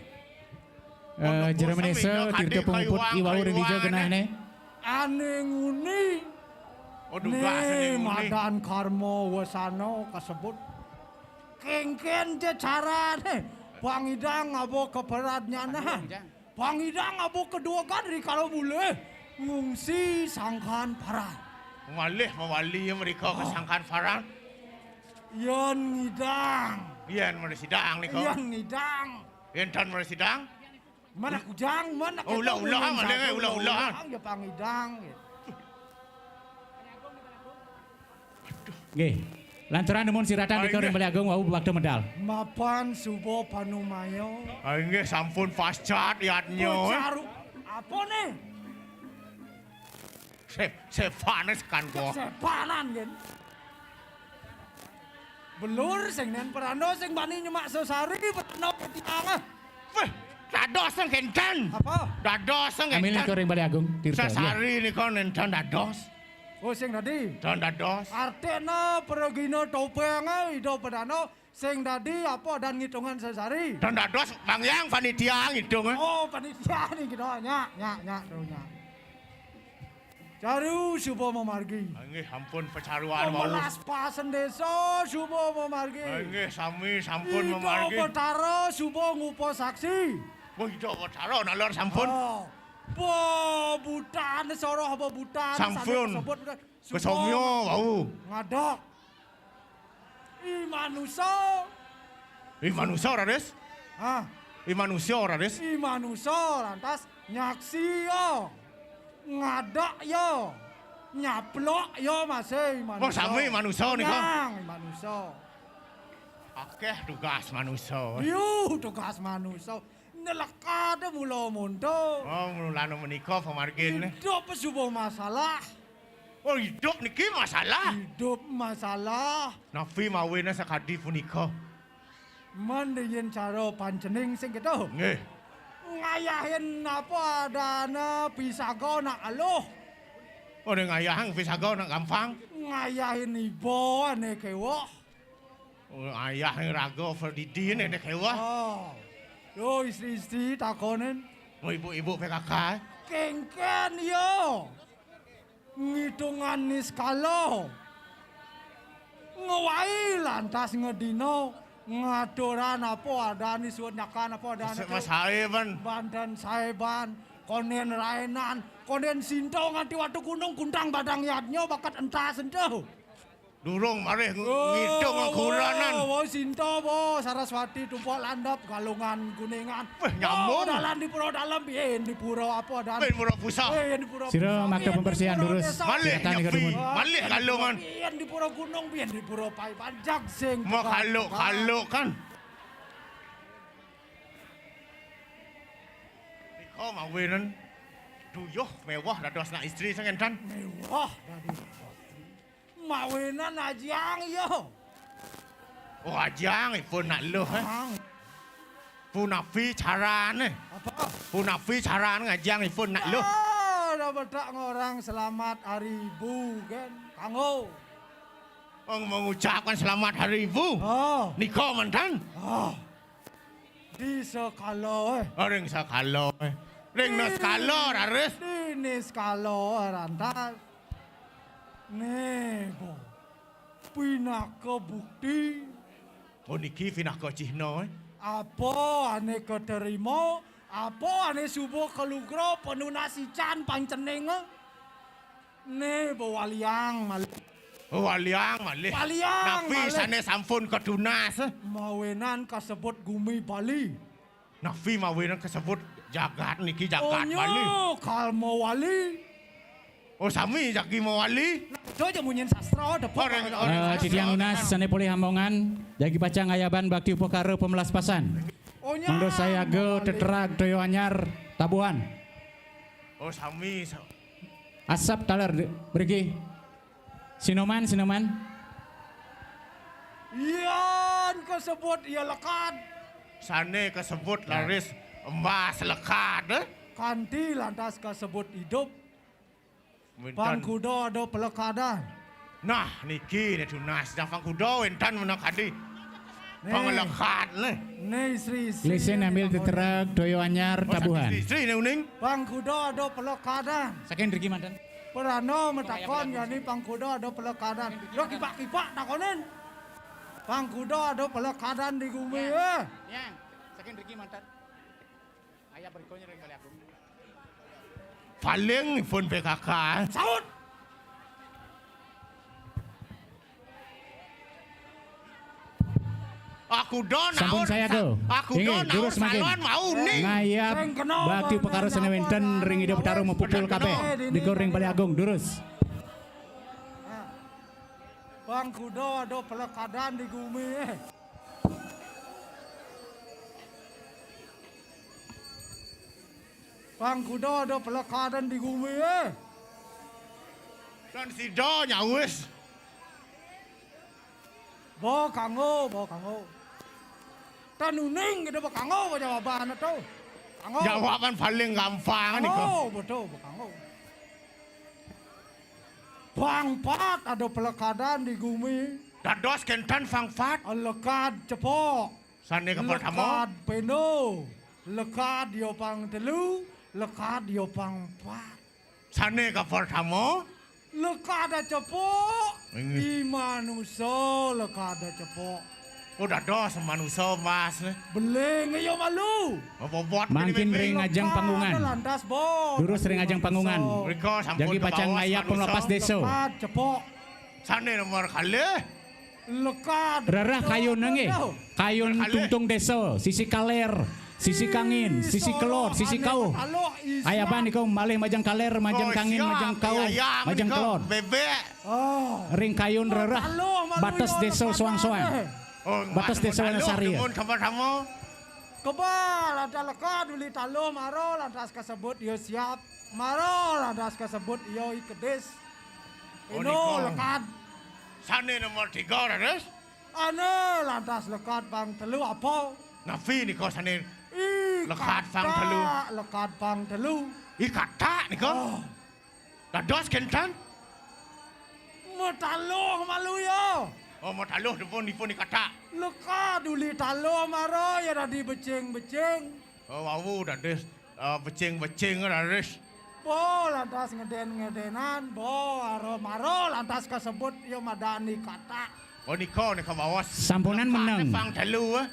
Eh, Jero Menesa, tirta pamuput iwau ring dija genahne. Ane nguni. Oh, dugas ane nguni. Madan karma wasana kasebut. Kengken je carane. Pangidang abo keperadnyana. Pangidang abo kedua gadri kalau mule. Ngungsi sangkan paran. Malih mawali mereka ke sangkan paran. Yan ngidang. Yan merisidang nika. Yan ngidang. Yan tan merisidang. Mana kujang, mana Oh, ulah-ulah, kujang, malih, jago, ulah-ulah. Ya pangidang. Ya. Nggih. Lantaran dumun siratan nika ring Balé Agung wau bakta medal. Mapan suba panumaya. Ah, inggih sampun pascat yadnya. Pucaru. Apa nih? Sep, sepane sekan gua. Sepanan kan. Belur sing nen perando sing bani nyemak sesari perando ketiang. Weh, Dados sing kénten. Apa? Dados sing kénten. Ambil ring Balé Agung, Tirta. Sesari nika nénten dados. Oh, sing dadi. Nénten dados. Artine pragina topéngé Ida Pedana sing dadi apa dan ngitungan sesari. Nénten dados, Bang Hyang panitia ngitung, eh. Oh, panitia nih gitu. Nyak, nyak, nyak, tuh, nyak. Caru suba mamargi. Inggih, ampun pacaruan wau. Pemelas pasen desa suba mamargi. Inggih, sami sampun mamargi. Ida Betara suba ngupa saksi. Wah, Ida Betara nalar sampun. Oh. Bebutan soroh bebutan. Sampun. Sané kasebut bebutan. Suba kasomya wau. Ngadeg. I manusa. I manusa, Raris? Hah? I manusa, Raris? I manusa lantas nyaksi ya. Ngadeg ya. Nyaplok ya masih i manusa. Oh, sami manusa nika. Nang i manusa. Akéh tugas manusa. Yuh, tugas manusa. Nelekad mula monto. Oh, mulane menika pamargine. Idup suba masalah. Oh, idup niki masalah. Idup masalah. Napi mawene sakadi punika? Men yen cara pancening sing keto. Nggih. Ngayahin apa adane pisaga nak aluh. Oh, ning ngayahang pisaga nak gampang. Ngayahin iba ane kewah. Oh, ayah raga Ferdidi nek kewah. Oh. Yo, istri-istri takonin. Oh, ibu-ibu P K K. Kengken yo. Ngitungan niskala. Ngewai lantas ngedino ngaturan apa adane suwun nyakan apa adane. Mas Saeban. Banten Saeban, konden Raenan, konden Sinto nganti Watu Gunung Kuntang Badang Yadnya bakat entas ento. Durung marih ng-, oh, ngitung ngakuranan. Wo, wo, Sinto, wo, Saraswati, Tumpuk Landep, Galungan, Kuningan. Weh, nyambung. Oh, dalan di Pura Dalem, biyen di Pura apa, dan biyen Pura Pusah. Biyen di Pura Pusah. Sira makta pembersihan durus. Malih Nyepi, malih Galungan. Biyen di Pura Gunung, biyen di Pura Paeban, jag sing. Makaluk-kaluk kan. Nika mawinen duyuh mewah dados anak istri sing entan. Mewah dados istri. Mawinan ajang ya. Oh, ajang ipun nak luh, eh. Ajang. Punapi carane? Apa? Punapi carane ngajang ipun nak luh? Ah, dah betak ngorang selamat hari ibu, kan? Kanggo. Wong mengucapkan selamat hari ibu. Oh. Nika mantan? Oh. Di sekala, eh. Oh, ring sekala, eh. Ring niskala, raris. Di niskala, eh, rantas. Nih, bo. Pinaka bukti. Oh, niki pinaka cihna, eh. Apa ane katerima, apa ane suba kalugra panunas ican pancening, eh. Nih, bo waliang malih. Oh, waliang malih. Waliang malih. Napi sane sampun katunas, eh? Mawinan kasebut gumi Bali. Napi mawinan kasebut jagat niki jagat Bali? Onya, Kalmawali. Oh, sami jagi mawali. Nah, itu aja munyin sastra, depok. Orang, orang sastra. Eh, titiang nunas sane polih amongan, jagi pacang ngayaban bakti upakara pamelaspasan. Onya, mangda sayaga mawali. Tetrag toya anyar tabuhan. Oh, sami, sa- Asap taler, de-, mriki. Sinoman, Sinoman. Yan kasebut ya lekad. Sane kasebut ya. Laris embas lekad, eh? Kanti lantas kasebut idup. Wenten. Pangkuda ada pelekadan. Nah, niki ne tunas. Dah pangkuda wenten mena kadi. Nih. Panglekad, nih. Nih, istri-istri. Lisin ambil tetrag toya anyar tabuhan. Oh, istri-istri ne uning. Pangkuda ada pelekadan. Saking driki manten. Perano matakon yani pangkuda ada pelekadan. Lo kipak-kipak takonin. Pangkuda ada pelekadan di gumi, eh. Yang, saking driki manten. Ayah berikutnya ring Balé Agung. Paling pun P K K. Saut. Aku don. Sampun naur, saya sa-, go. Aku inggih, don naur durus mangkin. Salon mau ning. Ngayap bakti upakara sane wenten ring Ida Betara mapupul kabeh. Nika ring Balé Agung, durus. Pangkuda ada pelekadan di gumi, eh. Pangkuda ada pelekadan di gumi, eh. Dan sida nyawis. Bo kanggo, bo kanggo. Tan uning kita bo kanggo bo jawaban to. Jawaban paling gampang niko. Oh, betul, Bang. Pangpat ada pelekadan di gumi. Dados kenten pangpat. Lekad cepok. Sane kapertama. Lekad peno. Lekad yo pang telu. Lekad yo pang pat. Sane kapertama. Lekad cepok. Inggih. I manusa lekad cepok. Oh, dados manusa mas ne. Beling yo malu. Bobot. Mangkin ring ajeng panggungan. Lantas, Bo. Durus ring ajeng panggungan. Rika sampun. Jagi pacang ngayap pemelepas desa. Lekad cepok. Sane nomor kalih. Lekad. Rerah kayun nggih. Kayun tungtung desa, sisi kaler, sisi kangin, sisi kelod, sisi kauh. Ayaban niku malih majeng kaler, majeng kangin, majeng kauh, majeng kelod. Bebek. Oh. Ring kayun rerah bates desa soang-soang. Oh, bates desa Wonosari. Nuwun sama-sama. Kebal ada lekad uli taluh maro lantas kasebut yo siap. Maro lantas kasebut yo i kedis. Oh, nika. Ino lekad. Sane nomor tiga, Raris? Ane lantas lekad pang telu apa? Napi nika sane lekad pang telu? I katak, lekad pang telu. I katak nika? Oh. Dados kenten? Mataluh malu ya. Oh, mataluh dipun, dipun i katak. Lekad uli taluh maro ya dadi becing-becing. Oh, wau dados, eh, becing-becing raris. Bo lantas ngeden-ngedenan, bo aro maro lantas kasebut ya madani katak. Oh, nika, nika baos. Sampunan meneng. Pang telu, eh.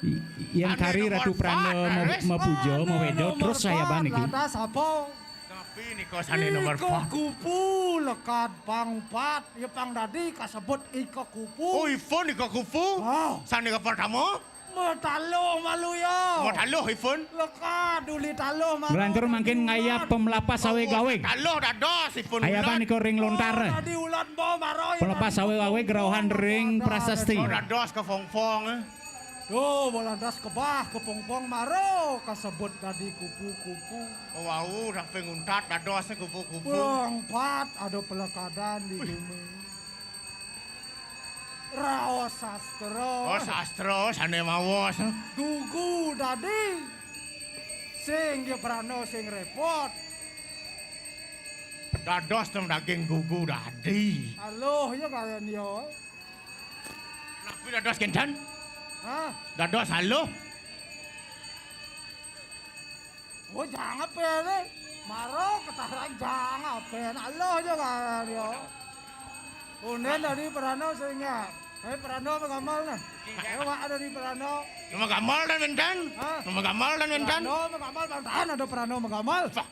Yang kari Ratu Prana mapuja, mawedo, terus ayaban niki. Lantas apa? Napi nika sane nomor pat? Ika kupu, lekad pang pat, ya pang dadi kasebut ika kupu. Oh, ipun ika kupu? Ah. Sane kapertama? Mataluh malu ya. Mataluh ipun. Lekad uli taluh maro. Nglantur mangkin ngayap pemelepas awig-awig. Taluh dados ipun. Ayaban nika ring lontar. Dadi ulat bo maro ya. Pemelepas awig-awig rauhan ring prasasti. Oh, dados kepongpong, eh. Tuh, bo lantas kebah kepongpong maro kasebut dadi kupu-kupu. Oh, wau, sampai nguntat dados kupu-kupu. Pangpat ada pelekadan di gumi. Raos sastra. Oh, sastra sane maos. Gugu dadi sing ya prana sing repot. Dados tem daging gugu dadi. Aluh ya kalian yo. Napi dados kenten? Hah? Dados aluh. Oh, jang ape ne? Maro ketaran jang ape ne? Aluh aja kan yo. Unden dadi prana sing ya. Hei, prana magamal nah. Hei, wak dadi prana. Magamal dan wenten. Hah? Magamal dan wenten. Prana magamal, bang tahan ada prana magamal. Wah.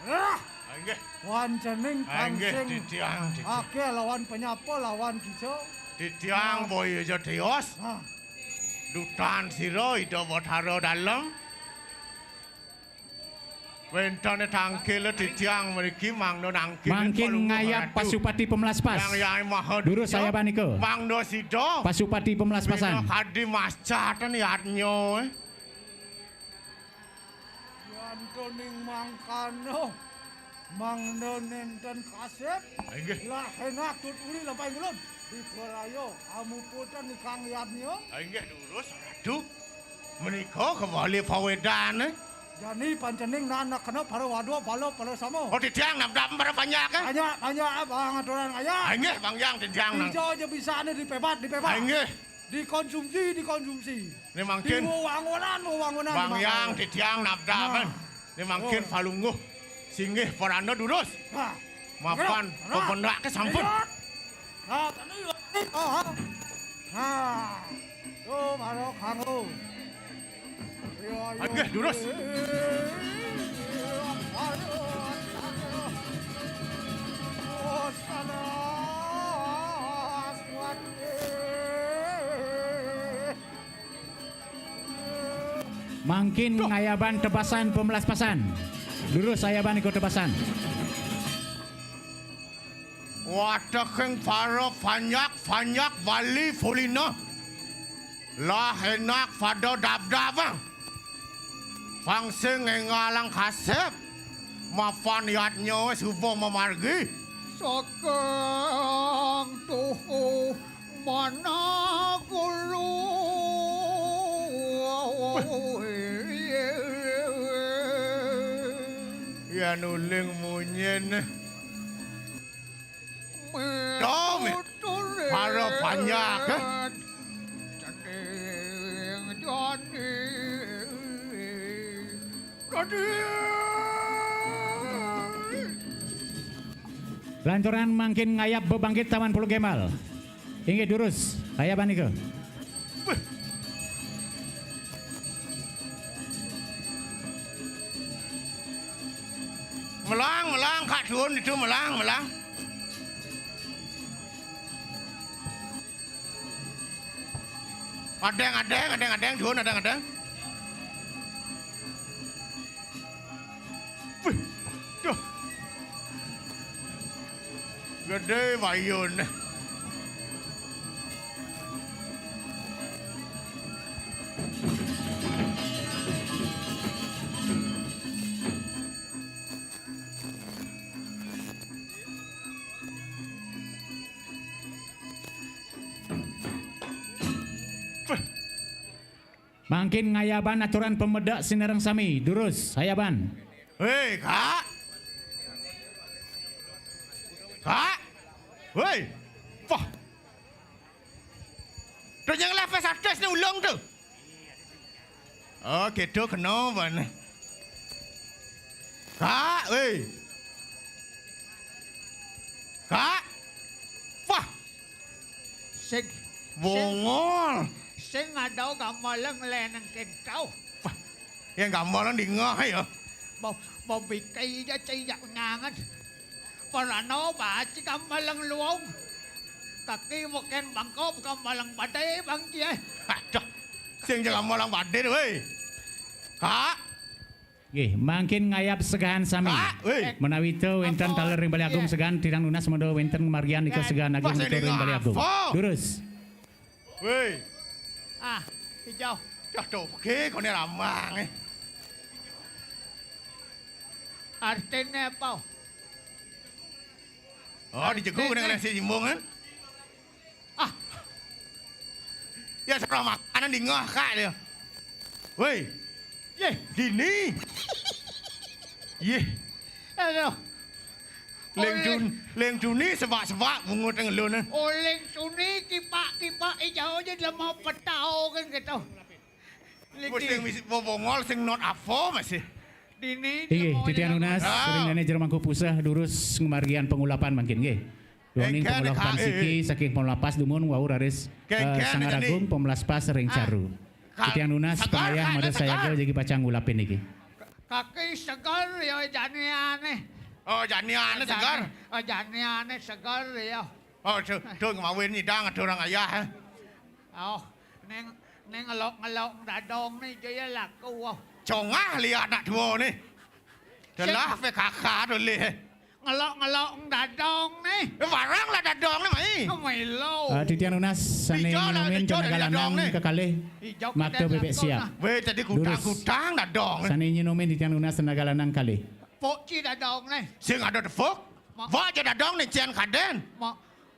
Ah, inggih. Wan cening. Ah, inggih, kangsing. Titiang, titiang. Akeh lawan penyapa, lawan kija. Titiang. Nah. Boya aja tios. Nah. Dutan sira Ida Bathara Dalem. Wentene tangkil titiang mriki mangda nangkil. Mangkin ngayap Palungguh Ratu. Pasupati Pemlaspas. Yang Hyang Maha. Durus Duta. Ayaban nika. Mangda sida. Pasupati Pemlaspasan. Bina kadi mascatan yadnya, eh. Yantoning mangkana mangda nenten kasep. Inggih. Lah enak tut uli lampahing ulun. Dikaraya amuputan ikang yadnya. Inggih, durus, Ratu. Menika kembali pawedane. Jani pancening nanak kena para wadwa bala para sama. Oh, titiang nabdap para panjak, eh? Panjak, panjak, bang aturan ngayah. Inggih, Bang Hyang, titiang nang. Ijo aja bisane dipebat, dipebat. Inggih. Dikonsumsi, dikonsumsi. Ini mangkin. Di wewangunan, wewangunan. Bang Hyang, titiang nabdaban. Nah. Ini mangkin. Oh. Palungguh singgih prana durus. Nah. Mapan. Nah. Pependak ke sampun. Lihat. Nah, tadi, oh, oh. Nah. Tuh, baru kamu. Iya, iya. Aduh, durus. Oh, salah. Mangkin ngayaban tebasan pemlaspasan. Durus ayaban iku tebasan. Wateking para panjak-panjak Bali Pulina. Lah enak pada dabdabang. Pang sing enggalang kasep. Mapan yadnya wis upa mamargi. Saking tuhu managulu. Nuling munyin. Dom. Para panjak, eh. Lanturan mangkin ngayab bebangkit Taman Pulau Gembal. Inggih durus, kayaban nika. Melang, melang, Kak Duun itu melang, melang. Adeng, adeng, adeng, adeng, Duun, adeng, adeng. Wih, duh. Gedé bayun. Mangkin ngayaban aturan pemeda sinareng sami. Durus, hayaban. Hei, Kak. Kak. Hei. Wah. Tuh yang lepas atas ni ulung tuh. Oh, gitu kena ban. Kak, hei. Kak. Wah. Sing, sing, bongol. Sing ada gambalang leneng kentau. Wah, yang gambalang di ngah ya. Mau, mau bikai aja cai jak nyangan. Parano baci gambalang luong. Kaki mungkin bangkop gambalang badai bang cie. Aduh, sing jak gambalang badai weh. Kak. Nggih, mangkin ngayab segahan sami. Pak, woi. Menawi to wenten apa? Taler ring Balé Agung, iya, segahan titiang nunas mada wenten margian ika segahan agung to ring Balé Agung. Apa? Durus. Woi. Ah, hijau. Cah toge kone ramang, eh. Artine apa? Oh, dijegu kene nasi jimbung, kan? Ah. Ya, sekolah makanan di ngah, Kak, dia. Woi. Yeh, dini. Yeh. Aduh. Leng Dun, Leng Duni sebak-sebak bungut ngelun, eh. Oh, Leng Duni kipak-kipak hijau aja lemah petau kan gitu. Leng Duni. Sing bobongol, sing not apa masih. Dini. Inggih, titiang nunas, ah, ring Dene Jero Mangku Puseh, durus ngamargiang pangulapan mangkin, nggih. Duaning pangulapan siki saking pamelapas dumun wau raris, eh, Sangaragung, pamelapas ring Caru. Titiang nunas pangayah mada sayaga jagi pacang ngulapin niki. Kaki seger ya janiane. Oh, janiane seger. Oh, janiane seger ya. Oh, tu, tu ngawin nyidang ada orang ayah, eh. Oh, ning, ning ngelok-ngelok dadong ni jaya laku, oh. Congah lihat anak dua ni. Telah P K K tu lih. Ngelok-ngelok dadong ni. Eh, barang lah dadong ni, mai. Melo. Ah, titiang nunas sane nyinomin tenaga lanang kekalih. Makta bebek siap. Weh, tadi gudang-gudang dadong. Sane nyinomin titiang nunas tenaga lanang kalih. Pok ci dadong ni. Sing ada tepuk. Wah, ci dadong ni cian kaden. Ma,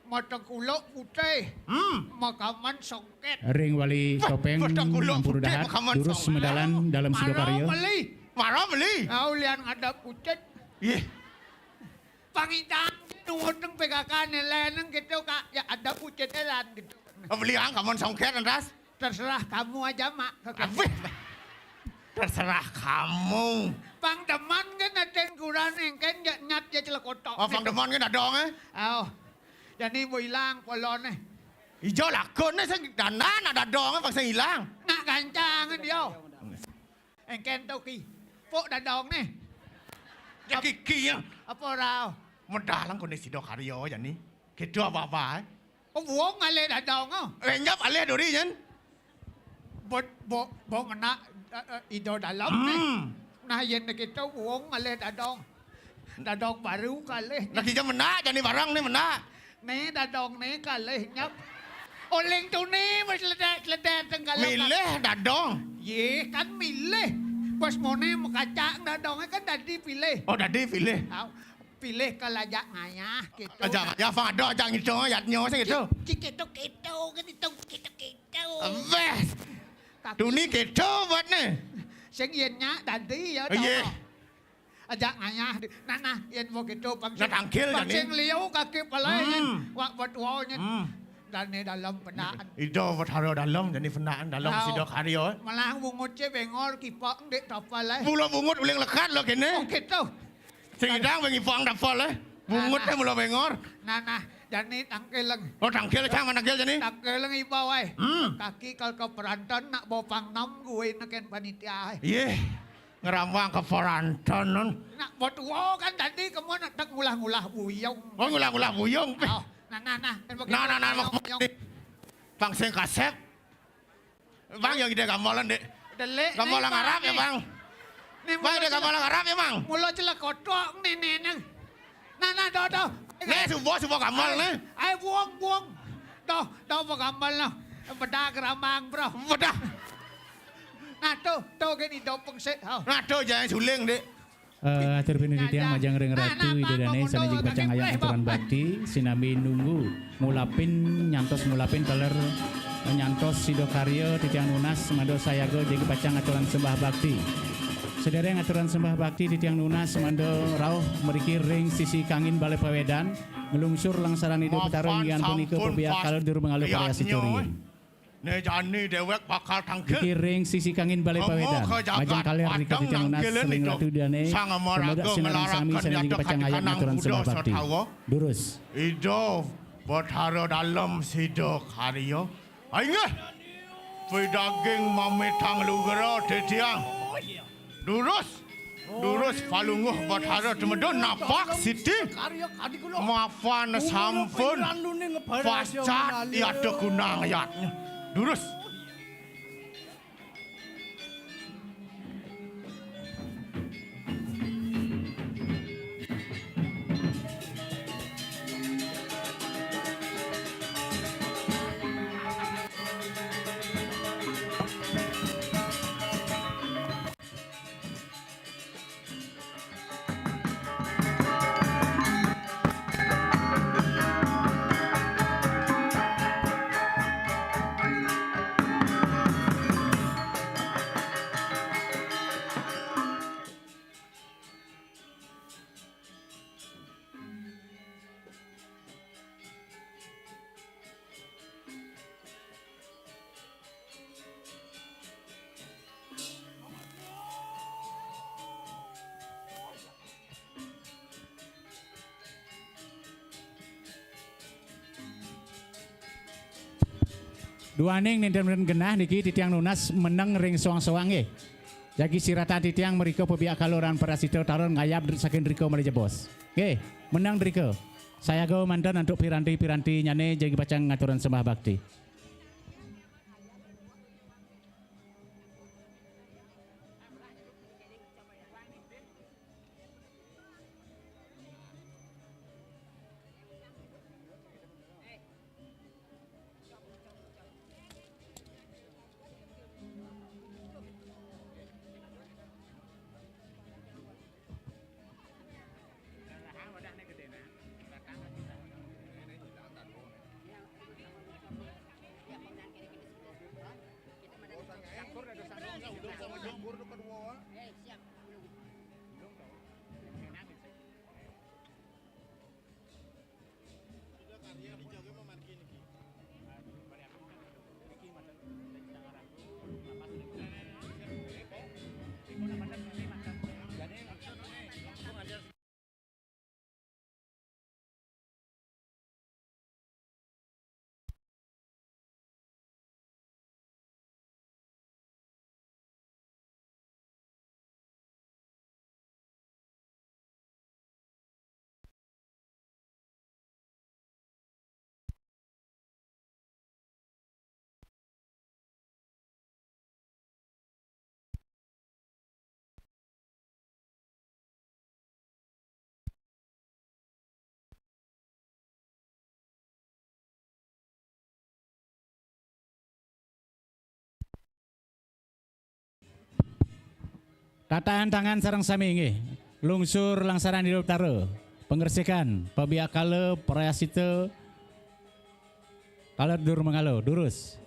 ma tengkuluk putih. Hmm. Ma kaman songket. Ring Wali Topeng, Ampuru Dahat, durus medalan dalam sidokarya. Mara beli. Mara beli. Au lian ngadap pucet. Ih. Pangitang nunguteng P K K ni leneng gitu, Kak. Ya, ada pucet elan gitu. Beli ang kaman songket, Andras. Terserah kamu aja, Mak. Abih. Terserah kamu. Pang demen kan aden kuran engken ja nyat ja celekotok. Oh, pang demen kan dadong, eh? Oh. Jani mau ilang polone. Ijo lakon ni sing dandan ada dadong, eh, pang sing ilang. Nak gancangan dia. Engken to ki. Pok dadong ni. Ya kiki ya. Apa ora? Medalang kondisi do karyo jani. Gitu apa-apa, eh? Oh, wong ngalih dadong, oh. Eh, nyap alih duri, yen. Bot, bo, bo ngena, eh, eh, ido dalam ni. Hmm. Nah, yen kita wong ngalih dadong. Dadong baru kalih. Nah, kita menak, jani barang ni menak. Ni dadong ni kalih nyap. Oling tuni, mas ledak, ledak tenggalih. Milih dadong. Ye, kan milih. Pas mone mekacak dadong kan dadi pilih. Oh, dadi pilih. Au. Pilih ke lajak ngayah, gitu. Lajak ngayah, pang ada ajak ngitung, ayat nyo, sing gitu. Cik, cik, gitu, gitu, kan itu, gitu, gitu. Abeh. Tapi tuni gitu buat ni. Sing yen nyak tadi, ya, oh, iya. Tau. Aja ngayah. Nah, nah, yén begitu pang sing, pang sing liu kaki palih nyén. Wak betuo nyén. Dani dalem pendaan. Ida Betara dalem, dani pendaan dalem sida karya. Malah bungut cé bengor kipek ndik tapal, eh. Mula bungut uling lekat lo kéné. Oh, gitu. Sing idang bengipang tapal, eh. Bungut téh mula bengor. Nah, nah, jani tangkil leng. Oh, tangkil cang, tangkil jani. Tangkil leng iba waé. Kaki kal ka perantan nak bawa pang enam gue neken panitia, eh. Yéh. Ngerambang ka perantan non. Nak betuo kan tadi kamu nak tak ngulah-ngulah buyung. Oh, ngulah-ngulah buyung. Oh, nah, nah, nah. Nah, nah, nah, pang sing kasép. Bang, yang ide gamelan, Dik. Delik. Gamelan Arab ya, Bang? Bang, ide gamelan Arab ya, Bang? Mula celek kotok nih, nih, nih. Nah, nah, do, do. Nih, subuh, subuh gamelan nih. Ai, buang, buang. Do, do, apa gamelan noh? Bedah geramang, bro. Bedah. Nah, tuh, tuh gini do pengsik. Nah, tuh jangan suling, Dik. Eh, atur pinunas titiang majeng ring Ratu Ida Dané sané jagi pacang ngayah ngaturan bakti, sinambi nunggu ngulapin nyantos ngulapin taler, eh, nyantos sida karya titiang nunas mangda sayaga jagi pacang ngaturan sembah bakti. Sadéréng ngaturan sembah bakti titiang nunas mangda rauh mriki ring sisi kangin Balé Pawédan, nglungsur langsaran Ida Betara inggih punika pebiak kala durung mangaluh parayasita riin. Né jani déwék bakal tangkil. Niki ring sisi kangin Balé Pawédan. Majeng kalih ring titiang nunas ring Ratu Dané. Sang amaraga pemuda sinareng sami sané niki pacang ngayah ngaturan sembah bakti. Durus. Ida Betara Dalem sida karya. Inggih. Pidaging mamitang lugra titiang. Durus. Durus Palungguh Betara Tumedun napak siti. Mapan sampun pacat yata kunang yatnya. Durus. Duaning nénten-nénten genah niki titiang nunas meneng ring soang-soang nggih. Jagi siratan titiang mrika pebiak kala ran parasita taler ngayab saking drika malih jebos. Nggih, meneng drika. Sayaga manten antuk piranti-pirantinané jagi pacang ngaturang sembah bakti. Tatahan tangan sareng sami nggih. Lungsur langsaran Ida Betara. Pangresikan, pabiakala, prayascita, taler dur mangala, durus.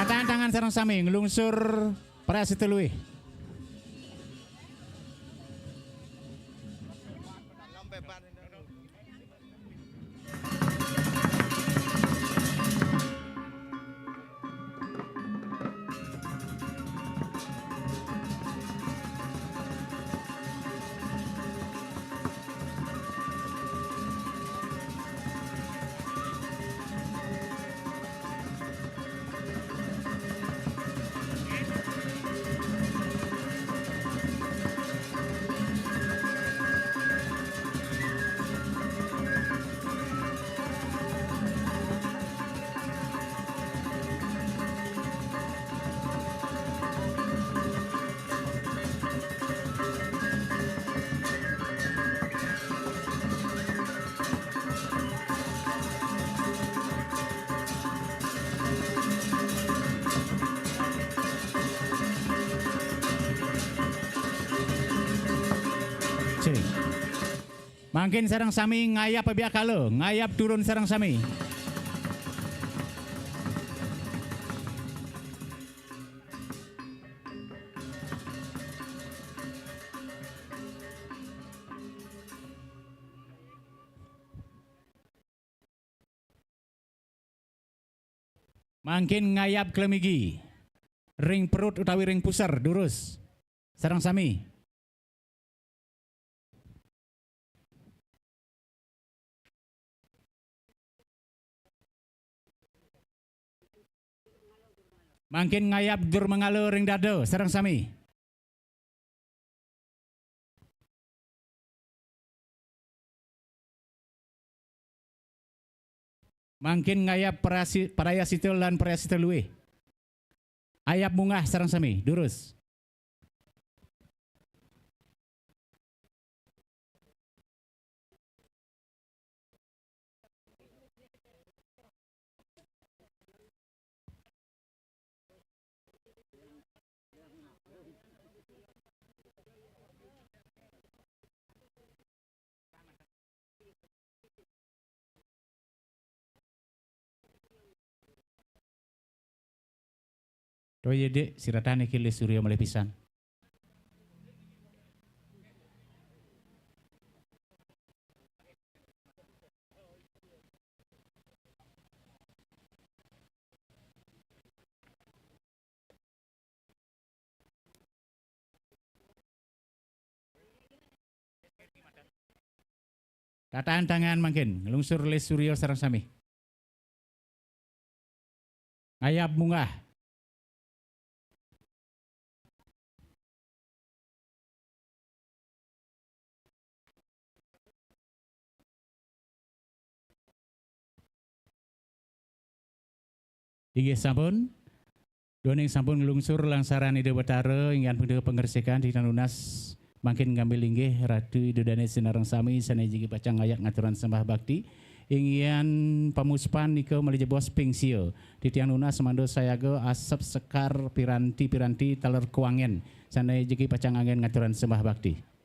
Tantangan sareng sami nglungsur parasita luih. Mangkin sareng sami ngayab biakala, ngayab turun sareng sami. Mangkin ngayab klemigi ring perut utawi ring puser, durus. Sareng sami. Mangkin ngayab dur manggala ring dada, sareng sami. Mangkin ngayab parasi-, parayasita lan parayasita luih. Ayab munggah sareng sami, durus. Toya dik, siratan niki lih surya malih pisan. Tatahan tangan mangkin, nglungsur lis surya sareng sami. Ngayab munggah. Inggih sampun. Duaning sampun nglungsur langsaran Ida Betara, inggihan punika pangresikan titiang nunas mangkin ngambil inggih Ratu Ida Dane sinareng sami sane jagi pacang ngayab ngaturang sembah bakti. Inggihan pamuspan nika malih jebos ping sia. Titiang nunas mangda sayaga asep sekar piranti-piranti taler kuangen sane jagi pacang anggen ngaturang sembah bakti.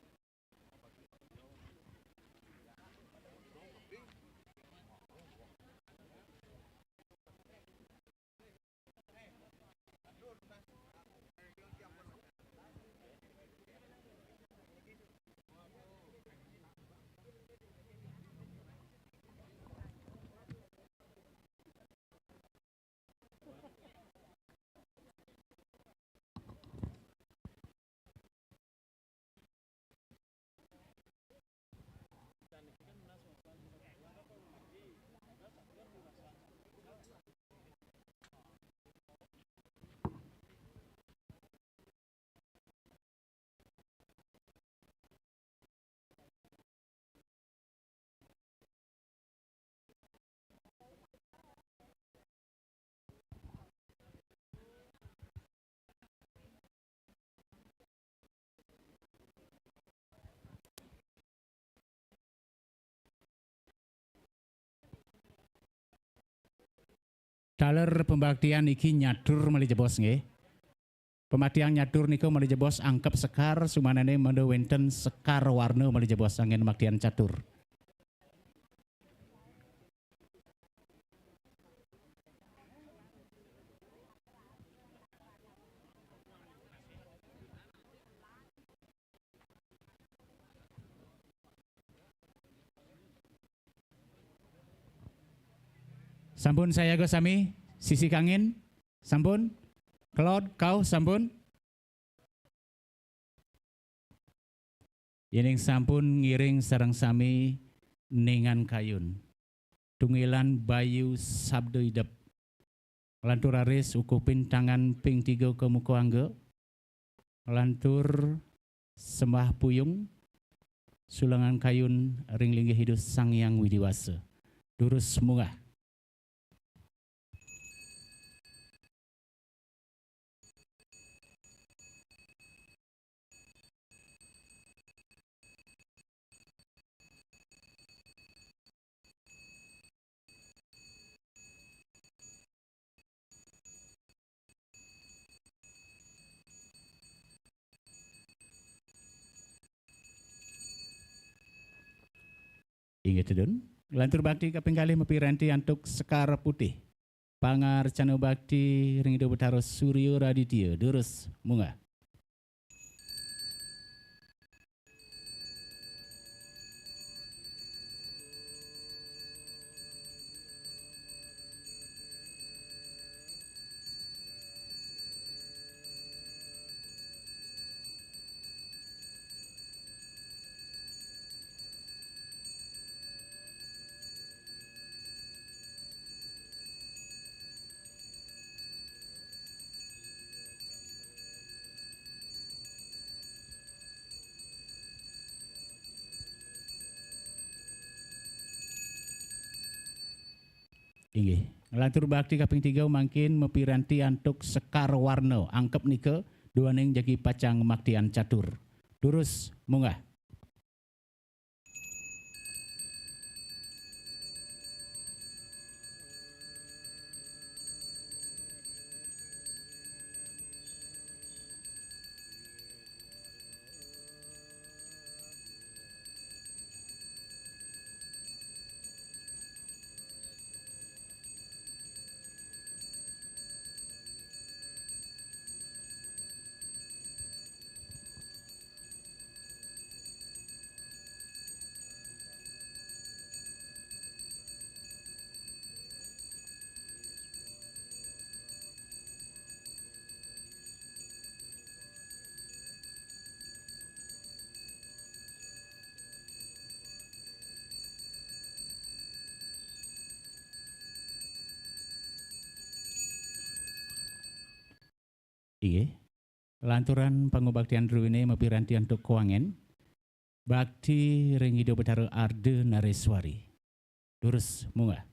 Taler pembaktian niki nyatur malih jebos nggih. Pematian nyatur nika malih jebos angkep sekar, sumanane mangda wenten sekar warna malih jebos anggen maktian catur. Sampun sayaga sami, sisi kangin, sampun, kelod, kauh, sampun. Yening sampun ngiring sareng sami ningan kayun. Tunggilan bayu sabda idep. Nglantur raris ukupin tangan ping tiga ka muka angga. Nglantur sembah puyung sulangan kayun ring linggih Ida Sang Hyang Widi Wasa. Durus munggah. Inggih tedun. Lantur bakti kaping kalih mapiranti antuk sekar putih. Pangarcana bakti ring Ida Betara Surya Raditya. Durus munggah. Inggih. Nglantur bakti kaping tiga mangkin mapiranti antuk sekar warna. Angkep nika duaning jagi pacang maktian catur. Durus munggah. Inggih. Lanturan pangubaktian druene mapiranti antuk kuangen, bakti ring Ida Betara Arda Nareswari. Durus munggah.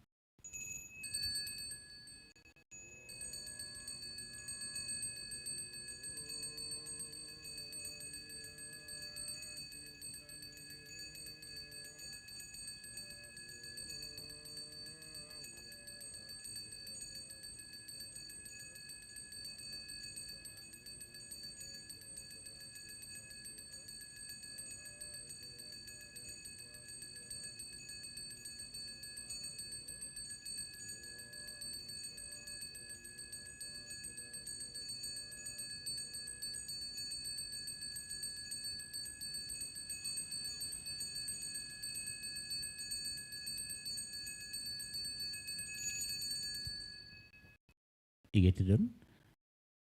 Inggih, tedun.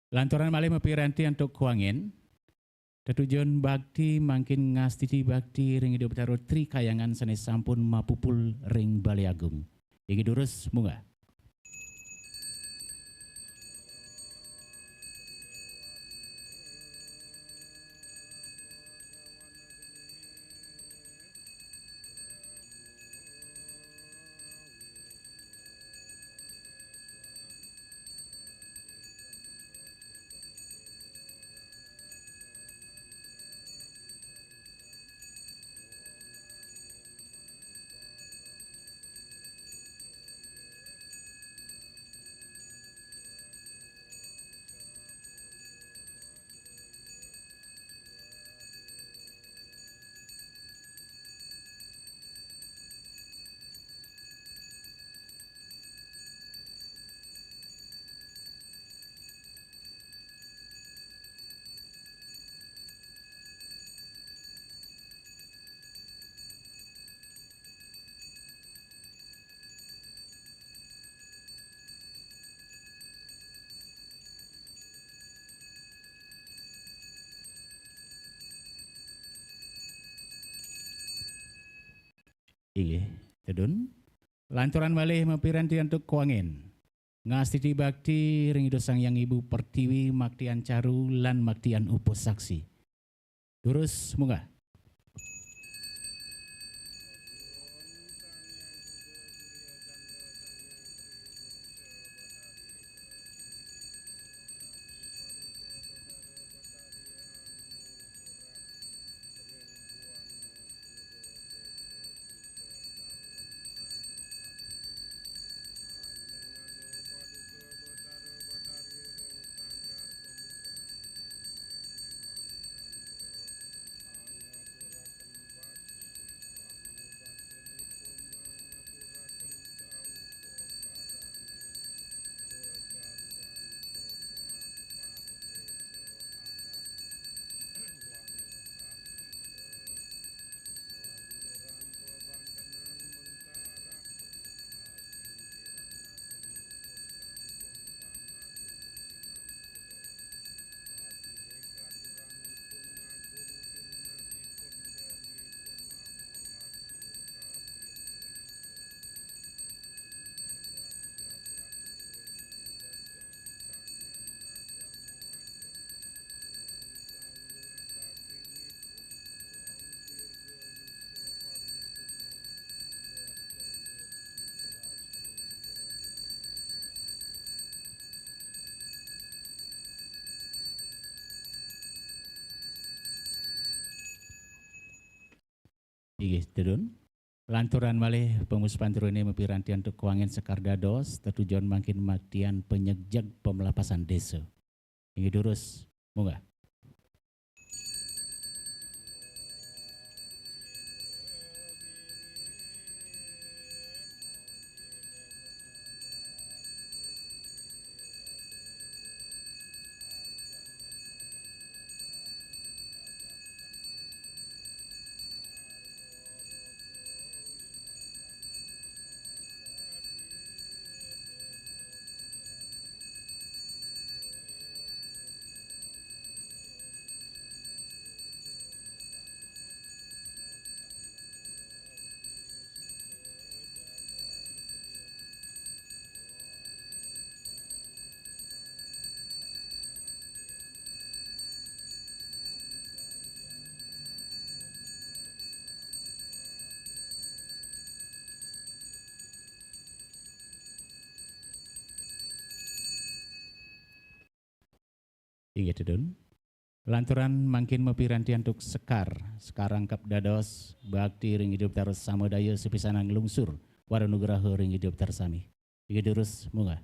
Lanturan malih mapiranti antuk kuangen, tetujon bakti mangkin ngastiti bakti ring Ida Betara Tri Kayangan sane sampun mapupul ring Bale Agung. Inggih, durus munggah. Inggih, tedun. Lanturan malih mapiranti antuk kuangen. Ngastiti bakti ring Ida Sang Hyang Ibu Pertiwi, maktian caru lan maktian upasaksi. Durus munggah. Inggih, tedun. Lanturan malih pangusupan druene mapiranti antuk kuangen sekar dados, tetujon mangkin maktian panyegjeg pamelapasan desa. Inggih, durus. Munggah. Inggih, Dun. Lanturan mangkin mapiranti antuk sekar, sekar rangkep dados bakti ring idup tarsami daya sapisanan nglungsur wara nugraha ring idup tarsami. Inggih, durus, munggah.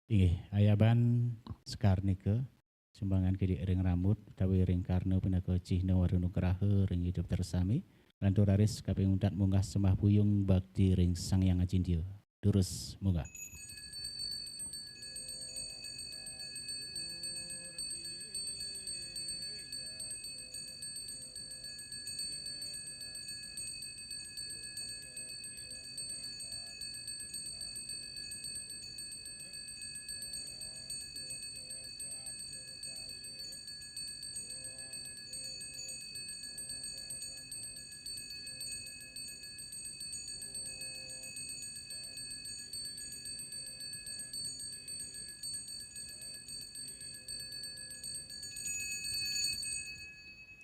Inggih, ayaban sekar nika sumbangan kidik ring rambut utawi ring karna pinaka cihna wara nugraha ring idup tarsami. Lantur raris kaping untat munggah sembah puyung bakti ring Sang Hyang Acintya. Durus, munggah.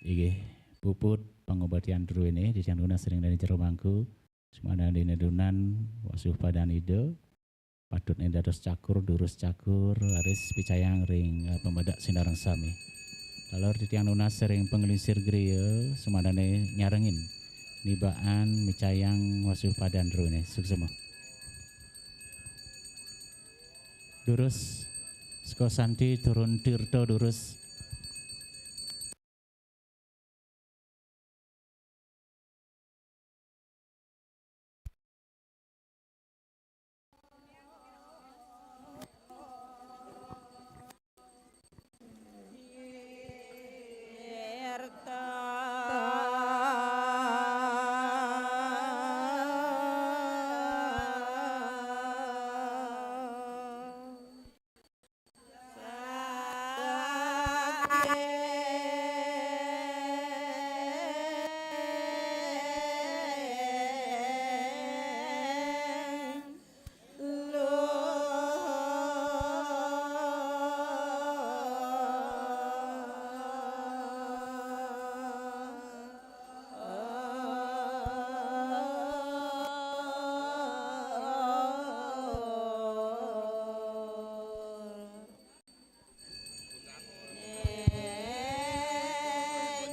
Inggih, puput pangobatian druéné, titiang nunas ring dané jero mangku, sumanané dunan wasupadan Ida, patutné dados cakur, durus cakur, raris picayang ring, eh, pamedak sinareng sami. Taler titiang nunas ring panglingsir griya, sumanané nyarengin, nibakan micayang wasupadan druéné. Suksema. Durus, Sukasanti turun tirta durus.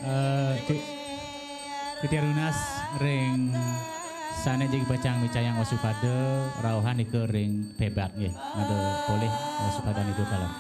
Eh, ti-, titiang nunas ring sané jagi pacang micayang wasupada, rauhan ika ring pébat nggih. Mada polih wasupada nika taler.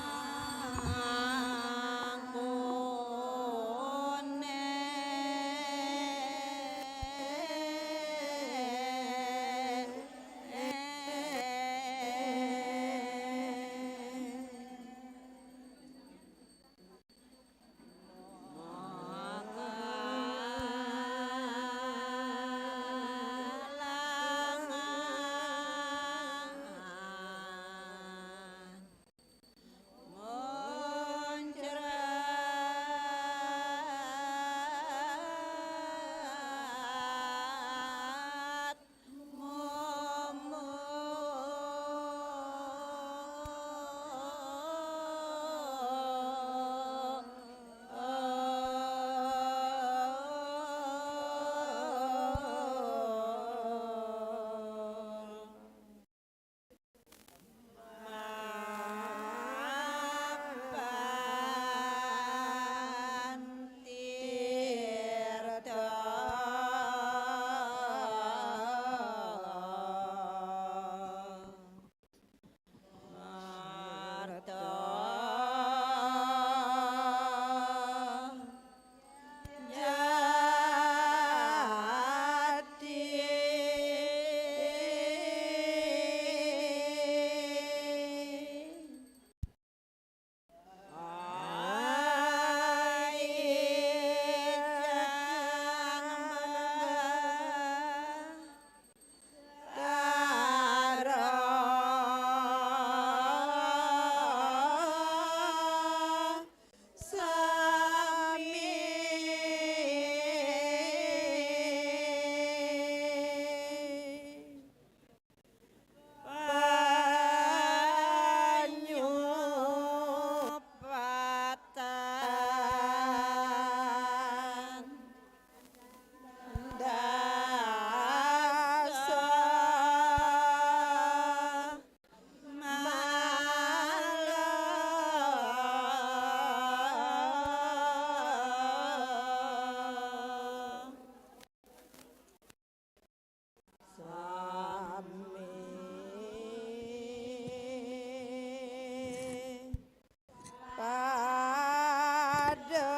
Ada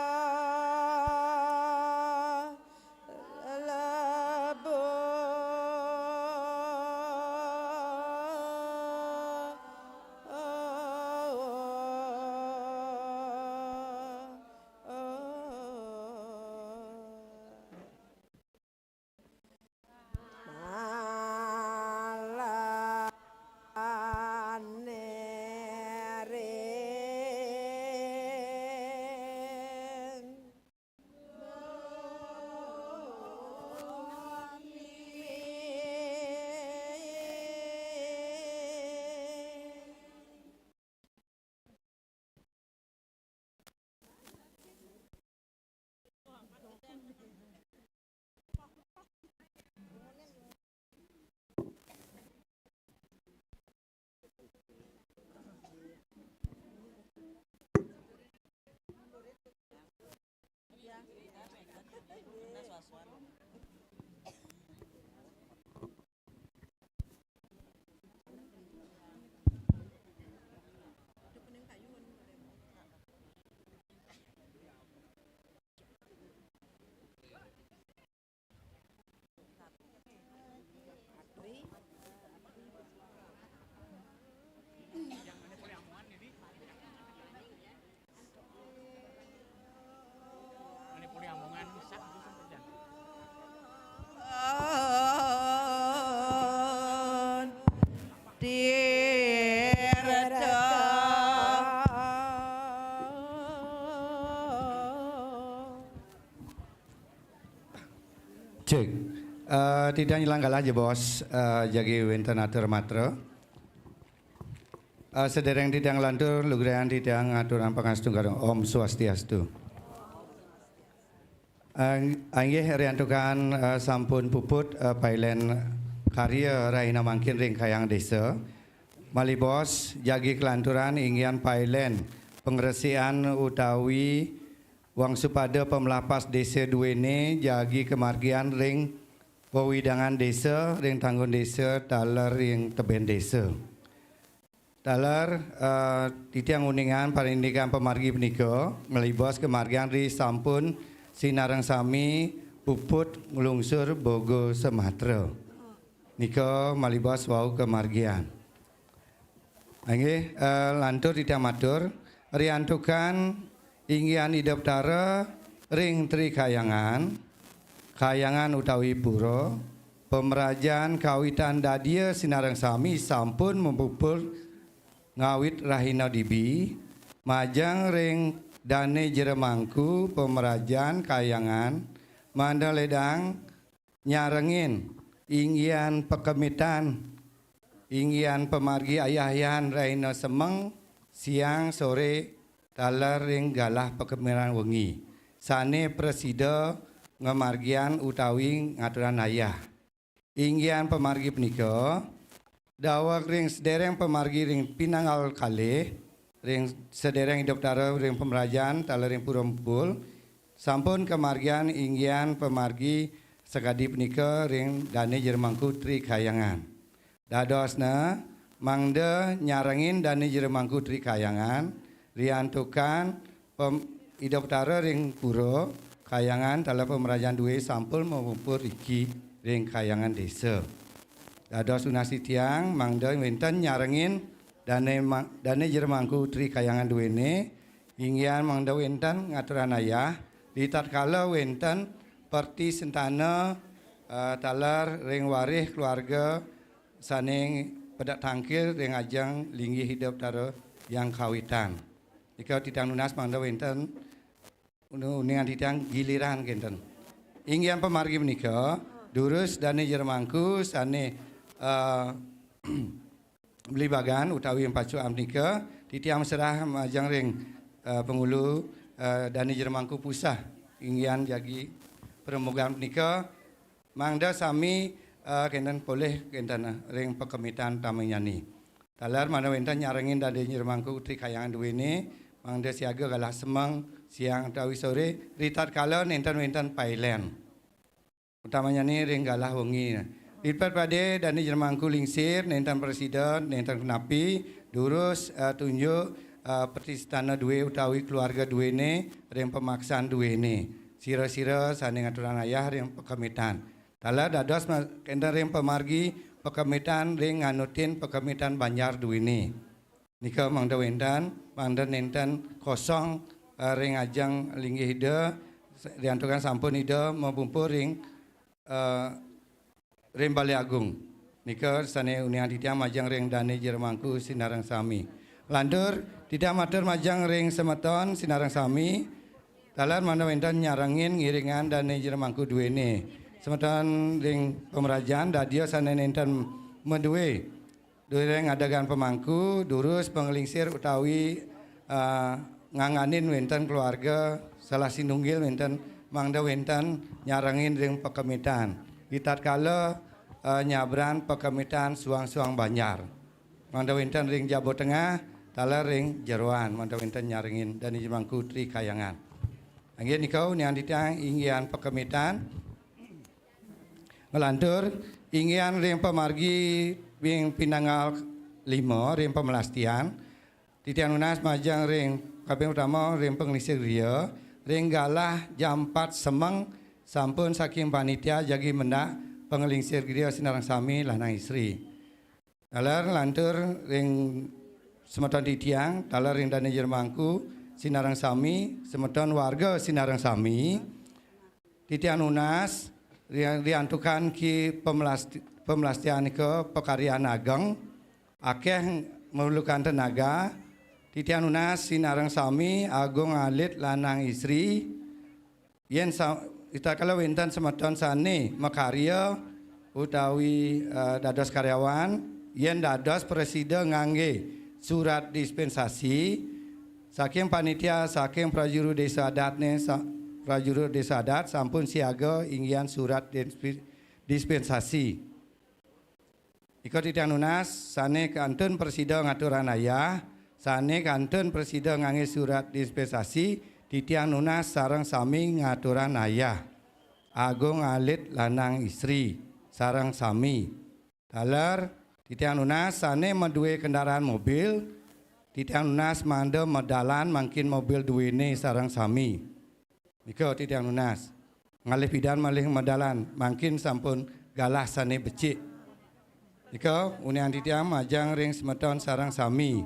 lebu. Malane ring Tirta. Cek. Eh, titiang ilang galah ja, Bos, eh, jagi wénten atur matra. Eh, sedereng titiang lantur, lugrayang titiang ngaturang pangastungkara. Om Swastiastu. Eh, inggih riantukan, eh, sampun puput, eh, pailén karya rahina mangkin ring Kahyangan Désa. Malih bos, jagi kalanturan inggihan pailén pangresikan utawi wangsupada pamlapas désa duéné jagi kamargiang ring wewidangan désa, ring tanggun désa, taler ring tebén désa. Taler, eh, titiang uningang parindikan pamargi punika, malih bos kamargiang ri sampun sinareng sami puput nglungsur boga samatra. Nika malih bos wau kamargiang. Inggih, eh, lantur titiang matur, riantukan inggihan Ida Betara ring Tri Kahyangan, kahyangan utawi pura, pamrajan kawitan dadia sinareng sami sampun mapupul ngawit rahina dibi, majeng ring dané jero mangku pamrajan kahyangan, mangda ledang nyarengin inggihan pakemitan, inggihan pamargi ayah-ayahan rahina semeng, siang, soré, taler ring galah pakemitan wengi, sané prasida ngamargiang utawi ngaturang ayah. Inggihan pamargi punika, daweg ring sedereng pamargi ring pinanggal kalih, ring sedereng Ida Betara ring pamrajan, taler ring pura mapupul, sampun kamargiang inggihan pamargi sakadi punika ring dané jero mangku Tri Kahyangan. Dadosna, mangda nyarengin dané jero mangku Tri Kahyangan, riantukan pem-, Ida Betara ring pura kahyangan taler pamrajan duwé sampun mapupul riki ring kahyangan désa. Dados nunas titiang, mangda wénten nyarengin dané ma-, dané jero mangku Tri Kahyangan duwéné, inggihan mangda wénten ngaturang ayah, ritatkala wénten pertisentana, eh, taler ring warih keluarga sané pedak tangkil ring ajeng linggih Ida Betara Hyang Kawitan. Nika titiang nunas mangda wénten unu-, uningan titiang giliran kénten. Inggihan pamargi punika, durus dané jero mangku sané, eh, bligbagan utawi pacukan punika, titiang serah majeng ring, eh, pangulu, eh, dané jero mangku pusah, inggihan jagi perembugan punika, mangda sami, eh, kénten polih kénten, eh, ring pakemitan utamané. Taler mangda wénten nyarengin dané jero mangku Tri Kahyangan duwéné, mangda siaga galah semeng, siang utawi soré, ritatkala nénten wénten pailén. Utamané ring galah wengi. Ritatkala dané jero mangku lingsir, nénten prasida, nénten kenapi, durus, eh, tunjuk, eh, pristana duwé utawi keluarga duwéné ring pamaksan duwéné. Sira-sira sané ngaturang ayah ring pakemitan. Taler dados ma-, kénten ring pamargi pakemitan ring nganutin pakemitan banjar duwéné. Nika mangda wénten, mangda nénten kosong, eh, ring ajeng linggih Ida, riantukan sampun Ida mapumpul ring, eh, ring Balé Agung. Nika sané uningang titiang majeng ring dané jero mangku sinareng sami. Lantur, titiang matur majeng ring semeton sinareng sami, taler mangda wénten nyarengin ngiringang dané jero mangku duwéné. Semeton ring pamrajan dadia sané nénten madué. During adegan pamangku, durus panglingsir utawi, eh, ngangganin wénten keluarga, salah sinunggil wénten mangda wénten nyarengin ring pakemitan. Ritatkala, eh, nyabran pakemitan suang-suang banjar. Mangda wénten ring jaba tengah, taler ring jeroan, mangda wénten nyarengin dané jero mangku Tri Kahyangan. Inggih nika uningang titiang inggihan pakemitan. Nglantur, inggihan ring pamargi ring pinanggal lima ring pamelastian, titiang nunas majeng ring kaping utama ring panglingsir griya, ring galah jam empat semeng sampun saking panitia jagi mendak panglingsir griya sinareng sami lanang istri. Taler lantur ring semeton titiang, taler ring dané jero mangku sinareng sami, semeton warga sinareng sami, titiang nunas, ri-, riantukan ki pamelasti-, pamelastian nika pakaryan ageng, akéh memerlukan tenaga, titiang nunas sinareng sami agung alit lanang istri, yén sa-, ritatkala wénten semeton sané makarya utawi, eh, dados karyawan, yén dados prasida nganggé surat dispensasi, saking panitia, saking prajuru désa adatné, sa-, prajuru désa adat sampun siaga inggihan surat dispi-, dispensasi. Nika titiang nunas, sané kantun prasida ngaturang ayah, sané kantun prasida nganggé surat dispensasi, titiang nunas sareng sami ngaturang ayah. Agung alit lanang istri, sareng sami. Taler, titiang nunas sané madué kendaraan mobil, titiang nunas mangda medalan mangkin mobil duwéné sareng sami. Nika titiang nunas. Ngalih pidan malih medalan, mangkin sampun galah sané becik. Nika uningang titiang majeng ring semeton sareng sami.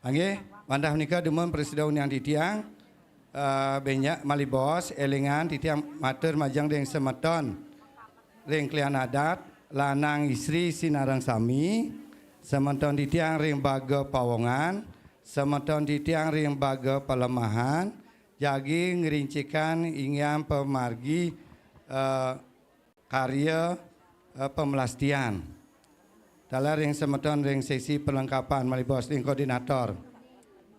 Inggih, wantah menika dumun prasida uningang titiang, eh, bénjang malih bos, élingang titiang matur majeng ring semeton ring klian adat, lanang istri sinareng sami, semeton titiang ring baga pawongan, semeton titiang ring baga palemahan, jagi ngrincikang inggihan pamargi, eh, karya, eh, pamelastian. Taler ring semeton ring sesi perlengkapan malih bos ring koordinator.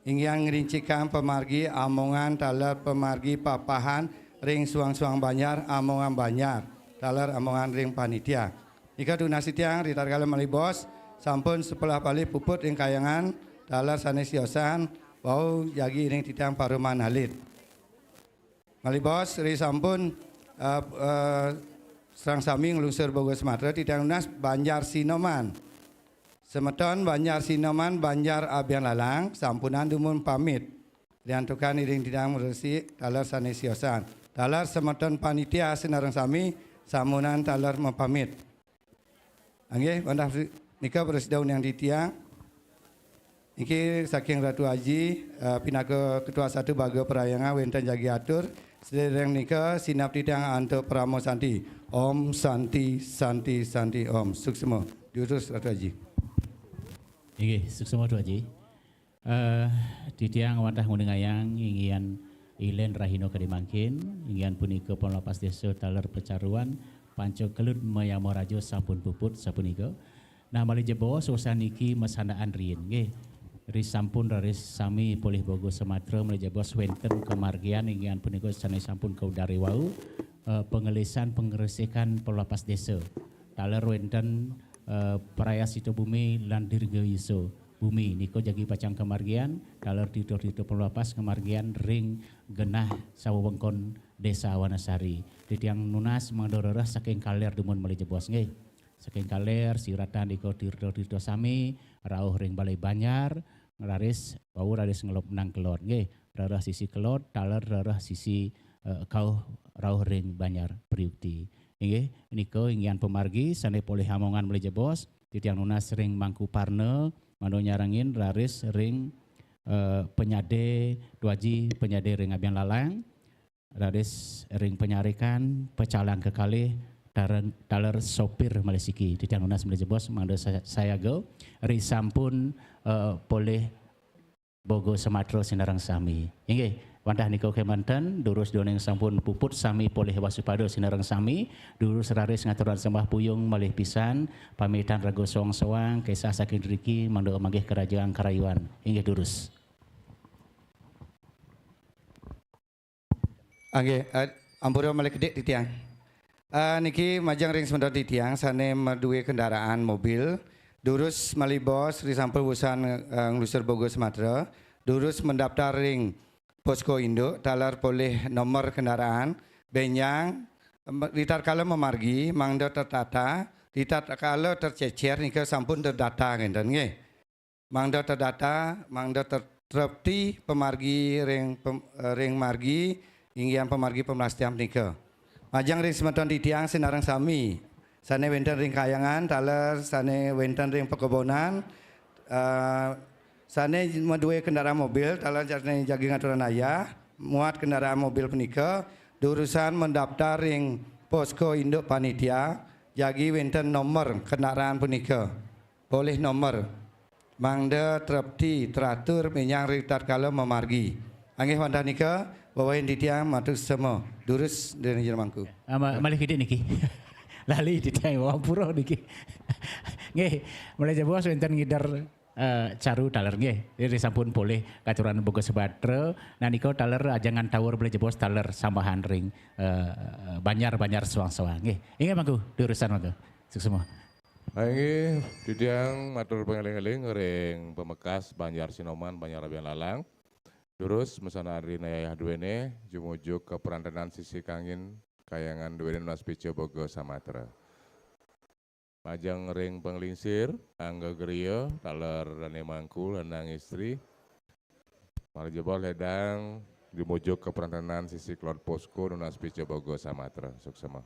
Inggihan ngrincikang pamargi amongan taler pamargi papahan ring suang-suang banjar, amongan banjar, taler amongan ring panitia. Nika tunas titiang ritatkala malih bos sampun sebelah palih puput ring kahyangan, taler sané siosan, wau jagi ring titiang parumahan alit. Malih bos, ri sampun, eh, eh, sareng sami nglungsur Boga Semeton, titiang nunas Banjar Sinoman. Semeton Banjar Sinoman, Banjar Abianlalang, sampunang dumun pamit. Riantukan iring titiang ngresiki taler sané siosan. Taler semeton panitia sinareng sami, sampunang taler mapamit. Inggih, wantah nika prasida uningang titiang. Niki saking Ratu Aji, eh, pinaka Ketua Satu Baga Parhyangan wénten jagi atur, sadéréng nika sineb titiang antuk parama santi. Om Santi, Santi, Santi, Om. Suksma. Durus Ratu Aji. Inggih, suksma Ratu Aji. Eh, titiang wantah nguningayang inggihan ilén rahina kadi mangkin, inggihan punika pamelapas désa taler pacaruan, panca kelut mayama raja sampun puput sapunika. Nah, malih jebos, usan niki masandaan riin, nggih. Ri sampun raris sami polih Boga Semeton, malih jebos wénten kamargian inggihan punika sané sampun kaudari wau, eh, pangelisan pangresikan pamelapas désa. Taler wénten, eh, prayascita bumi lan dirgayusa bumi nika jagi pacang kamargian, taler tirta-tirta pamelapas kamargian ring genah sawewengkon Désa Wanasari. Titiang nunas mangda rereh saking kalér dumun malih jebos nggih. Saking kalér, siratan nika tirta-tirta sami, rauh ring Balé Banjar, raris, wau raris ngelopnang kelod. Nggih, rereh sisi kelod, taler rereh sisi, eh, kauh rauh ring Banjar Priukti. Inggih, nika inggihan pamargi sané polih amongan malih jebos, titiang nunas ring Mangku Parna, mangda nyarengin raris ring, eh, panyade, duaji panyade ring Abian Lalang, raris ring panyarikan, pacalang kekalih, taren-, taler sopir malih siki, titiang nunas malih jebos, mangda sa-, sayaga, risampun, eh, polih Boga Samatra sinareng sami. Inggih, wantah nika kémanten, durus duaning sampun puput sami polih wasupada sinareng sami, durus raris ngaturang sembah puyung malih pisan, pamitan raga soang-soang, kesah saking driki, mangda manggih karajaan karayuan. Inggih durus. Nggih, eh, ampura malih kedik titiang. Eh, niki majeng ring semeton titiang sané madué kendaraan mobil, durus malih bos risampun wusan, eh, nglusur Boga Samatra, durus mendaftar ring posko induk, taler polih nomor kendaraan, bénjang, em, ritatkala mamargi, mangda tertata, ritatkala tercecer nika sampun terdata ngénten nggih. Mangda terdata, mangda ter-, trepti pamargi ring pem-, eh, ring margi, inggihan pamargi pamrastian punika. Majeng ring semeton titiang sinareng sami, sané wénten ring kahyangan, taler sané wénten ring pakebunan, eh, sané madué kendaraan mobil, taler sané jagi ngaturang ayah, muat kendaraan mobil punika, durusan mendaftar ring posko induk panitia, jagi wénten nomor kendaraan punika. Polih nomor. Mangda trepti teratur minyang ritatkala mamargi. Inggih wantah nika, wewehin titiang matur sesama. Durus ring Jero Mangku. Ah, ma-, malih kidik niki. Lali titiang wampura niki. Nggih, malih jebos wénten ngider, eh, caru taler nggih. Jadi sampun polih katurang Boga Samatra. Nah nika taler ajangan tawur malih jebos taler sambahan ring, eh, banjar-banjar soang-soang nggih. Inggih Mangku, durusan Mangku. Suksma. Inggih, titiang matur pangeling-eling ring pamekas Banjar Sinoman, Banjar Abian Lalang. Durus masandekan ring ayah duéné, jumujuk ka prantenan sisi kangin, kahyangan duéné nunas pica Boga Samatra. Majeng ring panglingsir, angga griya, taler dané mangku, lanang istri. Malih jebos lédang, jumujuk ka prantenan sisi kelod posko, nunas pica Boga Samatra. Suksma.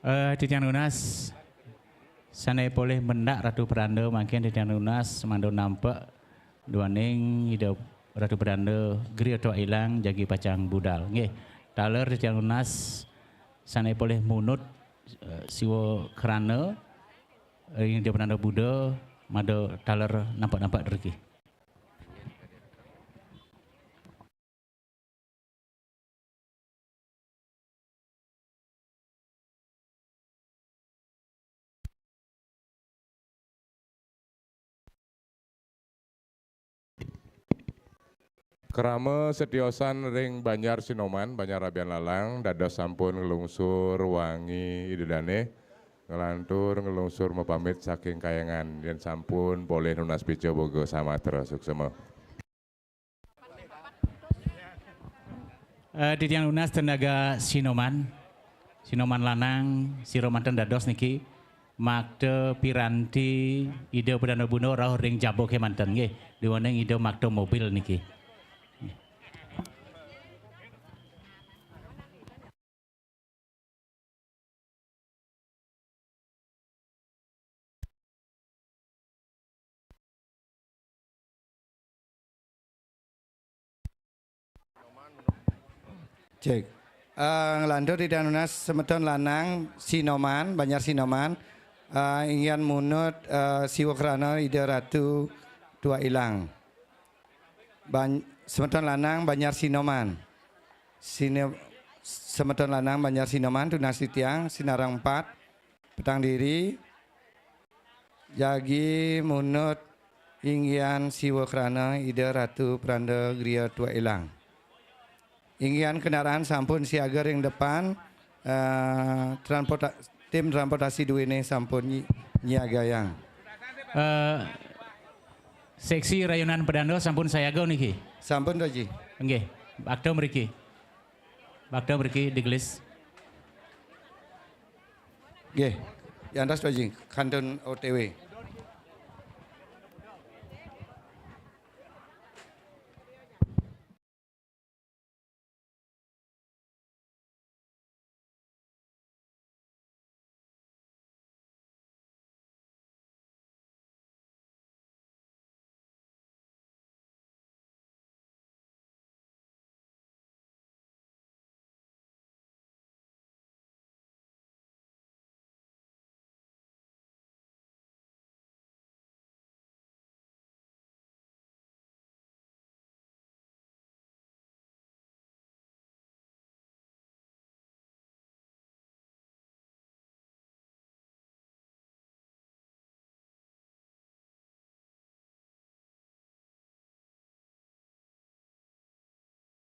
Eh, titiang nunas, sané polih mendak Ratu Peranda mangkin titiang nunas mangda nampek duaning Ida Ratu Peranda griya tuak ilang jagi pacang budal. Nggih, taler titiang nunas sané polih munut, eh, siwa krana, eh, Ida Peranda Buda mangda taler nampek-nampek driki. Krama setiosan ring Banjar Sinoman, Banjar Abian Lalang, dados sampun nglungsur wangi Ida Dané, nglantur nglungsur mapamit saking kahyangan, yén sampun polih nunas pica Boga Samatra. Suksma. Eh, titiang nunas tenaga Sinoman. Sinoman lanang, sira manten dados niki makta piranti Ida Peranda Buda rauh ring jaba kémanten nggih. Duaning Ida makta mobil niki. Cek. Eh, nglantur titiang nunas semeton lanang Sinoman, Banjar Sinoman. Eh, inggihan munut, eh, Siwa Krana Ida Ratu Tua Ilang. Ban-, semeton lanang Banjar Sinoman. Sine-, semeton lanang Banjar Sinoman tunas titiang sinareng empat petang diri. Jagi munut inggihan Siwa Krana Ida Ratu Pranda Gria Tua Ilang. Inggihan kendaraan sampun siaga ring depan, eh, transporta-, tim transportasi duene sampun nyi-, nyiagayang. Eh, seksi rayunan pedanda sampun sayaga niki. Sampun to, Ji? Nggih, bakta mriki. Bakta mriki digelis. Nggih. Yantos to, Ji, kantun O T W.